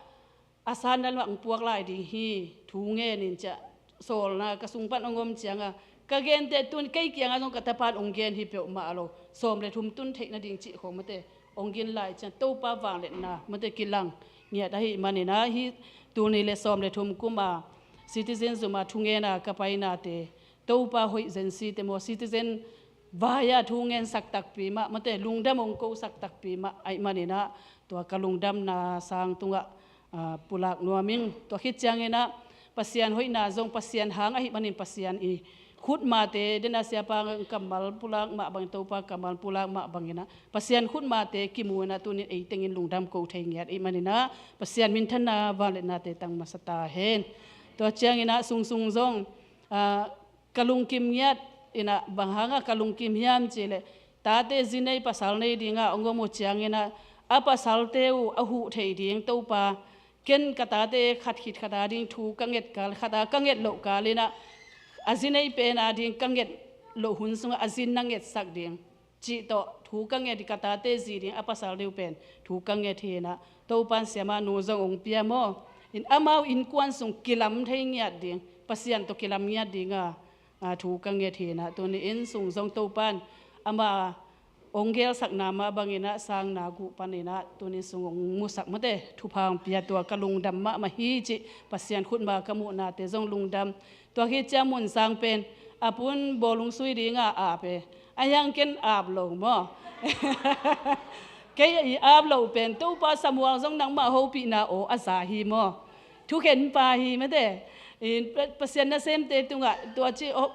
a sanna lamah ong puak lai ding hi, thu ngen in ciah, sawlna ka sung pan ong om cianga, ka gente tun kei kianga zong ka tapan ong gen hi peuhmah lo, sawm le thum tun theih nading cih khong mate, ong gen lai ciang Topa vangliatna mate kilang ngiat ahih maninah, hi tul nih le sawm le thum kuma Citizen zuma thungena ka painate, Topa hoih zensi te maw, Citizen vai-a thu ngensak takpi mah, mate, lungdam ong kosak takpi mah ahih maninah, tua ka lungdamna sang tungah, ah, pulak nuam ing. Tua khit cianginah Pasian hoihna zong Pasian hang ahih manin Pasian i khutmate, dena siapa kammal pulak mah bangin, Topa kammal pulak mah banginah Pasian khutmate kimu inah tunin ei tengin lungdam ko thei ngiat ahih maninah Pasian minthanna vangliatnate tang masa ta hen. Tua cianginah sungsung zong, ah, ka lungkim ngiat inah, bang hanga ka lungkim hiam cihleh, tate zi nei pasal nei dinga ong om uh cianginah, a pasalte uh a huh thei ding Topa, ken ka tate khat khit khat a ding thu ka nget kal, khat a ka nget loh kal inah, a zi nei pen a ding ka nget loh hun sungah a zi na ngetsak ding cih tawh thu ka nget hi, ka tate zi ding a pasal deuh pen thu ka nget hi inah, Topan siamah nu zong ong pia maw. In amau innkuan sung kilam thei ngiat ding, Pasian tawh kilam ngiat dinga, a, thu ka nget hi inah, tuni in sung zong Topan ama ong gelsakna mah banginah sangna guh paninah tuni sung ong musak mate, thupha ong pia, tua ka lungdam mahmah hi cih, Pasian khutma ka muhnate zong lungdam. Tua khit ciang mun sang pen a pun bawlung sui dinga ap e. A hiang ken ap lo maw. Kei i ap loh pen Topa Samuel zong nangmah hopihna aw a za hi maw. Thukhen pa hi mate. In Pa-, Pasian nasemte tungah tua ci, oh,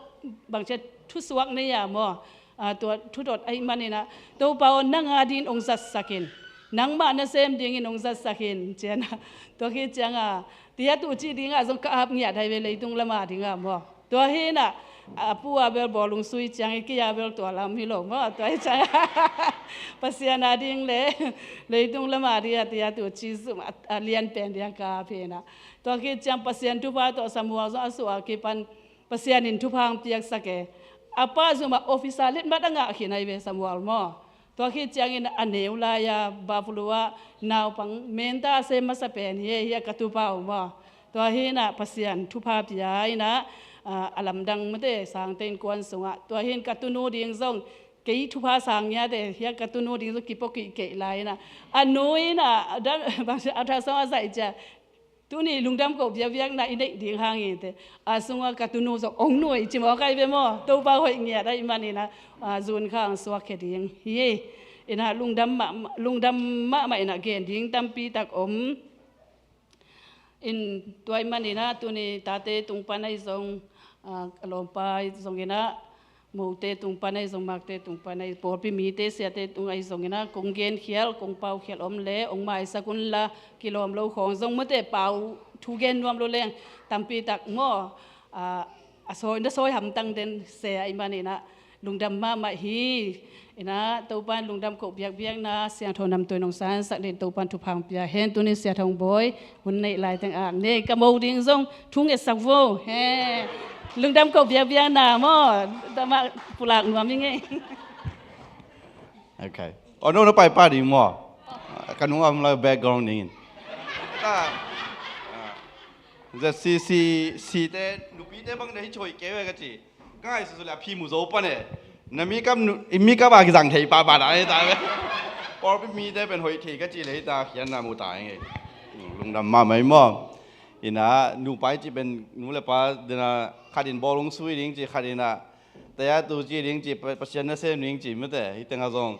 bangcia thusuak nei a maw. Ah, tua thudot ahih maninah, Topa aw, nang a dingin ong zatsak in, nangmah nasem dingin ong zatsak in, cianah. Tua khit cianga, tia tu cih dingah zong ka ap ngiat hai ve, leitung lama dinga maw. Tua hinah, a pu a bel bawlung sui ciangin, kei a bel tua lam hi lo maw. Tua hi ciangah Pasian a ding le leitung lama dinga tia tu cih zum a, a lian pen dinga ka ap hinah. Tua khit ciang Pasian thupha tawh Samuel zong a suah a kipan Pasian in thupha ong piaksak e. A pa zumah officer letmat a ngah khin ahi ve Samuel maw. Tua khit ciangin a neu lai-a Buffalo ah naupang menta a sem masa pen hi e, hi a ka tupa uh maw. Tua hinah Pasian thupha pia inah, a, a lamdang mate, sangte innkuan sungah. Tua hin ka tunu ding zong kei thupha sang ngiat e, hi a ka tunu ding zong kipokih keih lai inah, a nu inah, a, a thasong a zaih cia tuni lungdam ko biakbiakna i neih ding hangin te, a sungah ka tunu zong ong nuai ci mawk ahi ve maw. Topa hoih ngiat ahih maninah, a, zun kha ong suakkhia ding hi. Inah lungdam mah, lungdam mahmah inah gen ding tampi tak om. In tua ahih maninah tuni tate tung pan ahi zong, a, ka lawmpa ahi zonginah, mote tung pan ahi zong, makte tung pan ahi, pawlpi mite siate tung ahi zonginah, kong genkhial, kong paukhial om le ong maisak unla, kilawm lo khawng zong mate, pau thu gen nuam lo leng tampi tak maw, a, a sawi, na sawi hamtang den se ahih maninah lungdam mahmah hi. Inah Topan lungdam ko biakbiakna siangtho namtui nong sansak den Topan thupha ong pia hen. Tuni Sia Thong Bawi hun neih laiteng ak nei, ka mo ding zong thu ngetsak vo he. Lungdam ko biakbiakna maw. Tama pulak nuam ing ei. Okay. Oh, no, no, pai pa ding maw. Ka nung am la background dingin. Ta, ah, za si, si, si te, nupi te bang dei choi ke ve ka ci. Ka ngaihsut le a phi mu zo pan e. Na mi kam nu, i mi kam a kizang thei pahpah na e ta ve. Pawlpi mite pen hoih thei ka ci le hi ta, khiatna mu ta ing ei. Lungdam mahmah hi maw. Inah nupa i ci pen nu le pa dena khat in bawlung sui ding ci, khat inah tia tu ci ding ci, Pa-, Pasian nasem ding ci mate. Hi tengah zong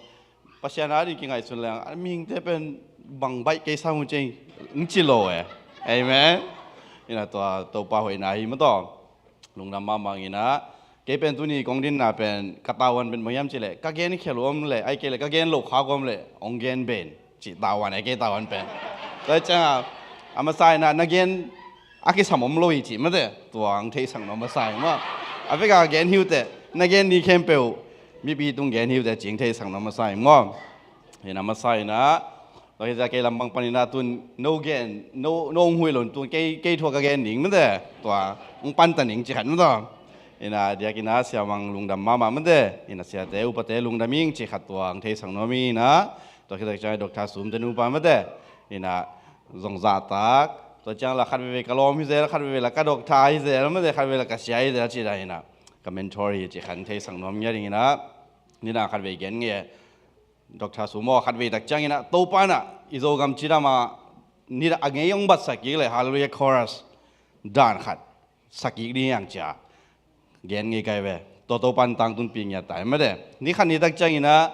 Pasian a ding kingaihsun leng a mihingte pen bang baih kei sam uh cing, ng ci lo e. Amen. Inah tua Topa hoihna hi maw taw. Lungdam mahmah inah, kei pen tuni kong dinna pen ka tavuan pen bang hiam cihleh, ka gen khial uh om leh, ai kei leh ka gen loh khak uh om leh, ong gen ben cih tavuan e kei tavuan pen. Tua ciangah a masa inah na gen a kisam om lo hi cih mate, tua ong theisak nuam masa hi maw. A vek a gen hi uh teh, na gen ni khempeuh mipi tung gen hi uh teh cih ong theisak nuam masa hi maw. Hi na masa inah, tua hi zia kei lam bang paninah tun no gen, no, no ong huih lo tun kei, kei thu a ka gen ding mate, tua ong panta ning ci khat mate. Inah diakinah siamang lungdam mahmah mate, inah siate upate lungdam ing ci khat tua ong theisak nuam inah, Tua khit tak ciang Doctor Sum te nupa mate, ina zong zahtak. Tua ciang la khat veve ka lawm hi zel, khat veve la ka doctor hi zel mate, khat veve la ka sia hi zel ci dan ina ka mentor hi ci khan theisak nuam ngia ding ina. Nina khat vei gen nge Doctor Sum aw, khat vei tak ciang ina Topa na i Zogam cidam a nina a ngei ong batsak kik le Hallelujah Chorus dan khat sak kik ding hiang cia gen ngei kai ve. Tua Topa in tangtun pi ngiat tai mate. Ni khat ni tak ciang ina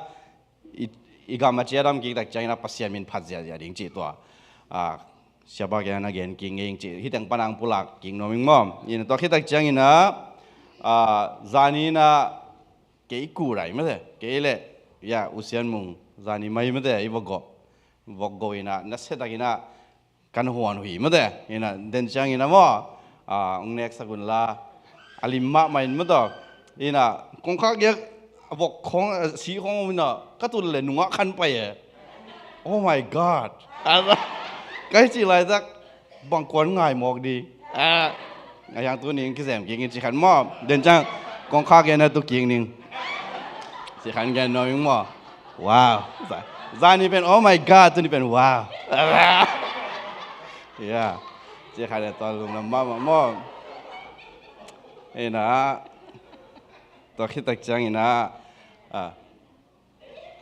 i, i gam a ciadam kik tak ciang ina Pasian min phat ziazia ding cih tua. Ah, siapa gen na gen kik ngei ing cih. Hi teng panang pulak kik nuam ing maw. Ina tua khit tak ciang ina, ah, zani ina kei ku rai mate. Kei le, ya, U Sian Mung, zani mai mate, i vok go. Vok go ina, na se tak ina, kan huan hui mate. Ina, den ciang ina maw. Ah, ong nek sakun la. A lim mah mah in mate. Ina, kongkhak giak, a vok khong, ah, si khong ina, ka tul le nungah khan pai e. Oh my God. Kai ci lai tak, bang kuan ngai mawk di. Ah, ngai hiang tu ning kizem kik in ci khan maw. Den ciang, kongkhak giak na tu kik ning. Ci khan gen nuam ing maw. Wow. Zani pen, oh my God, tuni pen, wow. Ya. Ci khan e tua lungdam mahmah maw. Ina. Tua khit tak ciang ina. Ah.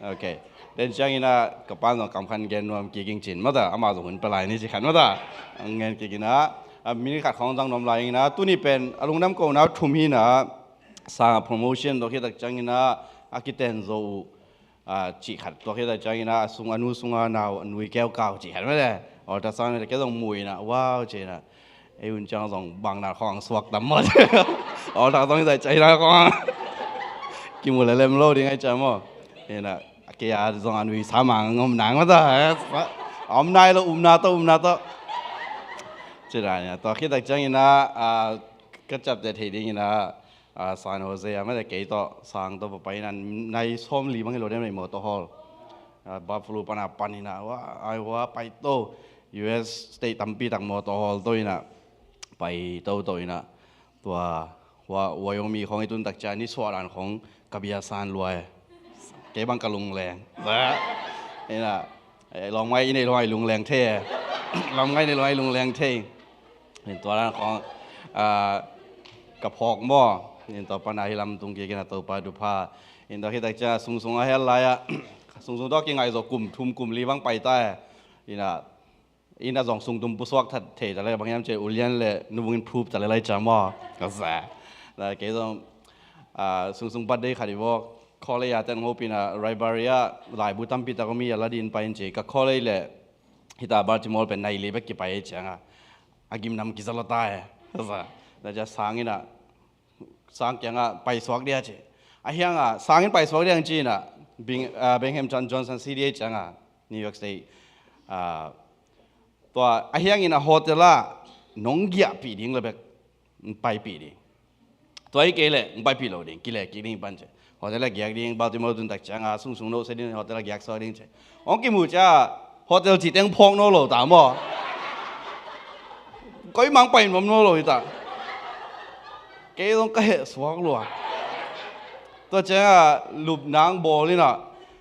Ok. Den ciang ina ka pan zong kam khan gen nuam kik ing cin mata. Ama zong hun palai ni ci khan mata. Ang gen kik ina. Ah, minute khat khong zang nuam lai ina. Tuni pen, a lungdam ko nau thum hi ina. Sang a promotion tua khit tak ciang ina. A kiten zo uh. Ah, cih khat tua khit a ciang ina a sung a nu sunga nau a nui keukau cih khat mate. Ultrasound mate kei zong mu ina, wow, ci ina. Ei un ciang zong bang na khong suak tam maw. Ultrasound i zai cai na khong. Kimu le lem lo ding ai ciang maw. Ina, kei a zong a nui sa mang om nang mata. Om nai lo, um na to, um na to. Ci ina, tua khit tak ciang ina, ah, ka ciapteh thei ding ina, ah, San Jose ah mate kei tawh sang tawh va pai ina nai sawm li bang hi lo dem nei mawtaw hawl. Ah, Buffalo pan a pan ina, wa, ai wa, pai to. U S state tampi tak mawtaw hawl to ina. Pai to to ina. Tua, wa, Wyoming khong i tun tak ciang ni suah dan khong ka bia san lua e. Kei bang ka lungleng. Ina, eh, lawm ngai i nei lawm ngai lungleng thei e. Lawm ngai nei lawm ngai lungleng thei. Nin tua dan khong, ah, ka phawk maw. Nin tua pan a hi lam tung kik ina Topa dupha. Nin tua khit tak ciang sungsung a hel lai a. Sungsung tua kingai zaw kum thum kum li bang pai ta e. Ina, ina zong sungtum pusuak that thei ta le bang hiam ci ulian le nuvung in phup ta le lai ciang maw. Ka za. Na kei zong, ah, sungsung birthday khat i vawk. College a ten ngopina library a laibu tampi tak om i a la din pai in ci. Ka college le hita Baltimore pen nai li bek kipai ei cianga. A gimnam kiza lo ta e. Za. Na cia sang ina, sang kianga paisuak dia ci. A hianga, sang in paisuak dia ci ina, Bing-, ah, Binghamton Johnson C D A cianga, New York State. Ah, tua, a hiang ina hotel a, nong giahpih ding le bek, paipih ding. Tua hi kei leh, ng paipih lo ding, kileh kik ding pan ci. Hotel a giak ding, Baltimore tun tak cianga, sungsung no se ding, hotel a giak suak ding ci. Ong kimu cia, hotel ci teng phawk no lo ta maw. Koi mang pai nom no lo hi ta. Kei zong ka heh suak lua. Tua cianga, lupnang bawl ina,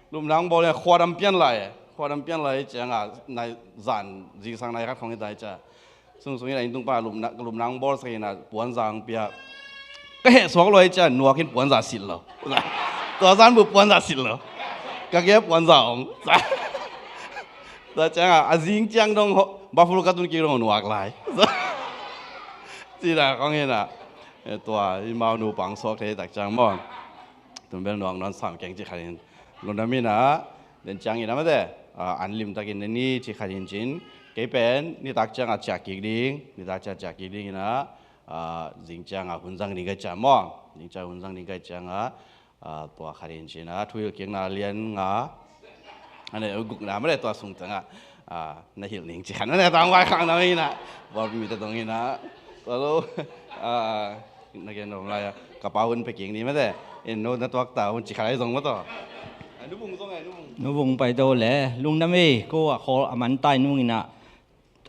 lupnang bawl ina, khuadam pian lai, khuadam pian lai cianga, nai zan, zingsang nai khat khong hi ta cia. Sungsung ina inntung pa lupna, lupna ang bawl sak ina puanza ang pia. Ka heh suak lua hi cia nuak in puanza silh lo. Tua zan bu puanza silh lo. Ka kia puanza ong. Tua cianga a zing ciang dong ho, Buffalo ka tun kik dong nuak lai. Cina kong ina. Eh, tua i mau nu pang suak thei tak ciang maw. Tun bel nuak nuan sam keng ci khat in. Lungdam ina, den ciang ina mate, ah, an limtakin na ni ci khat in cin. Kei pen, nitak cianga ciah kik ding, nitak ciah ciah kik ding ina, ah, zing cianga hun zang ding kai ciang maw. Zing ciang hun zang ding kai cianga, ah, tua khat in cina, thuhilh kikna lian nga. Ane, gukna mate tua sung cianga, ah, na hilh ning ci khat mate, tang vai khang na ina. Bawl mi te tong ina. Tua lo, ah, Na gen om lai a, ka pa hun pe kik ni mate. In no na tuak ta hun ci khalai zong maw taw. A, nu Vung zong a, nu Vung. Nu Vung pai to le, lungdam e, ko a khawl a man tai nung ina,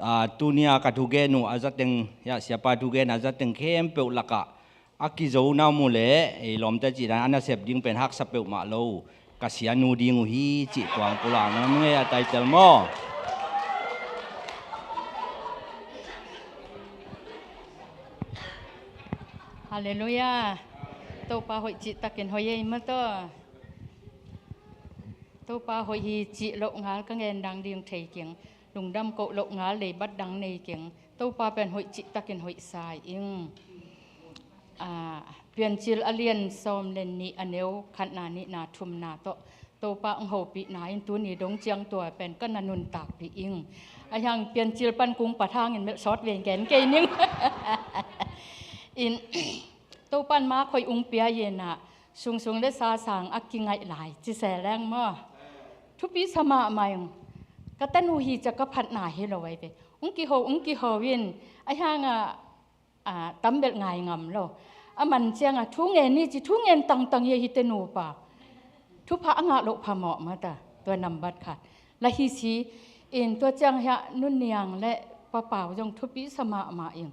a, tunia ka thugen uh a zateng, ya, siapa thugen a zateng khempeuh laka a kizo na mu le, e, lawmte ci dan a nasep ding pen haksa peuhmah lo. ka sianu ding uh hi cih tuang pulak na nung ei a title maw? Halleluiah. Topa hoih cihtakin hoih ei mataw. Topa hoih hi cih loh ngal ka ngen dang ding thei keng. Lungdam koh loh ngal leibat dang nei keng. Topa pen hoih cihtakin hoih sa ing. Ah, Piancil a lian sawm le nih a neu khatna nihna thumna tawh Topa hong hopihna in tuni dong ciang tua pen ka na nuntakpih ing. Ahi hang Piancil pan kung pat hangin melh sawt ve gen kei ning. In Topa in mak hoih hong pia in ah sungsung le sasang a kingaih lai ci se leng maw? Thupi sa mahmah ing. Ka tanu hi cia ka phatna hi lo ai ve. Hong kiho hong kiho in ahi hang ah, ah, tam belh ngai ngam lo. A man ciang ah thu ngen ni ci thu ngen tangtang hi a hi te nupa. Thupha a ngah loh phamawh mata tua nambat khat. La hi si in tua ciang hiah nuniang le papau zong thupi sa mahmah ing.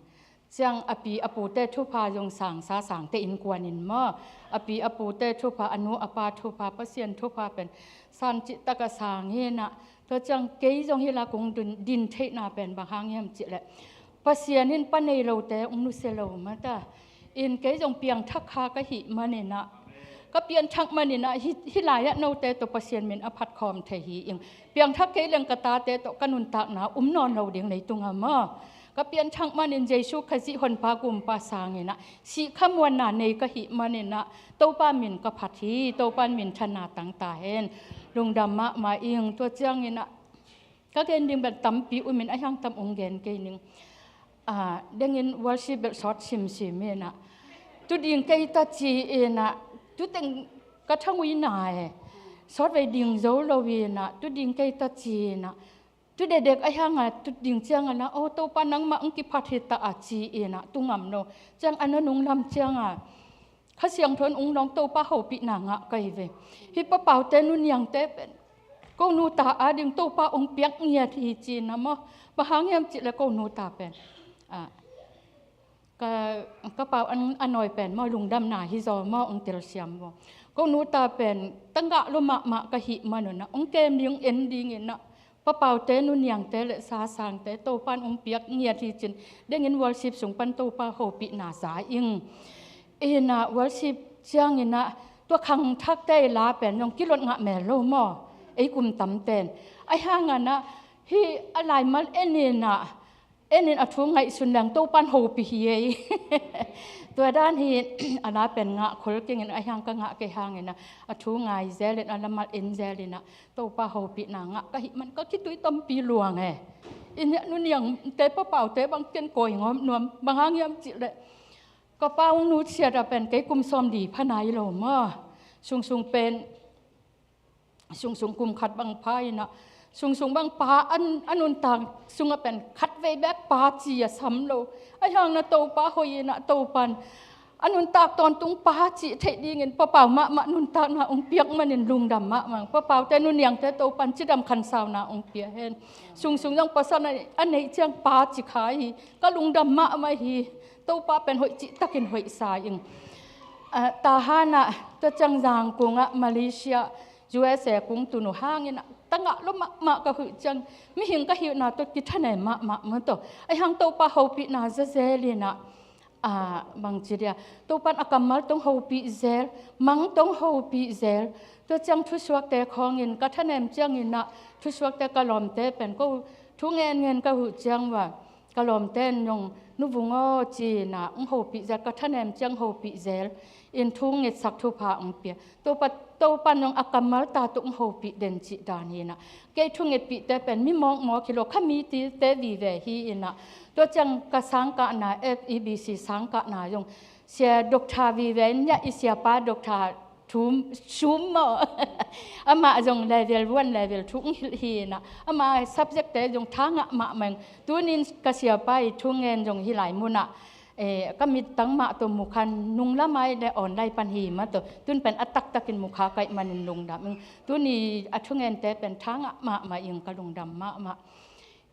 Ciang a pi a pute thupha zong sang sasangte innkuan in maw? A pi a pute thupha, a nu a pa thupha, Pasian thupha pen san cihtak a sang hi in ah tua ciang kei zong hi la kong din, din theihna pen bang hang hiam cih leh Pasian in pa nei lote hong nusia lo mata. In kei zong piangthak kha ka hih man in ah ka pianthak man in ah hi, hi lai ah note tawh Pasian min a phat khawm thei hi ing. Piangthak kei leng ka tate tawh ka nuntakna um nawn lo ding leitung ah maw? Ka pianthak man in Jesu Khazih Honpa Gumpa sang in ah sih khamuanna nei ka hih man in ah Topa min ka phat hi. Topa in minthanna tang ta hen. Lungdam mahmah ing. Tua ciang in ah ka gen ding bel tampi um in ahi hang tam hong gen kei ning. Ah, dengin worship bel sawt simsim in ah tu ding kei ta ci in ah tu teng ka thang ui na e. Sawt vei ding zo lo in ah tu ding kei ta ci in ah tu dedek ahi hang ah tu ding ciang ah na, "Oh, Topa nangmah hong kiphat hi ta a," ci in ah tu ngam lo. Ciang a na nung lam ciang ah Kha Siangtho in hong nawng Topa hopihna ngah ka hi ve. Hih papaute nuniangte pen ko nu ta a ding Topa hong piak ngiat hi ci in ah maw? Bang hang hiam cih leh ko nu ta pen, ah, ka, ka pau an, a nawi pen maw lungdamna hi zaw maw hong telsiam maw? Ko nu ta pen tangah lua mahmah ka hih man un ah hong kem ding hong en ding in ah papaute nuniangte le sasangte Topa in hong piak ngiat hi cin dengin worship sung pan Topa hopihna za ing. In ah worship ciang in ah tua khangthakte i la pen zong kilot ngah mel lo maw? Ei kum tamten ahi hang ah na hih a laimal en in ah en in a thu ngaihsun leng Topa in hopih hi ei. Tua dan hi a la pen ngah khol keng in ahi hang ka ngah kei hang in ah a thu ngai zel in a lamal en zel in ah Topa hopihna ngah ka hih man ka khitui tampi luang e. In ah nuniangte papaute bang ken kawingawm nuam bang hang hiam cih leh ka pa hong nusiat ah pen kei kum sawm li pha nai lo maw? Sungsung pen sungsung kum khat bang pha in ah sungsung bang pa an, a nuntak sungah pen khat vei bek pa ci a sam lo. Ahi hang na Topa hoih in ah Topa in a nuntak tawntung pa cih theih dingin papau mahmah nuntakna hong piak manin lungdam mahmah. Papaute nuniangte Topa in cidam khansauna hong pia hen. Sungsung zong pasal a neih ciang pa ci kha hi. Ka lungdam mahmah hi. Topa pen hoih cihtakin hoih sa ing. Ah, Tahan ah tua ciang Zangkung ah Malaysia U S A kung tun uh hang in ah tangah lua mahmah ka huh ciang mihing ka hihna tawh kithanem mahmah mataw. Ahi hang Topa hopihna za zel in ah, ah, bangci dia Topa in a kammal tawh hong hopih zel, mang tawh hong hopih zel. Tua ciang thusuakte khawngin ka thanem ciang in ah thusuakte ka lawmte pen ko thu ngen ngen ka huh ciang va ka lawmte in zong nu Vung aw ci in ah hong hopih zel ka thanem ciang hopih zel in thu ngetsak thupha hong pia. Topa, Topa in zong a kammal ta tawh hong hopih den cih dan hi in ah kei thu ngetpihte pen mi mawkmawk hi lo kha mi tite vive hi in ah tua ciang ka sangkahna F E B C sangkahna zong Sia Doctor vive in ah i siapa Doctor Thum Sum maw? Amah zong level one level two hong hilh hi in ah amah subject te zong tha ngah mahmah ing. Tunin ka siapa i thu ngen zong hih lai mun ah, eh, ka mittang mah tawh mukha nung lamai le online pan hi mah tawh tun pen a taktakin mukha kaih manin lungdam ing. Tuni a thu ngente pen tha ngah mahmah ing ka lungdam mahmah.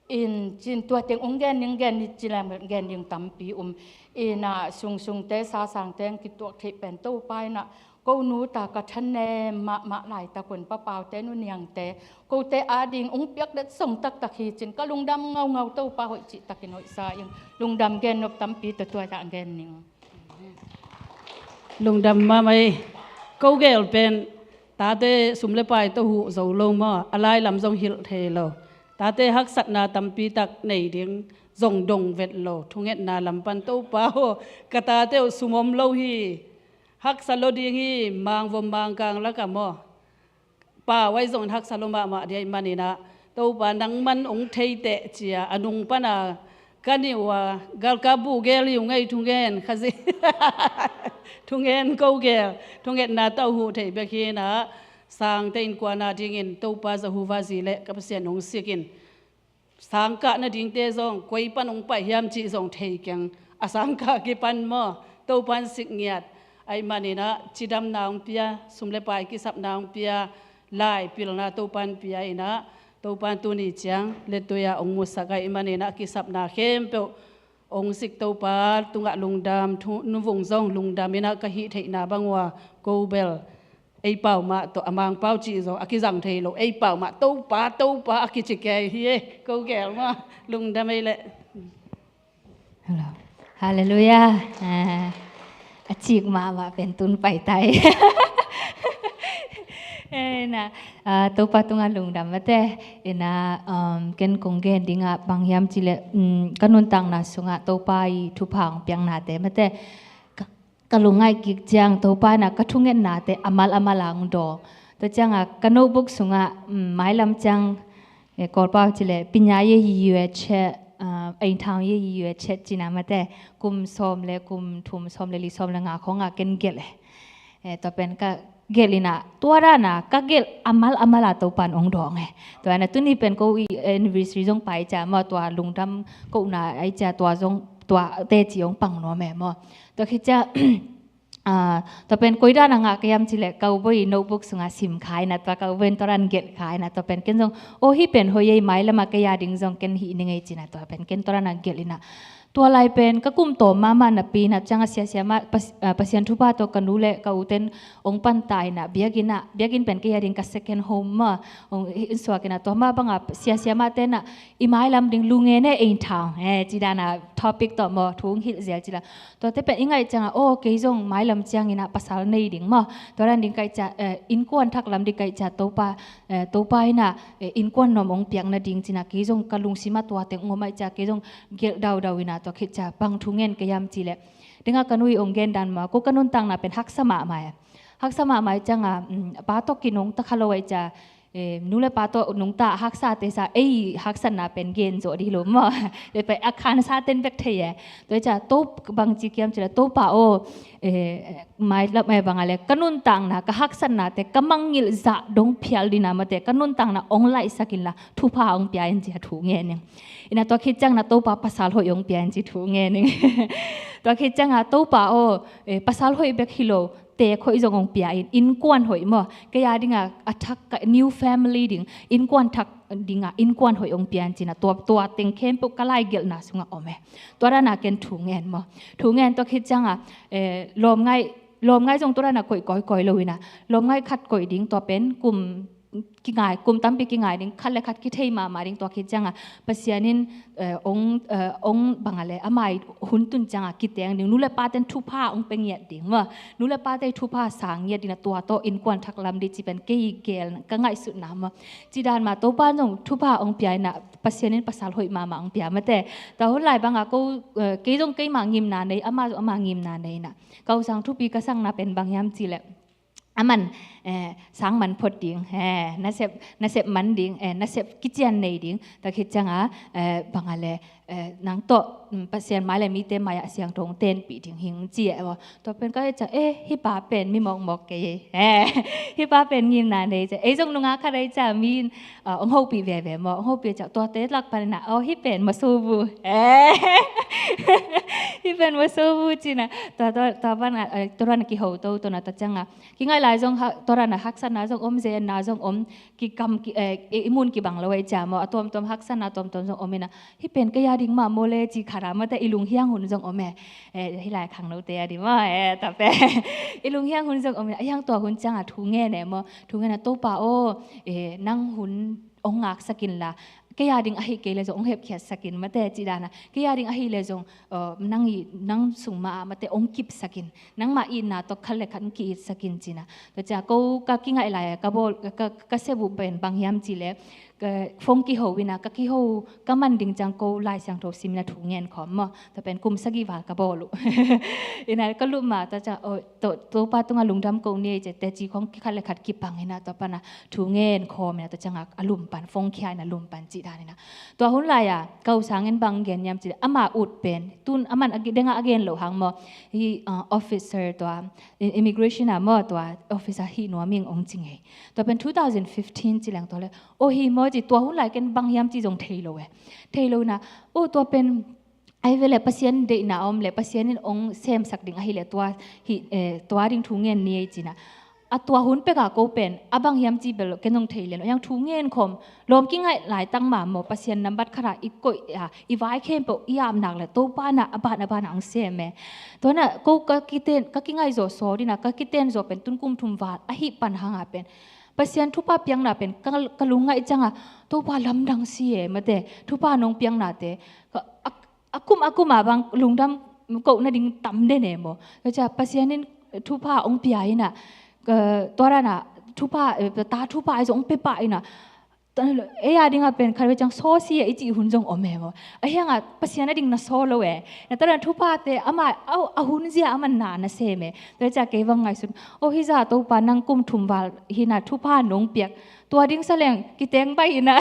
In cin tua teng hong gen ning gen ni ci leng gen ding tampi um. In ah sungsungte sasangte hong kituak theih pen Topa in ah Ko nu ta ka thanem mahmah laitak un, papaute, nuniangte, kote ading ong piakdat zong taktak hi cin ka lungdam ngaungau. Topa hoih cihtakin hoihsa ing. Lungdam. Gen nop tampi tawh tua-ah gen ning. Lungdam mahmah ei. Ko gel pen tate sum le pai tawh huh zo lo maw, a lai lam zong hilh thei lo. Tate haksatna tampi tak nei ding zong dong vet lo. Thungetna lam pan Topa aw, ka tate uh sum om lo hi, haksa lo ding hi, mangvom mangkang lakah maw, pau ahi zongin haksa lo mahmah ding ahih manin ah, Topa nangman ong thei teh ci-a a nung pana ka nih uh a galkap buh gel hi ung ei. Thungen Khazih. Thungen ko gel. Thungetna tawh huh thei bek hi-in ah, Sangte innkuan adingin Topa Jehovah Jireh ka Pasian ong sik in, sangkah nadingte zong koi pan ong pai hiam cih zong thei keng. A sangkah kipan maw, Topa in sik ngiat. Ahih manin ah cidamna ong pia, sum le pai kisapna ong pia, lai pilna Topa in pia in ah, Topa in tuni ciang lettui-a ong musak ahih manin ah kisapna khempeuh ong sik Topa tungah lungdam. Thu, nu Vung zong lungdam in ah, ka hih theihna bang uh a, ko bel ei pau mah tawh, a Mangpau cih zong a kizang thei lo, ei pau mah Topa, Topa a kici kei hi ei. Ko gel maw, lungdam ei leh. Hello. Halleluiah. Ah, a cik mahmah pen tun pai tai. Eh, na, ah, Topa tungah lungdam mate. Ina, um, ken kong gen dingah bang hiam cih leh, um, ka nuntakna sungah Topa i thupha ong piaknate mate, ka, ka lungngaih kik ciang Topa in ah ka thungetnate a mal a mal a ong dawng. Tua ciangah ka notebook sungah, um, mailam ciang, eh, Kawlpau cih leh ပညာရေးရည်ရွယ်ချက်, ah, အိမ်ထောင်ရေးရည်ရွယ်ချက် ci-in ah mate, kum sawm le, kum thum, sawm le li, sawm le nga khawngah ken gelh e. Eh, tua pen ka gelh in ah, tua dan a ka gelh a mal a mal a Topa in ong dawng e. Tua in ah tuni pen ko i anniversary zong pai ciang maw, tua lungdam kohna ahi ciang, tua zong, tua teci ong pang nuam e maw. Tua khit ciang, ah, tua pen koi dan a ngah ka hiam cih leh ka u boi notebook sungah sim kha in ah, tua ka u boi in tua dan gelh kha in ah, tua pen ken zong, aw, hih pen hoih ei, mailam a kei ading zong ken hih ning ei ci-in ah, tua pen ken tua dan a gelh in ah, tua lai pen ka kum tawm mahmah napi-in ah, ciangah siasia mah, Pas-, ah, Pasian thupha tawh ka nu le ka uten ong pan ta in ah, biakinn ah, biakinn pen kei ading ka second home maw, ong suak in ah, tua mah bangah siasia mahte in ah, i mailam ding lungngen e, အိမ်ထောင်, eh, ci dan a topic tawh maw, thu ong hilh zel ci la. Tuate pen i ngaih ciangah, aw, kei zong mailam ciangin ah pasal nei ding maw, tua dan ding ka hih ciang, eh, innkuan thak lam ding ka hih ciang Topa, eh, Topa in ah, eh, innkuan nuam ong piak nading ci-in ah, kei zong ka lungsim ah tua teng ong om ahih ciang kei zong gelh daudau in ah, tua khit ciang bang thu ngen ka hiam cih leh, dingah ka nu i ong gen dan maw, ko ka nuntakna pen haksa mahmah e. Haksa mahmah ahih ciangah, um, pa tawh kinungta kha lo ahih ciang, eh, nu le pa tawh nungta haksate sa, ei haksatna pen gen zawh dih lo maw. Tua pen a khansaten bek thei e. Tua ahih ciang To, bangci ka hiam cih leh, Topa aw, eh, mailam, eh, bang a leh, ka nuntakna, ka haksatnate ka mangngilh zah dong phial ding a mate, ka nuntakna ong laihsak inla thupha ong pia in ci-a thu ngen ing. Ina tua khit ciangah Topa pasal hoih ong pia in ci thu ngen ing. Tua khit ciangah Topa aw, eh, pasal hoih bek hi lo, teek hoih zong ong pia in, innkuan hoih maw, kei adingah a thak, ka new family ding, innkuan thak dingah innkuan hoih ong pia in ci-in ah, tua, tua teng khempeuh ka laigelhna sungah om e. Tua dan a ken thu ngen maw. Thu ngen, tua khit ciangah, eh, lawmngaih, lawmngaih zong tua dan a koih kawikawi lo in ah, lawmngaih khat koih ding, tua pen kum kingai, kum tampi kingai ding, khat le khat kithei mahmah ding, tua khit ciangah Pasian in, eh, ong, eh, ong bang a leh, ama i hun tun ciangah kiteng ding, nu le paten thupha ong pia ngiat ding maw. Nu le pate i thupha sang ngiat ding a, tua tawh innkuan thak lam ding ci pen kei i gel, ka ngaihsutna maw. Ci dan mah Topa in zong thupha ong pia in ah, Pasian in pasal hoih mahmah ong pia mate. Tua hun lai bangah ko, eh, kei zong keimah ngimna nei, ama zong ama ngimna nei in ah, ka u sang thupi ka sangna pen bang hiam cih leh, aman, eh, sang man phot ding, eh, nasep, nasep man ding, eh, nasep kician nei ding, tua khit ciangah, eh, bang a leh, eh, nang tawh, mm, Pasian mai le mite mai-ah siangtho ong tenpih ding hi ing ci e maw. Tua pen ka hih ciang, eh, hih pa pen mi mawkmawk kei, eh, hih pa pen ngimna nei ci e. Ei zong nungak khat ahih ciang mi in, ah, ong hopih veve maw, ong hopih ciang tuate lak panin ah, aw, hih pen maw so bu, eh, hih pen maw so bu ci-in ah, tua, tua, tua pan ah, eh, tua dan a kiho toto na, tua ciangah kingaih Lai zong ha, tua dan a haksatna zong om, zenna zong om, kikam ki, eh, i, i mun kibang lo ei cia maw, a tuamtuam haksatna tuamtuam zong om ina, hih pen kei a ding mah maw le ci khat a mate i lunghiang hun zong om e. Eh, hih lai khangnote a ding maw, eh, ta pe. I lunghiang hun zong om ina, a hiang tua hun ciang a thu ngen e maw, thu ngen a Topa aw, eh, nang hun ong ngaksak inla, kei a ding ahi kei le zong ong hepkhiatsak in mate ci dan a, kei a ding ahi le zong, eh, nang i, nang sung mah a mate ong kipsak in, nangmah itna tawh khat le khat ong ki-itsakin cina. Tua cia ko ka kingaih lai a ka bawl, ka, ka, ka sep uh pen bang hiam ci le, ka phone kiho ina, ka kiho ka man ding ciang ko Lai Siangtho sim ina thu ngen khawm maw. Tua pen kum sagih val ka bawl uh. Ina ka lup ma, tua cia, oh, to, Topa tunga lungdam ko ni ei ci, teci khong khat le khat kipang ina, tua pana thu ngen khawm ina, tua cianga a lum pan, phone khia ina lum pan ci dan ina. Tua hun lai a, ka u sangin bang gen hiam ci le, ama ut pen, tun aman a gi-, denga a gen lo hang maw, hi, ah, officer tua, i-, immigration a maw tua, officer hi nuam ing ong ci ngei. Tua pen two thousand fifteen ci leng tua le, oh hi maw ci, tua hun lai ken bang hiam ci zong thei lo e. Thei lo ina, oh tua pen, ai ve le Pasian deihna om le Pasian in ong semsak ding ahi le tua hi, eh, tua ding thu ngen ni ei cina. A tua hun peka ko pen, a bang hiam ci bel ken ong thei le lo. Hiang thu ngen khawm, lawm kingaih laitak ma maw, Pasian nambat khat a i koih a, i vai khempeuh i apnak le Topa na a ban a ban a ong sem e. Tua na, ko ka kiten, ka kingaih zaw saw dina, ka kiten zaw pen tun kum thum val, ahi pan hang a pen. Pasian thupha piakna pen, ka, ka lungngaih cianga, Topa lamdang si e, mate, thupha nong piaknate, ka, a, a kum, a kum a bang lungdam kohna ding tam den e maw. Ka cia Pasian in thupha ong pia ina, ka, tua dan a, thupha, eh, ta thupha ai zong ong pia pah ina, ei a ding a pen khat ve ciang saw si e i cih hun zong om e maw. A hiang a Pasian a ding na saw lo e. Na tua dan thuphate ama, a, a hun zia aman na na sem e. Tua cia kei bang ngaihsun, oh hi za Topa nang kum thum val hi ina thupha nong piak. Tua ding sa leng, kiteng bai ina.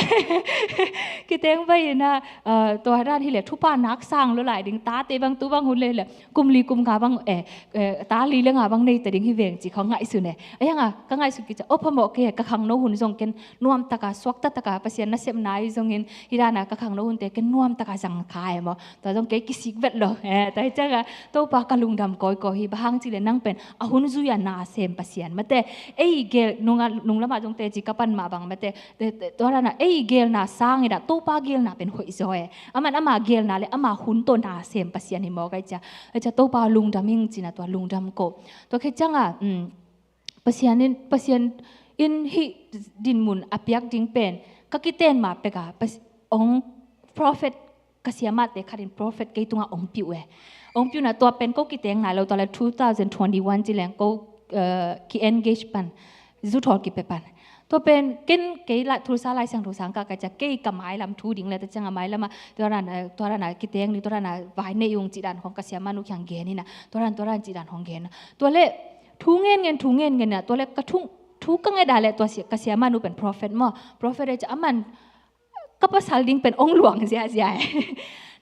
Kiteng bai ina, eh, tua dan hi le thupha nak sang lo lai ding, tate bang tu bang hun le hi le, kum li kum nga bang, eh, eh, ta li le nga bang nei ta ding hi veng ci khong ngaihsun e. A hiang a, ka ngaihsun kicia, oh phamawh kei, ka khangno hun zong ken nuam taka, suakta taka, Pasian nasepna i zongin, hi dan a ka khangno hunte ken nuam taka zang kha e maw. Tua zong kei kisik vet lo, eh, tua hi cianga, Topa ka lungdam kawikawi hi, bang hang ci le nang pen, a hun zui a na sem Pasian mate, ei gel, nung a, nung lam a zong teci ka pan mah bang mate, te, te, tua dan a, ei gelna sang ina, Topa gelna pen hoih zaw e. Aman ama gelna le, ama hun tawh na sem Pasian hi maw ka hi cia. Ka hi cia Topa lungdam ing cina tua lungdam ko. Tua khit cianga, um, Pasian in, Pasian in hih dinmun a piak ding pen, ka kiten ma peka, Pas-, ong prophet ka siamahte khat in prophet kei tunga ong piuh e. Ong piuh na tua pen ko kiteng nai lo tua le two thousand twenty-one ci leng ko, eh, ki-engage pan, zuthawl kipia pan. Tua pen ken kei la, Tulsa Lai Siangtho sang ka, ka cia kei ka mailam thu ding le, tua cianga mailam a, tua dan a, tua dan a kiteng ding, tua dan a vai nei ung ci dan khong ka siamah nu kiang gen ina, tua dan, tua dan ci dan khong gen ina. Tua le, thu ngen ngen, thu ngen ngen ina, tua le ka thu, thu ka nget a le tua sia, ka siamah nu pen prophet maw. Prophet e cia aman, ka pasal ding pen ong luang ziazia e.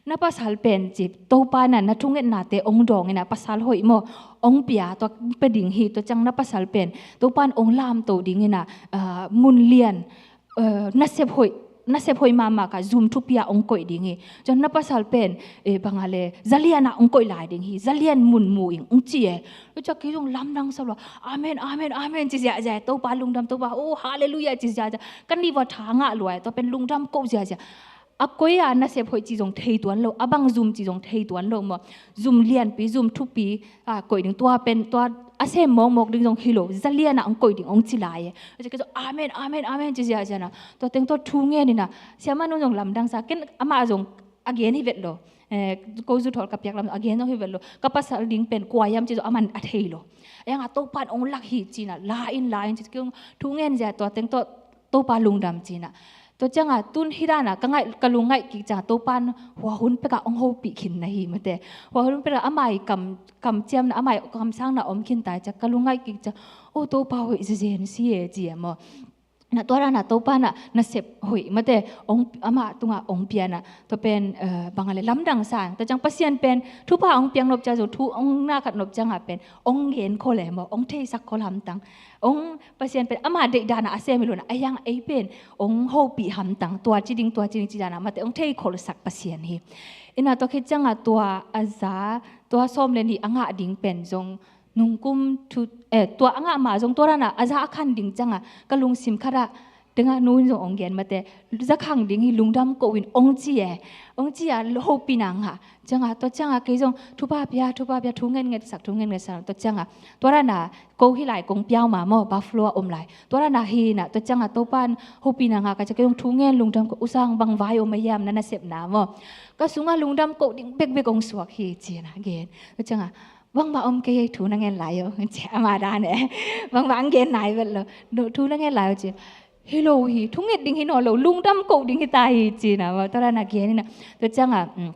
Na pasal pen ci, Topa na, na thungetnate ong dawng ina pasal hoih maw, ong pia, tua pia ding hi, tua ciang na pasal pen Topa in ong lamto ding ina, ah, mun lian, ah, nasep hoih, nasep hoih mahmah ka zum thupi a ong koih ding hi. Ciang na pasal pen, eh, bang a le, za lian a ong koih lai ding hi, za lian mun mu ing ong ci e. Tua ciang kei zong lamdang sa lua. Amen, amen, amen ci ziazia e. Topa lungdam, Topa, oh, hallelujah ci ziazia. Kan ni va tha ngah lua e. Tua pen lungdam ko ziazia. A koi a nasep hoih ci zong thei tuan lo, a bang zum ci zong thei tuan lo maw. Zum lianpi, zum thupi, a, koih ding tua pen, tua a sem mawkmawk ding zong hi lo. Za lian a ong koih ding ong ci lai e. Tua ciang kei zong amen, amen, amen ci ziazia na. Tua teng tua thu ngen ina. Siamah nu zong lamdang sa, ken amah zong a gen hi vet lo. Eh, ko zuthawl ka piak lam a gen zong hi vet lo. Ka pasal ding pen kua hiam ci zong aman a thei lo. A hiang a Topa in ong lak hi cina, la in, la in ci, kei zong thu ngen zia tua teng tua Topa lungdam cina. Tua cianga tun hi dan a, ka ngaih, ka lungngaih kik cianga Topa in hua hun peka ong hopih khin na hi mate. Hua hun peka ama i kam, kamciamna, ama i kamsangna om khin ta ciang ka lungngaih kik cianga, oh Topa hoih zezen si e ci e maw. Na tua dan a Topa na nasep hoih mate, ong, ama tunga ong pia na, tua pen, eh, bang a le lamdang sa. Tua ciang Pasian pen, thupha ong piak nop ciang zong, thu ong na khat nop cianga pen, ong gen khol e maw, ong theisak khol hamtang. Ong Pasian pen, ama deih dan a a sem hi lo na, a hiang ei pen, ong hopih hamtang, tua ci ding, tua ci ding ci dan a, mate ong thei kholsak Pasian hi. Ina tua khit cianga tua a za, tua sawm le nih a ngah ding pen zong, Nungkum thu, eh, tua a ngah mah zong tua dan a, a za a khan ding ciangah ka lungsim khatah, dengah nu in zong ong gen mate, za khang ding hi, lungdam ko in ong ci e. Ong ci a, hopihna ngah ciangah, tua ciangah kei zong thupha pia, thupha pia, thu ngetngetsak, thu ngetngetsak, tua ciangah tua dan a ko hi lai, kong piau mah maw, Buffalo ah om lai. Tua dan a hi in ah, tua ciangah Topa'n hopihna ngah ka ciang kei zong thu ngen, lungdam ko, U Sang bang vai om a hiam na nasepna maw. Ka sungah lungdam ko ding bekbek ong suak hi ci in ah gen. Tua ciangah bangmah om kei ei, thu na ngen lai o ci, ama dan e. Bangmah ong gen nai vet lo. Thu na ngen lai o ci. Hi lo hi, thu nget ding hi nawn lo, lungdam ko ding hi ta hi ci in ah, tua dan a gen in ah. Tua ciangah, um,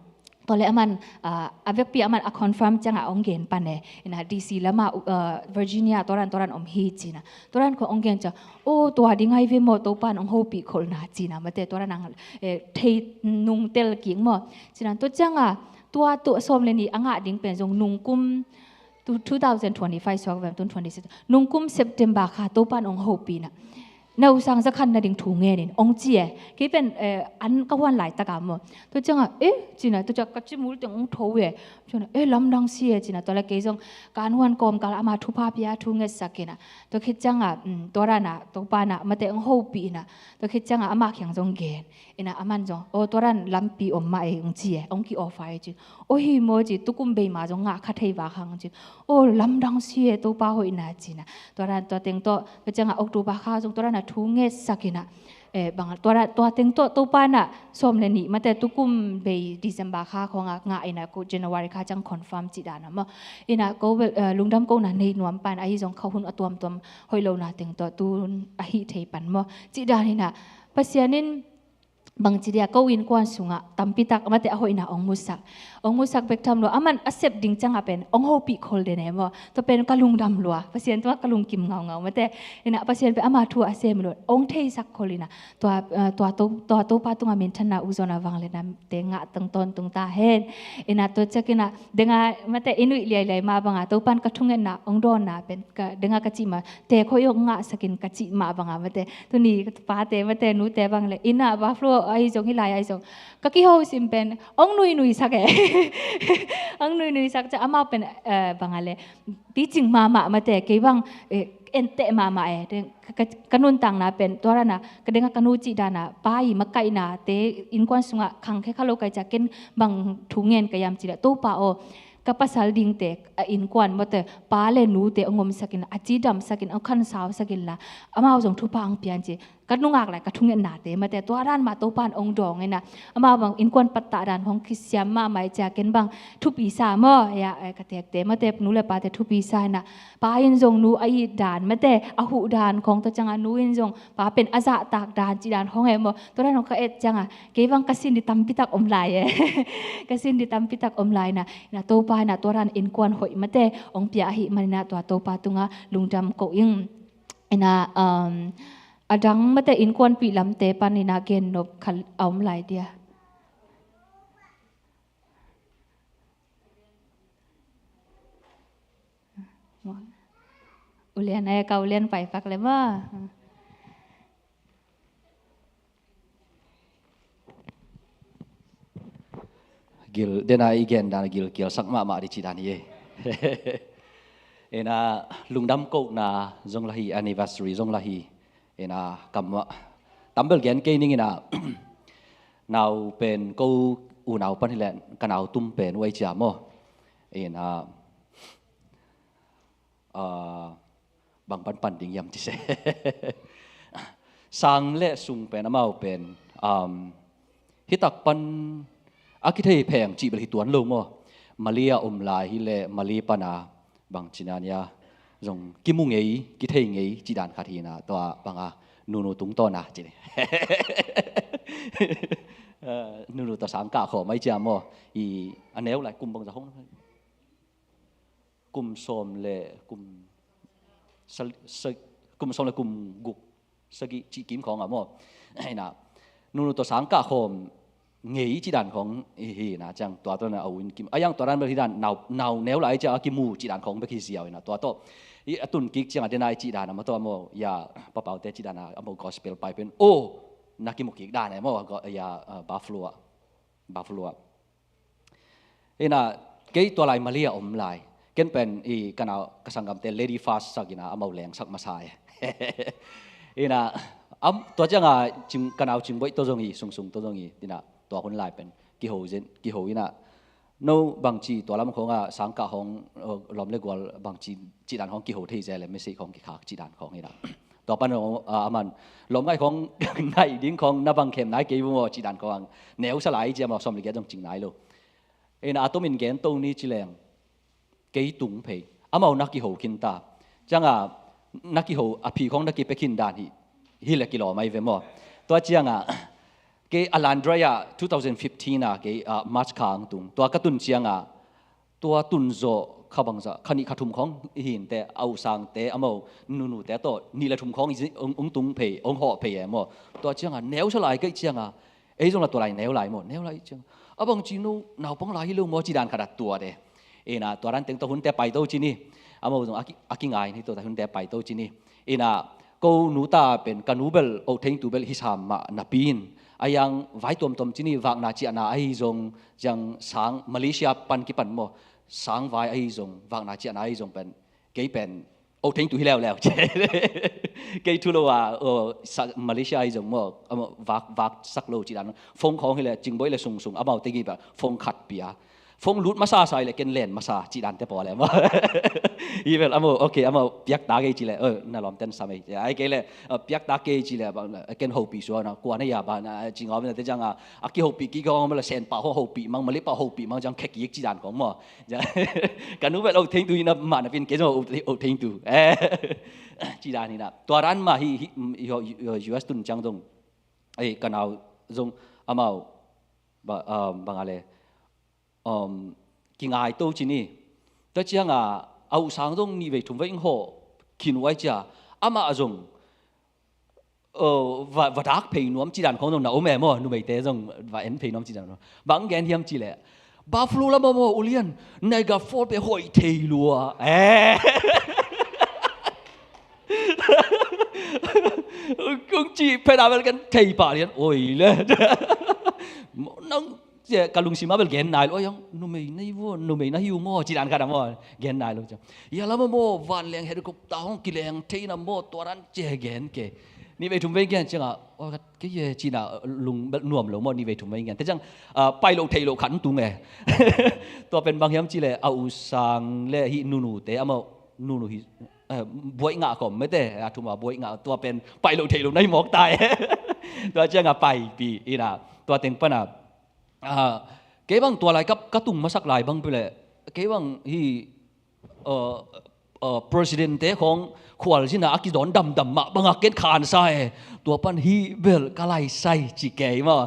tua leh aman, ah, a vekpi aman a confirm ciangah ong gen pan e. In ah D C lamah, uh, Virginia tua dan tua dan om hi ci in ah. Tua dan khong ong gen ciang, o, tua ding ahi ve maw, Topa'n ong hopih kholna ci in ah, mate tua dan a, eh, thei nungtel kik maw. Ci in ah, tua ciangah tua, tua sawm le nih a ngah ding pen zong nungkum, two, two thousand twenty-five suak vem, two thousand twenty-six, nungkum September kha Topa'n ong hopih in ah, na U Sang za khan nading thu ngen in ong ci e. Kei pen, eh, an ka huan laitak a maw. Tua ciangah, eh, ci in ah, tua ciang ka cimul teng ong tho e. Ci in ah, eh, lamdang si e ci in ah, tua leh kei zong ka an huan kawmkal ama thupha pia, thu ngetsak in ah. Tua khit ciangah, um, tua dan a, Topa'n ah, mate ong hopih in ah. Tua khit ciangah ama kiang zong gen. In ah aman zong, o, tua dan lampi om mah ei ong ci e, ong ki-offer ei ci. O, hi maw ci, tukum bei mah zong ngah kha thei vak hang ci. O, lamdang si e, Topa hoihna ci in ah. Tua dan, tua teng tawh, tua ciangah October kha zong tua dan a thu ngetsak in ah. Eh, bang, tua dan, tua teng tawh Topa'n ah sawm le nih, mate tukum bei December kha khong a ngah in ah, ko January kha ciang confirm cih dan a maw. In ah ko bel, eh, lungdam kona nei nuam pan, ahi zong kha hun a tuamtuam hoih lona teng tawh tun a hih thei pan maw. Cih dan in ah, Pasian in bangci dia ko innkuan sungah tampitak, mate, a hoihna ong musak. Ong musak bek tham lo, aman a sep ding ciangah pen ong hopih khol den e maw. Tua pen ka lungdam lua, Pasian tungah ka lungkim ngaungau, mate. In ah Pasian pen ama thu a sem lo, ong theisak khol in ah. Tua, ah, tua to, tua Topa tungah minthanna, U Zon a vang le namte ngah tangtawn tung ta hen. In ah tua ciang in ah, dengah, mate, i nuih liailiai mah bangah Topa'n ka thungetna ong dawnna pen, ka, dengah ka cih mah, te khoi ong ngahsak in ka cih mah bangah, mate, tuni ka pate, mate, nute bang le, in ah Buffalo ahi zong, hi lai ahi zong, ka kiho sim pen ong nuinuisak e. Ong nuinuisak ciang amau pen, eh, bangah le, picing mahmah, mate, kei bang, eh, enteh mahmah e. Ka, ka, ka nuntakna pen tua dan a, ka dengah ka nu cih dan a, pa i makaihna te innkuan sungah khangkhia kha lo ka hih ciang ken bang thu ngen ka hiam cih leh, Topa aw, ka pasal dingte, a innkuan, mate, pa le nute ong omsak in, a cidamsak in, ong khansausak in la, amau zong thupha ong pia in ci. Ka nungak lai ka thungetnate, mate, tua dan mah Topa'n ong dawng in ah, amau bang innkuan pattah dan hong kisiam mahmah i ciang ken bang thupi sa maw, ya, eh, ka tekte, mate, nu le pate thupi sa in ah, pa in zong nu a it dan, mate, a huh dan khong, tua ciangah nu in zong pa pen a zahtak dan, cih dan khong e maw. Tua dan khong ka et ciangah kei bang ka sin ding tampitak om lai e. Ka sin ding tampitak om lai in ah, in ah Topa in ah tua dan innkuan hoih, mate, ong pia ahih man in ah tua Topa tungah lungdam ko ing. In ah, um, a dang, mate, innkuanpih lamte pan in ah gen nop khat a om lai dia. Ulian e, ka ulian pai pak le maw. Gil, dena i gen dan gilkialsak mahmah ding cih dan hi e. In ah lungdam kohna zong la hi, anniversary zong la hi. In ah kam ah, tam bel gen kei ning in ah, nau pen ko unau pan hi leh ka nau tum pen uh ahi cia maw. In ah, ah, bang panpan ding hiam ci se. Sang le sung pen amau pen, um, hitak pan a kithei pheng cih bel hi tuan lo maw. Mali a om lai hi leh Mali pan a bang ci na nia, zong kimu ngei, kithei ngei cih dan khat hi in ah, tua bang a nunu tungtawn a ci ni. Eh, nunu tawh sang kah khawm ahi cia maw. I a neu lai kum bang za hong, kum sawm le kum sa, sa, kum sawm le kum guk, sagih cih kim khawng a maw. In ah nunu tawh sang kah khawm ngei cih dan khawng hi, hi in ah, ciang tua tawh na a u in kim, a yang tua dan bel hi dan, nau, nau neu lai ciang a kimu cih dan khawng bek hi ziau in ah, tua tawh i a tun kik ciang a dena i cih dan a maw, tua maw, ya, papaute cih dan a maw, gospel pai pen, o, na kimu kik dan a maw, ya, ah, Buffalo ah, Buffalo ah. In ah kei tua lai Mali a om lai, Ken pen i ka nau ka sanggamte lady first sak ina amau lengsak masa e. Ina am tua cianga cing, ka nau Cingboih tawh zong i sungsung tawh zong i ina tua hun lai pen kiho zin kiho ina no bangci tua lam khong a sangkah hong lawm le gual bangci cidan hong kiho thei ze le message hong kikhak cidan khong ina tua pan aman lawm ngai khong ngai ding khong na bang khem nai kei bu maw cidan khong ang neu sa lai ciam a sawm le giat zong cing nai lo. Ina a tomin gen to ni ci leng kei tung phei amau na kiho khin ta cianga na kiho a phi khong na kipia khin dan hi hi le kilawm ai ve maw? Tua cianga kei Alexandria two thousand fifteen a kei ah, March kha ang tung tua ka tun cianga tua tun zawh kha bangza kha nih kha thum khong i hinte ausangte amau nunute tawh nih le thum khong i zi- ong, ong tung phei ong hawh phei e maw? Tua cianga neu sa lai kei cianga ei zong la tua lai neu lai maw neu lai ciang a bang ci no naupang lai hi lo maw ci dan khat a tua de. Ina tua dan teng tawh hunte pai to ci ni. Amau zong a ki- a kingai ni tua ta hunte pai to ci ni. Ina ko nu ta pen ka nu bel oh thengtu bel hi sam mah napi in a yang vai tuamtuam ci ni vakna ciahna ahi zong ciang sang Malaysia pan kipan maw sang vai ahi zong vakna ciahna ahi zong pen kei pen oh thengtu hi leuleu kei thu lo a oh, sa- Malaysia ahi zong maw amau vak vak sak lo ci dan phone khong hi le Cingboih le sungsung amau te gi ba phone khat pia phone lut masa sa hi le ken len masa ci dan te paw le maw? Hi bel amau okay amau piak ta kei ci le oh, na lawm ten sam ei ai kei le oh, piak ta kei ci le ba ken hopih suak na kua na ya ba na cingawm na te cianga a kihopih kik khong bel a sen pah hong hopih mang mali pah hopih mang ciang khe kik ci dan khong maw? Ka nu bel oh thengtu hi na mah na pin kei zong oh thengtu ci dan hi na tua dan mah hi hi- hi- US tun ciang zong ei ka nau zong amau ba- um, bang a le um, kingai to ci ni. Tua cianga ausang zong nih vei thum vei ing hawh khin uai cia amah zong uh, va, va dak phei nuam ci dan khong zong na om e maw numeite zong va en phei nuam ci dan khong bang gen hiam ci le Buffalo lam maw ulian Niagara Falls pe hoih thei lua eh. Kung ci phena bel kan thei pah lian oi le nang cia ka lungsim a bel gen nai lo yang numei na hi vua numei na hi u maw ci dan khat a maw gen nai lo cia ya lama maw van leng helicopter hong kileng thei na maw tua dan cia gen ke ni vei thum vei gen cianga kei ye ci na lung bel nuam lo maw ni vei thum vei gen te ciang pai lo thei lo khat tung e. Tua pen bang hiam ci le a usang le hi nunu te amau nunu hi buai ngah kom mete a thuma buai ngah tua pen pai lo thei lo nai mawk tai. Tua cianga paipi ina tua teng pana kei bang tua lai kap ka tung masak lai bang pile kei bang hi president te khong khual zina a kidawn damdam mah banga ken khansa e. Tua pan hi bel ka laisai ci kei maw?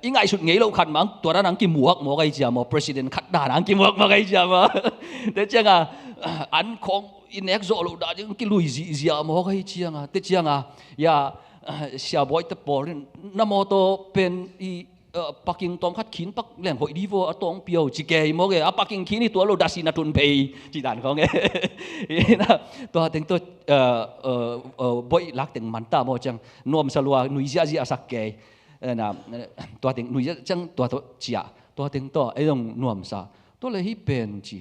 I ngaihsut ngei lo khat mang tua dan ang kimuak mawk ai cia maw president khat dan ang kimuak mawk ai cia maw? Te cianga an khong i nek zawh loh dah ding kilui zihziah mawk ahi cianga te cianga ya sia bawi te pawl in na mawtaw pen i paking tawm khat khin pak leng hoih di vaw a tawng piau ci kei mawk e a paking khin i tuah lo dasi na tun phei ci dan khawng e. Tua teng tua bawi lak teng man ta maw ciang nuamsa lua nui ziahziah sak kei. Tua teng nui ziah ciang tua tawh ciah tua teng tawh ei zong nuamsa tua le hi pen ci.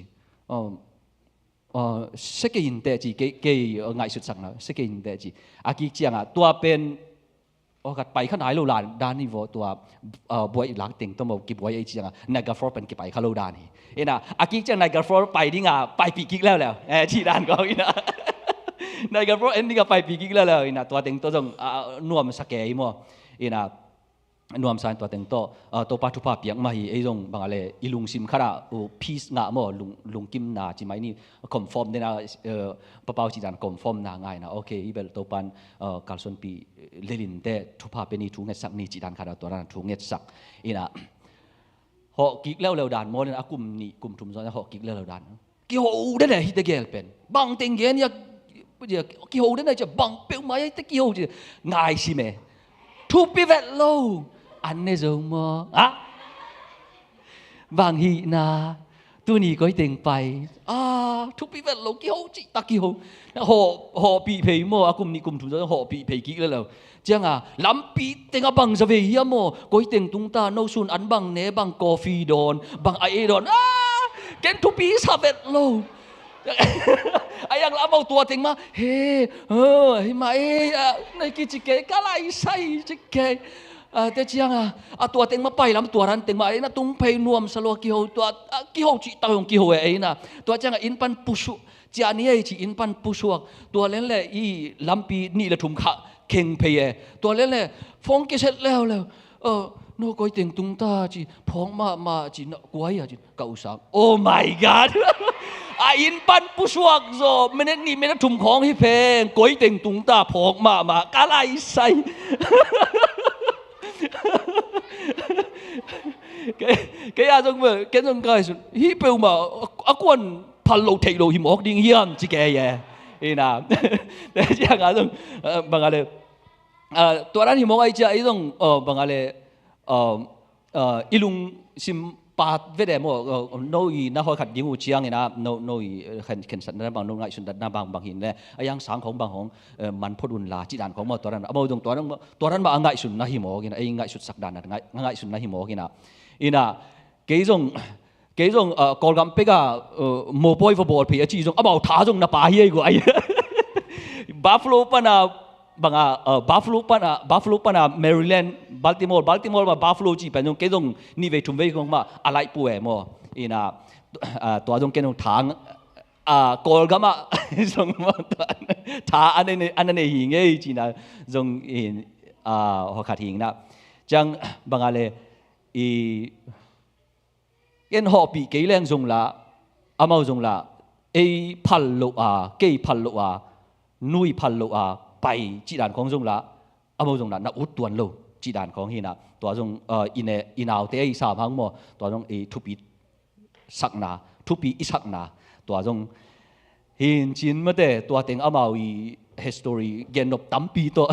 Sia kei in teh ci kei ngaihsutsakna sia kei in teh ci a kik cianga tua pen aw khat pai kha nai lo dan hi vaw tua buai lak teng tawh maw kibuai ei cianga Niagara Falls pen kipai kha lo dan hi. Ina a kik ciang Niagara Falls pai dinga paipih kik leuleu ci dan kawng ina Niagara Falls en dinga paipih kik leuleu ina tua teng tawh zong nuamsa kei maw ina nuamsa in tua teng tawh Topa thupha piak mah hi. Ei zong bang a le i lungsim khatah peace ngah maw lungkimna ci mai ni conform dena papau ci dan conform na ngaina ok i bel Topan kalsuanpih lelin te thupha pe ni thu ngetsak ni ci dan khatah tua dan thu ngetsak ina hawh kik leuleu dan maw lena a kum nih kum thum zaw hawh kik leuleu dan kiho den e hite gel pen bang teng gen ia kiho den e cia bang peuhmah ia hite kiho cia ngai sim e thupi vet lo an ne zo maw a bang hihna tuni koi teng pai a thupi vet lo kiho cih tak kiho hawhpih phei maw a kum nih kum thum zaw hawhpih phei kik lelo cianga lampi tengah bang zavei hiam maw koi teng tungta no sun an bang ne bang coffee dawn bang a ei dawn a Ken thupi sa vet lo. A yang la amau tua teng mah, he, ha, hi mah, e, a, nei kici kei, ka lai sai ci kei. A, te ciang a, a tua teng mah pai lam tua ran teng mah, e, na tung phei nuam sa lo kiho, tua, a, kiho ci tau hong kiho e, e na. Tua ciang a inn pan pusuak, cia ni ei ci inn pan pusuak. Tua len le i lampi nih le thum kha kheng phei e. Tua len le phone kiset leuleu. Aa, no koi teng tung ta ci, phawk mahmah ci, na kua hia ci, ka u Sang. Oh my God! A inn pan pusuak zaw, minute nih, minute thum khawng hi pheng, koi teng tung ta, phawk mahmah, ka lai sai. Kei, kei a zong, ken zong ka ngaihsun, hih peuhmah, a kuan phal lo theih lo hi mawk ding hiam, ci kei e. Ina, te ciang a zong, bang a le, ah, tua dan hi mawk ai cia, ei zong, oh, bang a le, um, uh, i lungsim pa vede maw, uh, no i na hoi khat ding uh ciangin a, no, no i, uh, khen, khensatna bang, no ngaihsutna bang bang hin le, a yang sang khong bang hong, uh, man phot un la, ci dan khong maw, tua dan, amau zong tua dan, tua dan mah a ngaihsutna hi mawk in, ei ngaihsutsak dan a, ngai-, ngaihsutna hi mawk in a. Ina, kei zong, kei zong, uh, Kawlgam pek a, uh, mawpawi va bawl phei a ci zong, amau tha zong na pa hi ei guai. Buffalo pan a, bang a, uh, Buffalo pan a, Buffalo pan a Maryland, Baltimore, Baltimore pan Buffalo ci pen zong, kei zong nih vei thum vei khong mah a laih pua e maw. Ina, uh, tua zong ken zong thang, uh, Kawlgam ah zong maw, tua, tha a na nei, a na nei hi ngei ci na zong in, uh, hawkhat hi na. Ciang bang a le i ken hawhpih kei leng zong la, amau zong la, ei phal lo a, kei phal lo a, nui phal lo a, pai cih dan khong zong la, amau zong la, na ut tuan lo cih dan khong hi na, tua zong, uh, i ne, i naute ei sam hang maw, tua zong ei thupi sakna, thupi i sakna, tua zong hin cin mate, tua teng amau i history gen nop tampi tawh.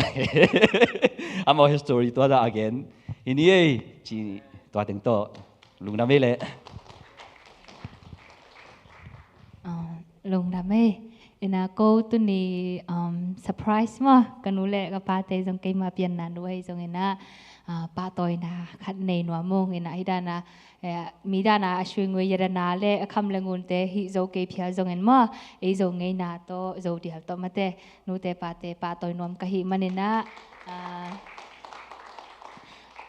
Amau history tua dah a gen. Hi ni ei, ci tua teng tawh. Lungdam ei leh. Ah, lungdam ei. Ina ko tuni, um, surprise maw. Ka nu le ka pate zong keima pianna nu ei zong ina, ah, pahtawina khat nei nuam ung ina hi dana, eh, mi dana a sui ngui yadana le a kham le ngunte hih zo kei phial zongin maw, ei zo ngeina tawh, zo dial tawh mate, nute pate pahtawi nuam ka hih maninah, ah,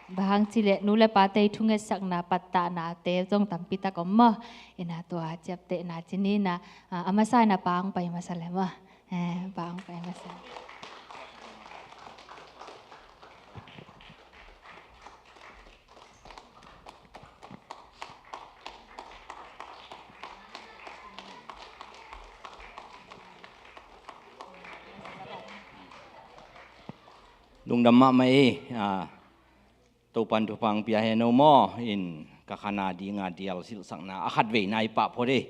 bang hang cileh nu le pate i thungetsakna pattahna te zong tampi tak om maw, ina tua ciaptehna cininah, ah, a masa ina pang pai masa le maw, eh, pang pai masa. Lungdam mahmah ei, a, Topan thupha pia hen o maw, in ka khana dinga dial silhsakna a khat veina i pah phot ei.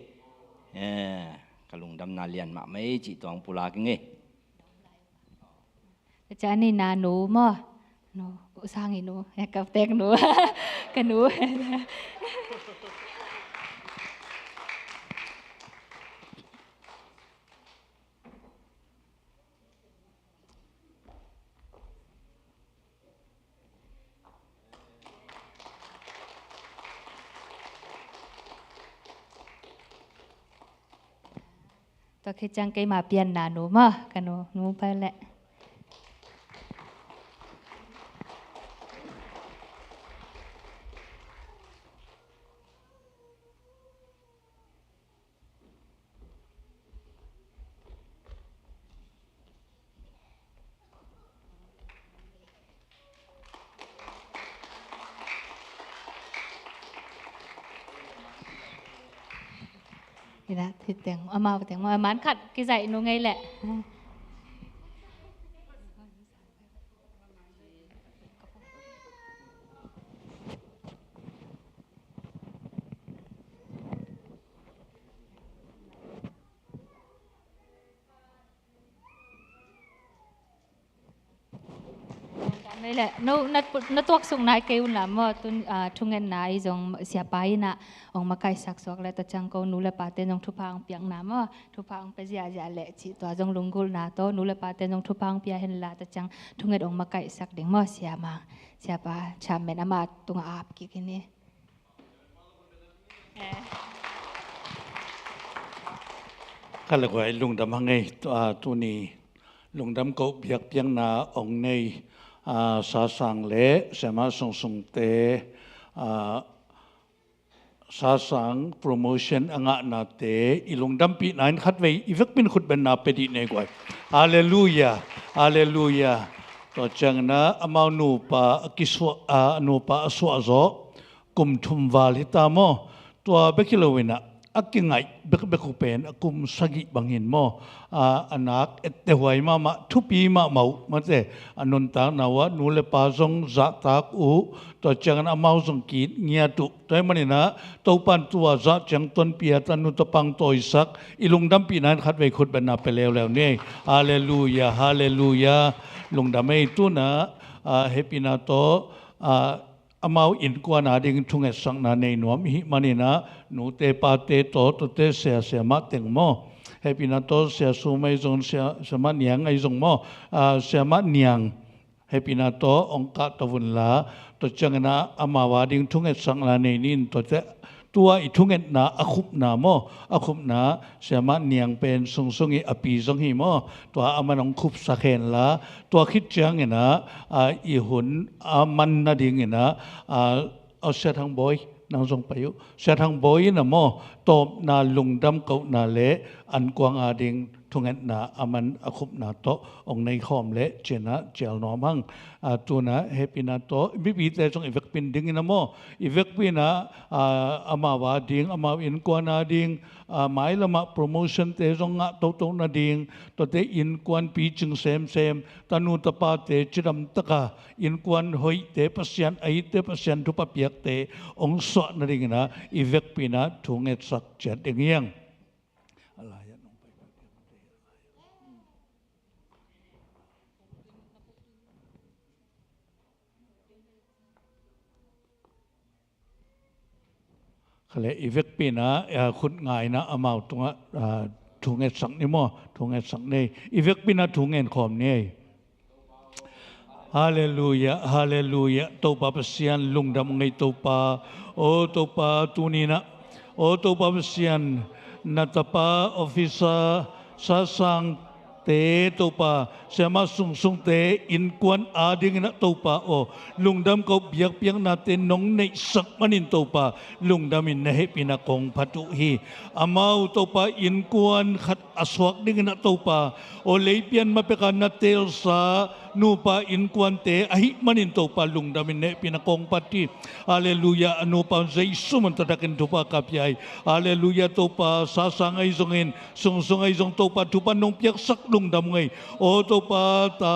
Eh, ka lungdamna lian mahmah ei cih tuang pulak ing ei. Ka ca ni na nu maw? Nu, u sang i nu, eh, ka tek nu. Ka nu. Tua khit ciang keima pianna nu maw, ka nu, nu pai leh. Ina, thiteng, amau teng, amau man khat, kizaih nu ngei leh. No, na, na tuaksuk nai kei un la maw, tun, ah, thungetna i zong siapa ina ong makaihsak suak le ta ciang ko nu le pate zong thupha ong piakna maw, thupha ong pia ziahziah le cih tua zong lunggulhna tawh nu le pate zong thupha ong pia hen la ta ciang thunget ong makaihsak ding maw, siamang, siapa chairman ama tunga ap kik hi ni. Eh. Kha le guai, lungdam hang ei. Tu, a, tuni lungdam koh biakpiakna ong nei, a, Sasang le Siamah Sungsungte, a, Sasang promotion a ngahnate i lungdampihna in khatvei i vekpin khutbetna pia dih nei guai. Halleluia, halleluia. Tua ciangin ah amau nupa a kisuah, a, nupa a suah zawh kum thum val hi ta maw? Tua bek hi loin ah a kingaih bekbek uh pen a kum sagih bangin maw? A, a nak etteh huai mahmah, thupi mahmah uh, mate, a nuntakna uh ah nu le pa zong zahtak uh, tua ciangin amau zong ki-it ngiat uh. Tua ahih manin ah Topa'n tua zah ciang tonpih a, tanu tapa hong tawisak, i lungdampihna in khatvei khutbetna pia leuleu ni. Halleluia, halleluia. Lungdam ei. Tu-in ah, a, hehpihna tawh, a, amau innkuan ading thungetsakna nei nuam i hih manin ah nute pate tawh, tuate sia, siamah teng maw? Hehpihna tawh Sia Sum ahi zong, Sia, Siamah Niang ahi zong maw? A, Siamah Niang, hehpihna tawh ong kahto un la. Tua ciangin ah amau ading thungetsakna nei ni. Tuate, tua i thungetna a khupna maw? A khupna Siamah Niang pen Sungsung i a pi zong hi maw? Tua aman ong khupsak hen la. Tua khit ciangin ah, a, i hun a man nadingin ah, a, a, Sia Thang Bawi, nang zong pai uh. Sia Thang Bawi in ah maw, tawpna lungdam kohna le ankuang ading thungetna aman a khupna tawh ong nei khawm leh ci-in ah cial nuam hang. A, tu-in ah hehpihna tawh mipite zong i vekpin dingin ah maw, i vekpin ah, a, amau ading, amau innkuan ading, a, mailam ah promotion-te zong ngah toto nading, tuate innkuan picing semsem, tanu tapate cidam taka innkuan hoihte, Pasian a itte, Pasian thupha piakte ong suah nadingin ah i vekpin ah thungetsak ciat ding hi hang. A lai-ah nong pai. Kha le, i vekpin ah, a, khut nga-in ah amau tungah, a, thungetsak ni maw, thungetsak ni. I vekpin ah thungen khawm ni. Halleluia, halleluia. Topa Pasian, lungdam ong ei Topa. O Topa, tuni-in ah, o Topa Pasian, na tapa officer, Sasang te Topa, Siamah Sungsungte innkuan adingin ah Topa aw, lungdam koh biakpiaknate nong neihsak manin Topa, lungdamin na hehpihna kong phat uh hi. Amau Topa, innkuan khat a suak dingin ah Topa aw, leipian ma pek a na teelsa nupa innkuante ahih manin Topa, lungdamin na hehpihna kong phat hi. Halleluia. A nupa un Jesu min tawh takin thupha ka pia hi. Halleluia. Topa, Sasang ahi zongin, Sungsung ahi zong Topa, thupha nong piaksak lungdam ong ei. O Topa, ta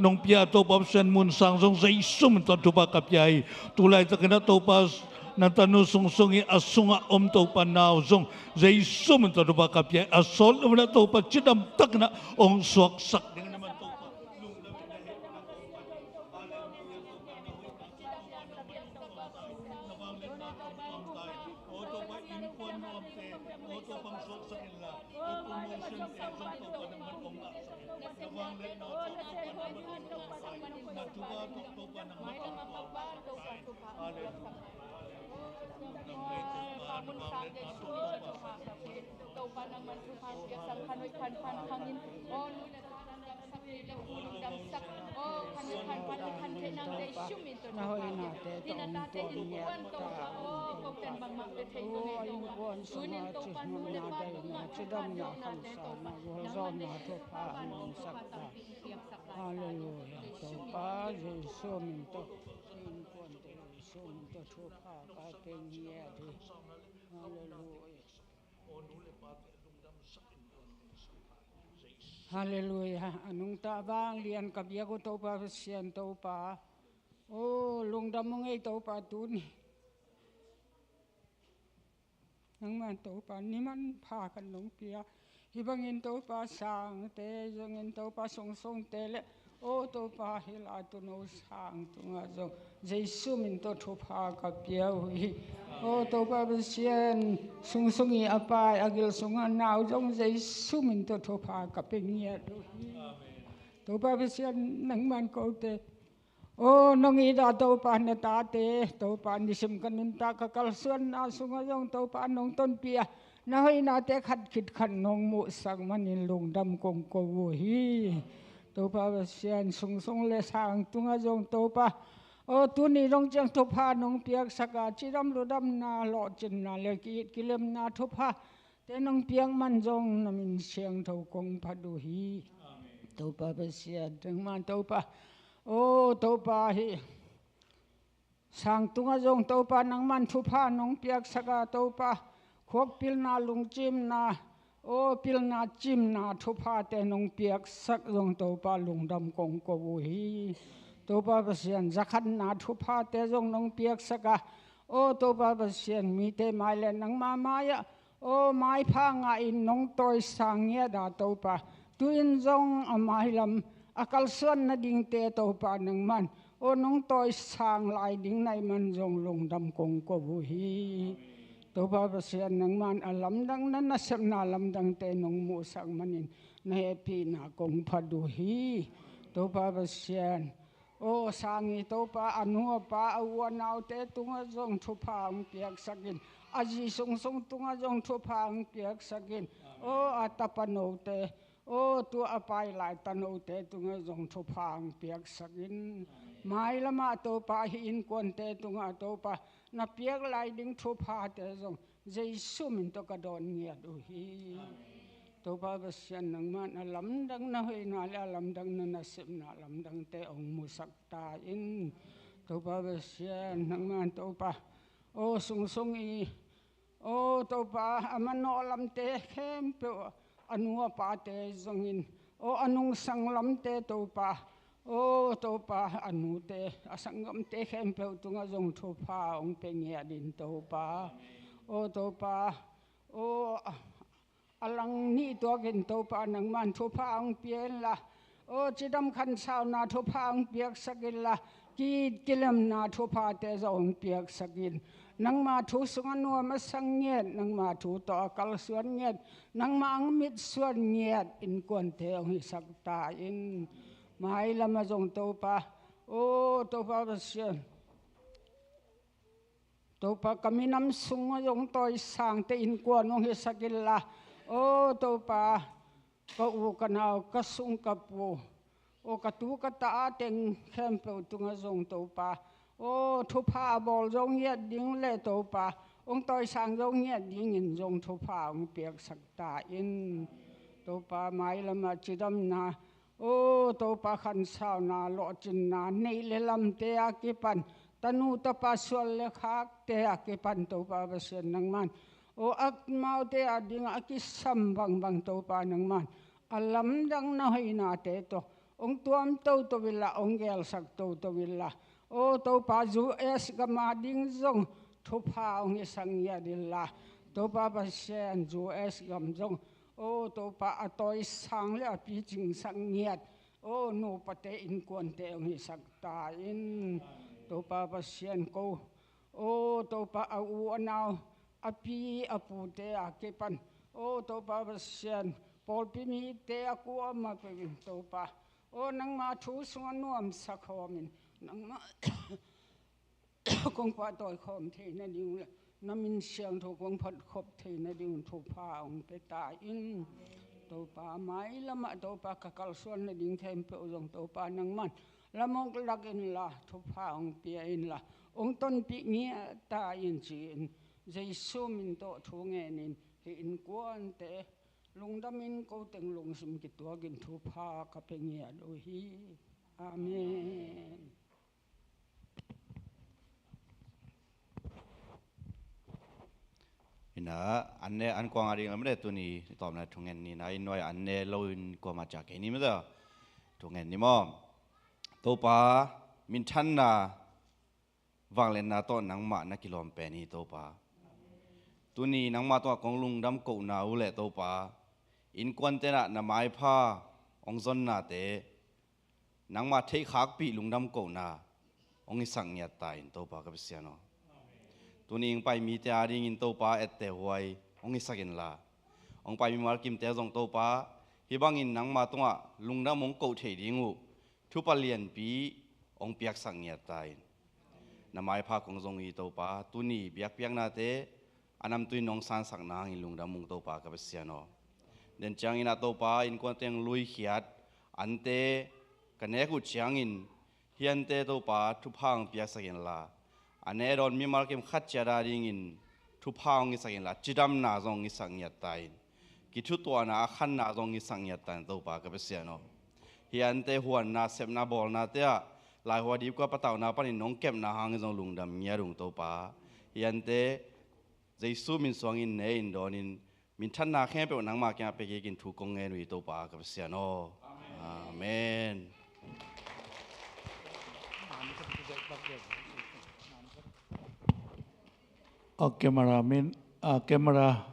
nong pia Topa Pasian, Mun Sang zong Jesu min tawh thupha ka pia hi. Tulaitakin ah Topa, na tanu Sungsung i a sungah om Topa nau zong Jesu min tawh thupha ka pia hi. A sawt lo-in ah Topa, cidam takin ah ong suaksak dingin ah man Topa. Na hoihnate tawh ong tuang ngiat ta. O, a innkuan sungah cihmawhna, daihna, cidamna, khansana, gualzawhna thupha hong nungsak ta. Halleluia. Topa Jesu min tawh, innkuante Jesu min tawh thupha ka pia ngiat hi. Halleluia. Halleluia. A nungta vanglian ka biak uh Topa Pasian, Topa, o, lungdam ong ei Topa tuni. Nangman Topa ni manpha khat nong pia. Hih bangin Topa Sangte zongin, Topa Sungsungte le, o Topa, hih lai Tuuno Sang tungah zong Jesu min tawh thupha ka pia uh hi. O Topa Pasian, Sungsung i a pai, a gil sungah nau zong Jesu min tawh thupha ka pia ngiat uh hi. Topa Pasian, nangman kote, o, nong it a Topa, na tate Topa, nisim ka nuntak ka kalsuanna sungah zong Topa nong tonpih a, na hoihnate khat khit khat nong muhsak manin lungdam kong ko uh hi. Topa Pasian, sungsung le sang tungah zong Topa, aw tuni dong ciang thupha nong piaksak a, cidam ludamna, lawhcinna le ki-it kilemna thupha te nong piak man zong na min siangtho kong phat uh hi. Topa Pasian, nangman Topa, aw Topa hi. Sang tungah zong Topa nangman thupha nong piaksak a Topa, khuak pilna, lungcimna, aw pilna cimna thuphate nong piaksak zong Topa lungdam kong ko uh hi. Topa Pasian, zakhatna thuphate zong nong piaksak a, aw Topa Pasian, mite mai le nangma mai-ah aw maipha ngah in nong tawisang ngiat a Topa, tu-in zong a mailam a kalsuan nadingte Topa nangman aw nong tawisang lai ding na hih man zong lungdam kong ko uh hi. Topa Pasian, nangman a lamdang, na nasepna lamdangte nong muhsak manin na hehpihna kong phat uh hi. Topa Pasian, aw sang i Topa, a nu a pa, a u a naute tungah zong thupha hong piaksak in, a zi sungsung tungah zong thupha hong piaksak in, aw a tapa note, aw tu a pai lai tanote tungah zong thupha hong piaksak in. Mailamah Topa, hih innkuante tungah Topa na piak lai ding thuphate zong Jesu min tawh ka dawn ngiat uh hi. Topa Pasian, nangman a lamdang na hoihna le a lamdang na nasepna lamdangte hong musak ta in. Topa Pasian, nangman Topa, aw sungsung i, aw Topa, a manawh lamte khempeuh, a nu a pate zongin, aw a nungsang lamte Topa, aw Topa, a nute, a sanggamte khempeuh tungah zong thupha hong pia ngiat in Topa. Aw Topa, aw a lang nih tuakin Topa nangman thupha hong pia inla, aw cidam khansauna thupha hong piaksak inla, ki-it kilemna thuphate zong hong piaksak in. Nangma thu sungah nuam a sang ngiat, nangma thu tawh a kalsuan ngiat, nangma hong mitsuan ngiat innkuante hong hisak ta in. Mailamah zong Topa, aw Topa Pasian, Topa, ka minam sungah zong tawisangte innkuan hong hisak inla, aw Topa, ka u ka nau, ka sung ka pu, aw ka tu ka ta a teng khempeuh tungah zong Topa, aw thupha a bawl zo ngiat ding le Topa, hong tawisang zo ngiat dingin zong thupha hong piaksak ta in. Topa, mailamah cidamna, aw Topa, khansauna, lawhcinna, neih le lamte a kipan, tanu tapa sual le khakte a kipan Topa Pasian nangman, aw amaute a dingah a kisam bangbang Topa nangman, a lamdang na hoihnate tawh hong tuam toto inla, hong gelsak toto inla, aw Topa, U S gam a ding zong thupha hong hisak ngiat inla, Topa Pasian, U S gam zong, aw Topa, a tawisang le a picingsak ngiat, aw nupate innkuante hong hisak ta in. Topa Pasian, ko, aw Topa, a u a nau, a pi a pute a kipan, aw Topa Pasian, pawlpi mite a kuamah peuh in Topa, aw nangma thu sungah nuamsa khawmin, nangma kong pahtawi khawm theih nading le na min siangtho kong phatkhop theih nading thupha hong pia ta in. Topa, mailamah Topa, ka kalsuan nading khempeuh zong Topa nangman lamuk lak inla, thupha hong pia inla, hong tonpih ngiat ta in ci-in Jesu min tawh thu ngenin hih innkuante lungdamin ko teng lungsim kituakin thupha ka pia ngiat uh hi. Amen. Ina, an ne an kuang a ding lam le tuni tawmna thungen ni na, in nuai an ne lo in kuama ca kei ni mata. Thungen ni maw? Topa, minthanna, vangliatna tawh nangmah na kilawm pen hi Topa. Tuni nangmah tungah kong lungdam kohna uh le Topa, innkuan tenah na maipha hong zonnate, nangmah theihkhakpih lungdam kohna hong hisak ngiat ta in Topa ka Pasian aw. Tuni hong pai mite a dingin Topa etteh huai hong hisak inla, hong pai mimal kimte zong Topa, hih bangin nangmah tungah lungdam hong koh thei ding uh thupha lianpi hong piaksak ngiat ta in. Na maipha kong zong hi Topa, tuni biakpiaknate a namtui nong sansak nangin lungdam ung Topa ka Pasian aw. Den ciangin ah Topa innkuan teng luikhiat ante ka nek uh ciangin, hih ante Topa thupha hong piaksak inla, a ne dawn mimal kim khat ciat a dingin thupha hong ngisak inla, cidamna zong ngisak ngiat ta in, kithutuahna a khanna zong ngisak ngiat ta in Topa ka Pasian aw. Hih ante huanna sepna bawlnate ah laihua dipkua patauhna panin nong kepna hangin zong lungdam ngiat ung Topa. Hih ante Jesu min suangin ne in dawnin, minthanna khempeuh nangma kiangah pia kikin thu kong ngen uh hi Topa ka Pasian aw. Amen. A camera min, a camera